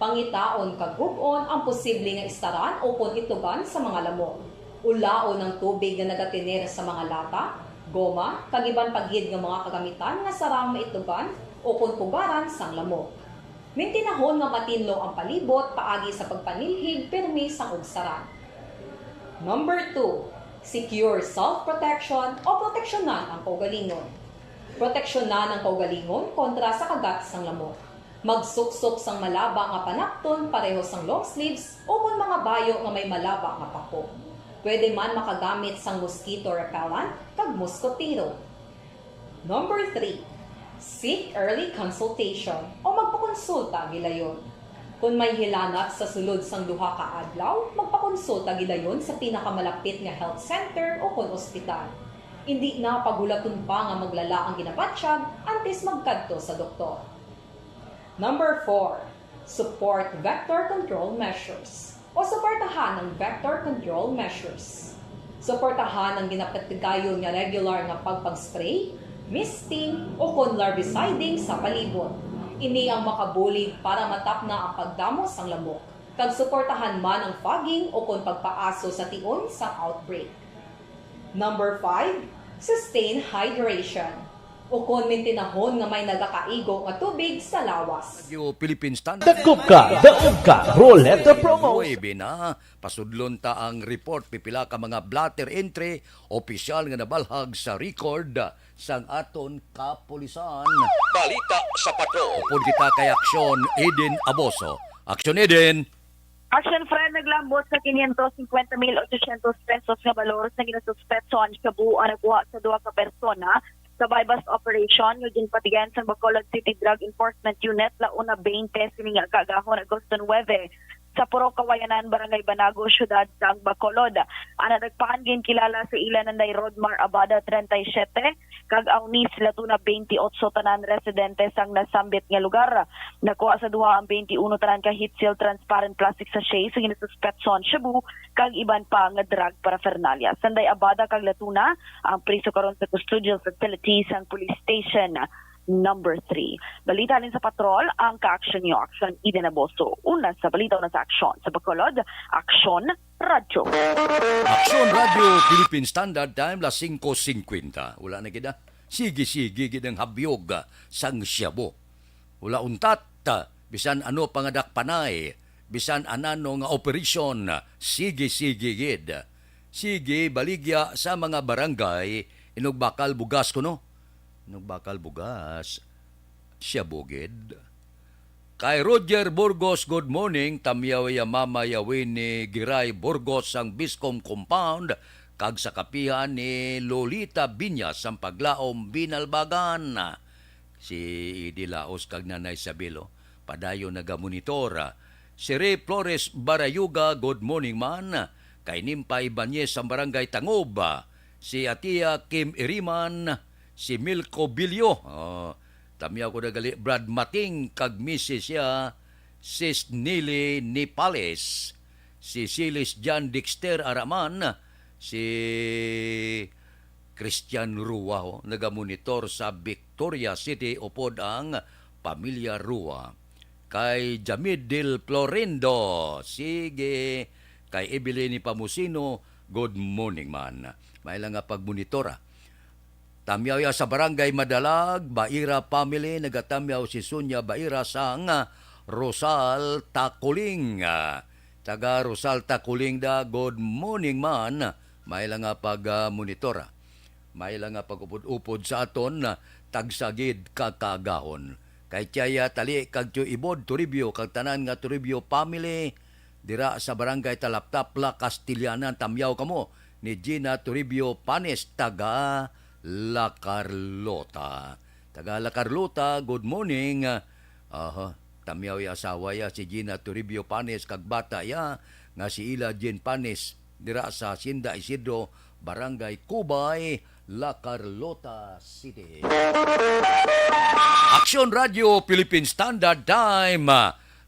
Pangitaon kag gub-on ang posible nga istaran ukon itugan sa mga lamok. Ulaon ang tubig nga nagatener sa mga lata, goma, kag iban pa gid nga mga kagamitan nga sarang maitugan ukon pugaran sang lamok. Mintinahon nga matinlo ang palibot paagi sa pagpanilhig pirmi sang ugsaran. Number two, secure self-protection o proteksyonan ang kaugalingon. Proteksyonan ang kaugalingon kontra sa kagat sang lamok. Magsuksok sang malaba nga panapton pareho sang long sleeves ukon mga bayo nga may malaba nga pako. Pwede man makagamit sang mosquito repellent kag muskotero. Number three, seek early consultation o magpakonsulta gilayon. Kon may hilanat sa sulod sang duha ka adlaw, magpakonsulta gilayon sa pinakamalapit nga health center ukon ospital. Indi na paghulaton pa nga maglala ang ginabatyag antes magkadto sa doktor. Number four, support vector control measures o suportahan ang vector control measures. Suportahan ang ginapatigayon nga regular nga pagpag-spray, misting, ukon larviciding sa palibot. Ini ang makabulig para matapna ang pagdamo sang lamok, kag suportahan man ang fogging ukon pagpaaso sa tion sang outbreak. Number five, sustain hydration. Ukon mintinahon nga may nagakaigo nga tubig sa lawas. Radyo Philippine Standard. Dakop ka, daog ka, Roleta Promos. Nuebe na, pasudlon ta ang report, pipila ka mga blotter entry, opisyal nga nabalhag sa record sang aton kapulisan. Balita sa Patrol. Upod kita kay Aksyon Eden Aboso. Aksyon Eden. Action Friend, naglambot sa quinientos cincuenta mil ochocientos pesos nga balor sa ginasuspetso nga shabu ang nakuha sa duha ka persona sa buy-bust operation nga ginpatigayon sang Bacolod City Drug Enforcement Unit, launa twenty sini nga kaagahon, Agosto nuebe. sa Purok Kawayanan, Barangay Banago, Siyudad sang Bacolod. Ang nadakpan ginkilala sa ila nanday Rodmar Abada, treinta y siete, kag Aunis Latuna, veintiocho, tanan residente sang nasambit nga lugar. Nakuha sa duha ang twenty-one tanan ka heat seal transparent plastic sachet sa ginasuspetsohan shabu kag iban pa nga drug paraphernalia. Sa nanday Abada kag Latuna, ang priso karon sa custodial facility sang police station number three. Balita halin sa patrol, ang ka-action niyo, Action Eden Aboso. Una sa balita, una sa aksyon. Sa Bacolod, Aksyon Radyo. Aksyon Radyo Philippine Standard Time, las singko singkwenta. Wala na gid, ah. Sige-sige gid ang habyog, ah, sang shabu. Wala untat, ah, bisan ano pa nga dakpanay, bisan anano nga operasyon, ah, sige-sige gid. Sige, baligya sa mga barangay, inugbakal bugas kuno. Inugbakal bugas, shabu gid. Kay Roger Burgos, good morning. Tamyaw ya Mama ya Winnie Giray Burgos sang Biscom Compound, kag sa kapihan ni Lolita Binyas sang Paglaom, Binalbagan. Si Idi Laos kag Nanay Sabilo, padayon nagamonitor. Si Ray Flores Barayuga, good morning man. Kay Nimpa Ibanez sang Barangay Tangob. Si Atia Kim Iriman, si Milko Bilyo. Oh, tamyaw ko na gali, Brad Mating, kag misis siya, Sis Nili Nipales, si Silis John Dexter Araman, si Christian Rua, oh, nagamonitor sa Victoria City, upod ang pamilya Rua. Kay Jamid Del Florendo, sige. Kay Evelyn Pamusino, good morning man. May lang nga pagmonitor, ah. Tamyaw ya sa Barangay Madalag, Baira family, nagatamyaw si Sonia Baira sang Rosal Takuling. Ah, taga Rosal Takuling da, good morning man. May lang nga pag, ah, monitor, ah. May lang nga pag-upod-upod sa aton, ah, tagsa gid ka kaagahon. Kay Tiaya Tali kag Tio Ibod Toribio kag tanan nga Toribio family, dira sa Barangay Talaptap, La Castellana, tamyaw kamo ni Gina Toribio Panes, taga La Carlota. Taga La Carlota, good morning. Aha, tamyaw ya asawa ya si Gina Toribio Panes kag bata ya nga si Ila Jean Panes, dira sa Hacienda Isidro, Barangay Cubay, La Carlota City. Aksyon Radyo Philippine Standard Time,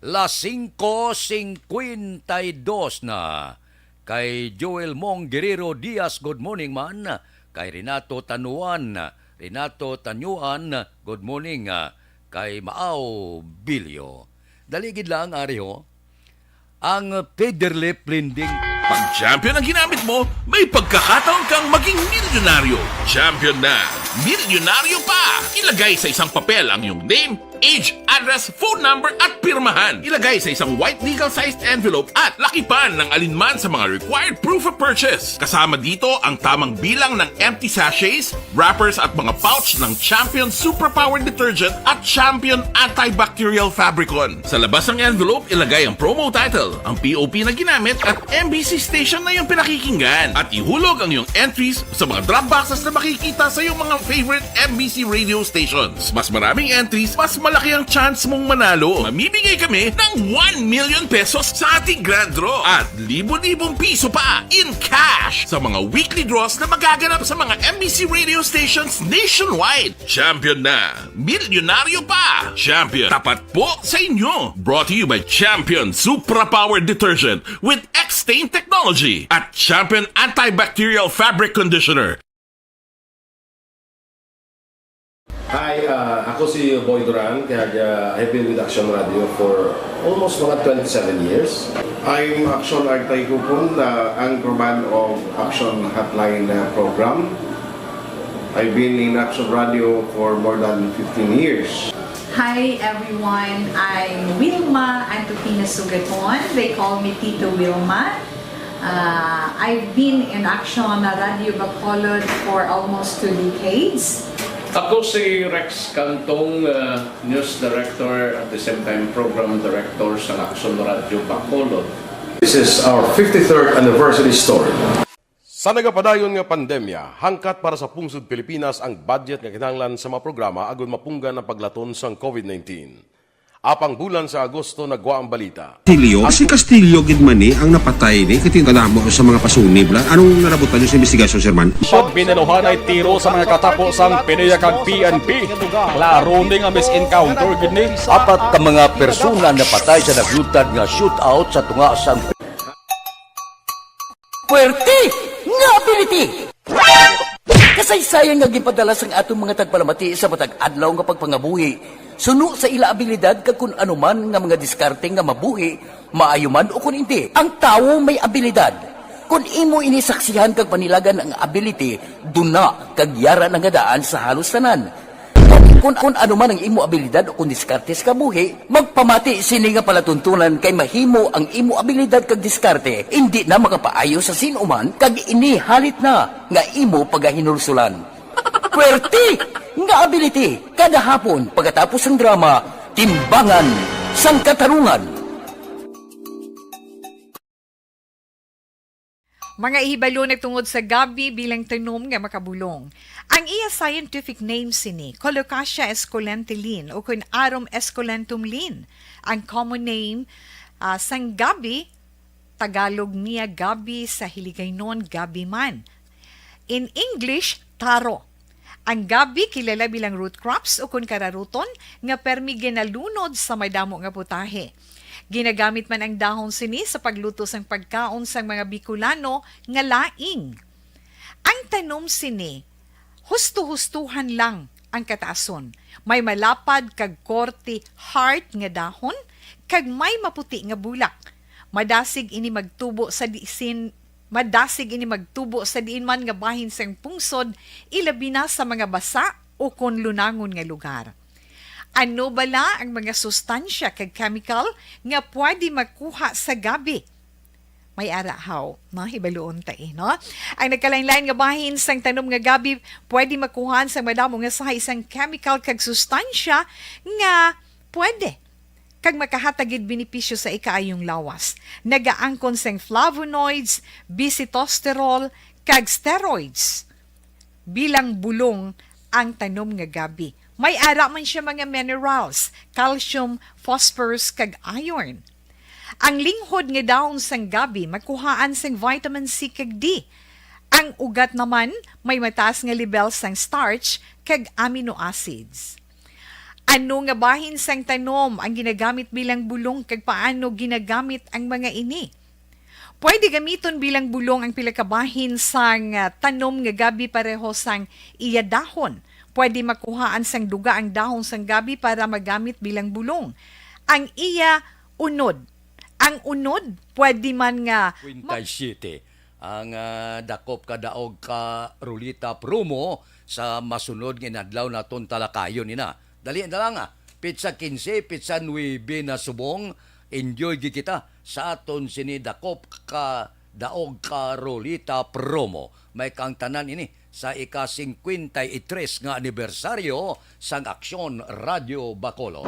las singko singkwenta y dos na. Kay Joel Mong Guerrero Diaz, good morning man. Kay Renato Tanuan, Renato Tanuan, good morning. Kay Maaw Bilyo. Dali gid lang, ari ho. Ang Federlip Lending. Pag Champion ang ginamit mo, may pagkakataon kang maging milyonaryo. Champion na, milyonaryo pa! Ilagay sa isang papel ang iyong name, age, address, phone number, at pirmahan. Ilagay sa isang white legal-sized envelope at lakipan ng alinman sa mga required proof of purchase. Kasama dito ang tamang bilang ng empty sachets, wrappers, at mga pouch ng Champion Superpower Detergent at Champion Antibacterial Fabricon. Sa labas ng envelope, ilagay ang promo title, ang P O P na ginamit, at M B C station na iyong pinakikinggan. At ihulog ang iyong entries sa mga drop boxes na makikita sa iyong mga favorite M B C radio stations. Mas maraming entries, mas malaki ang chance mong manalo. Mamimigay kami ng one million pesos sa ating grand draw at libo-libong piso pa in cash sa mga weekly draws na magaganap sa mga M B C radio stations nationwide. Champion na! Milyonaryo pa! Champion, tapat po sa inyo! Brought to you by Champion Supra Power Detergent with X-Stain Technology at Champion Antibacterial Fabric Conditioner. Hi, uh, ako si Boy Duran, kaya uh, I've been with Action Radio for almost mga twenty-seven years. I'm Action Artay Kupon, uh, anchorman of Action Hotline uh, program. I've been in Action Radio for more than fifteen years. Hi everyone, I'm Wilma Antupina Sugaton. They call me Tito Wilma. Uh, I've been in Action Radio Bacolod for almost two decades. Ako si Rex Cantong, uh, News Director at the same time Program Director sa Action Radio Bacolod. This is our fifty-third anniversary story. Sa nagapadayon nga pandemya, hangkat para sa pungsod Pilipinas ang budget nga kinahanglan sa mga programa agud mapunggan ang paglaton sang COVID nineteen. Apang bulan sa Agosto nagwa ang balita. Castillo, si Castillo gid man ni ang napatay ni, kay tingala mo sa mga pasunib la. Anong narabutan niyo sa investigasyon, Sir Man? Pag binaluhan ay tiro sa mga katapo sang PDEA kag P N P. Klaro ni nga mis-encounter gid ni. Apat ka mga persona napatay sa naglutad nga shootout sa tunga sang Puwerte nga ability! Kasaysayan nga ginpadala sang aton mga tagpalamati sa matag adlaw nga pagpangabuhi suno sa ila abilidad kag kun ano man nga mga diskarte nga mabuhi, maayo man o kun indi. Ang tawo may abilidad. Kun imo ini saksihan kag panilagan ang ability, duna kag yara na nga daan sa halos tanan. Kun, kun ano man ang imo abilidad o kun diskarte sa kabuhi, magpamati sini nga palatuntunan kay mahimo ang imo abilidad kag diskarte indi na makapaayo sa sin-o man kag ini halit na nga imo pagahinulsulan. Puwerte nga ability kada hapon pagkatapos sang drama, Timbangan sang Katarungan. Mga ihibalo nagtungod sa gabi bilang tanom nga makabulong. Ang iya scientific name sini, Colocasia esculenta Linn, o kun Arum esculentum Linn. Ang common name, ah, sang gabi, Tagalog niya gabi, sa Hiligaynon gabi man. In English, taro. Ang gabi kilala bilang root crops o kun kararuton nga permi ginalunod sa madamo nga putahe. Ginagamit man ang dahon sini sa pagluto sang pagkaon sang mga Bicolano nga laing. Ang tanom sini, husto-hustuhan lang ang kataason. May malapad kag korte heart nga dahon, kag may maputi nga bulak. Madasig ini magtubo sa disin, madasig ini magtubo sa diin man nga bahin sang pungsod, ilabi na sa mga basa o kon lunangon nga lugar. Ano bala ang mga sustansya kag chemical nga pwede makuha sa gabi? May ara haw, no? Hibaluon ta, eh, no? Ang nagkalain-lain nga bahin sang tanom nga gabi pwede makuhaan sang madamo nga sahi sang chemical kag sustansya nga pwede kag makahatag gid benepisyo sa ikaayong lawas. Nagaangkon sang flavonoids, bisitosterol, kag steroids. Bilang bulong ang tanom nga gabi. May ara man siya mga minerals, calcium, phosphorus, kag iron. Ang linghod nga dahon sang gabi makuhaan sang vitamin C kag D. Ang ugat naman may mataas nga level sang starch kag amino acids. Ano nga bahin sang tanom ang ginagamit bilang bulong kag paano ginagamit ang mga ini? Pwede gamiton bilang bulong ang pila ka bahin sang, ah, tanom nga gabi pareho sang iya dahon. Pwede makuhaan sang duga ang dahon sang gabi para magamit bilang bulong. Ang iya unod. Ang unod, pwede man nga ma- Kwinta y siyete. Ang, ah, dakop ka daog ka ruleta promo sa masunod nga inadlaw naton talakayon ina. Dali na lang, ah. Pitsa kinse, pitsa nuebe na subong. Enjoy gid kita sa aton sini dakop ka daog ka ruleta promo. May kaangtanan ini sa ika-singkwenta y tres nga anibersaryo sang Aksyon Radio Bacolod.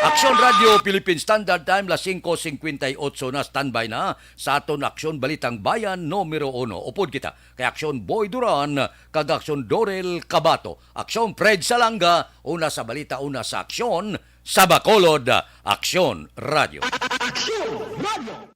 Aksyon Radio Philippine Standard Time, las singko singkwenta y otso na, standby na sa aton Aksyon Balitang Bayan numero uno. Upod kita kay Aksyon Boy Duran kag Aksyon Dorel Cabato. Aksyon Fred Salanga, una sa balita, una sa aksyon, sa Bacolod, Aksyon Radio. Aksyon Radio.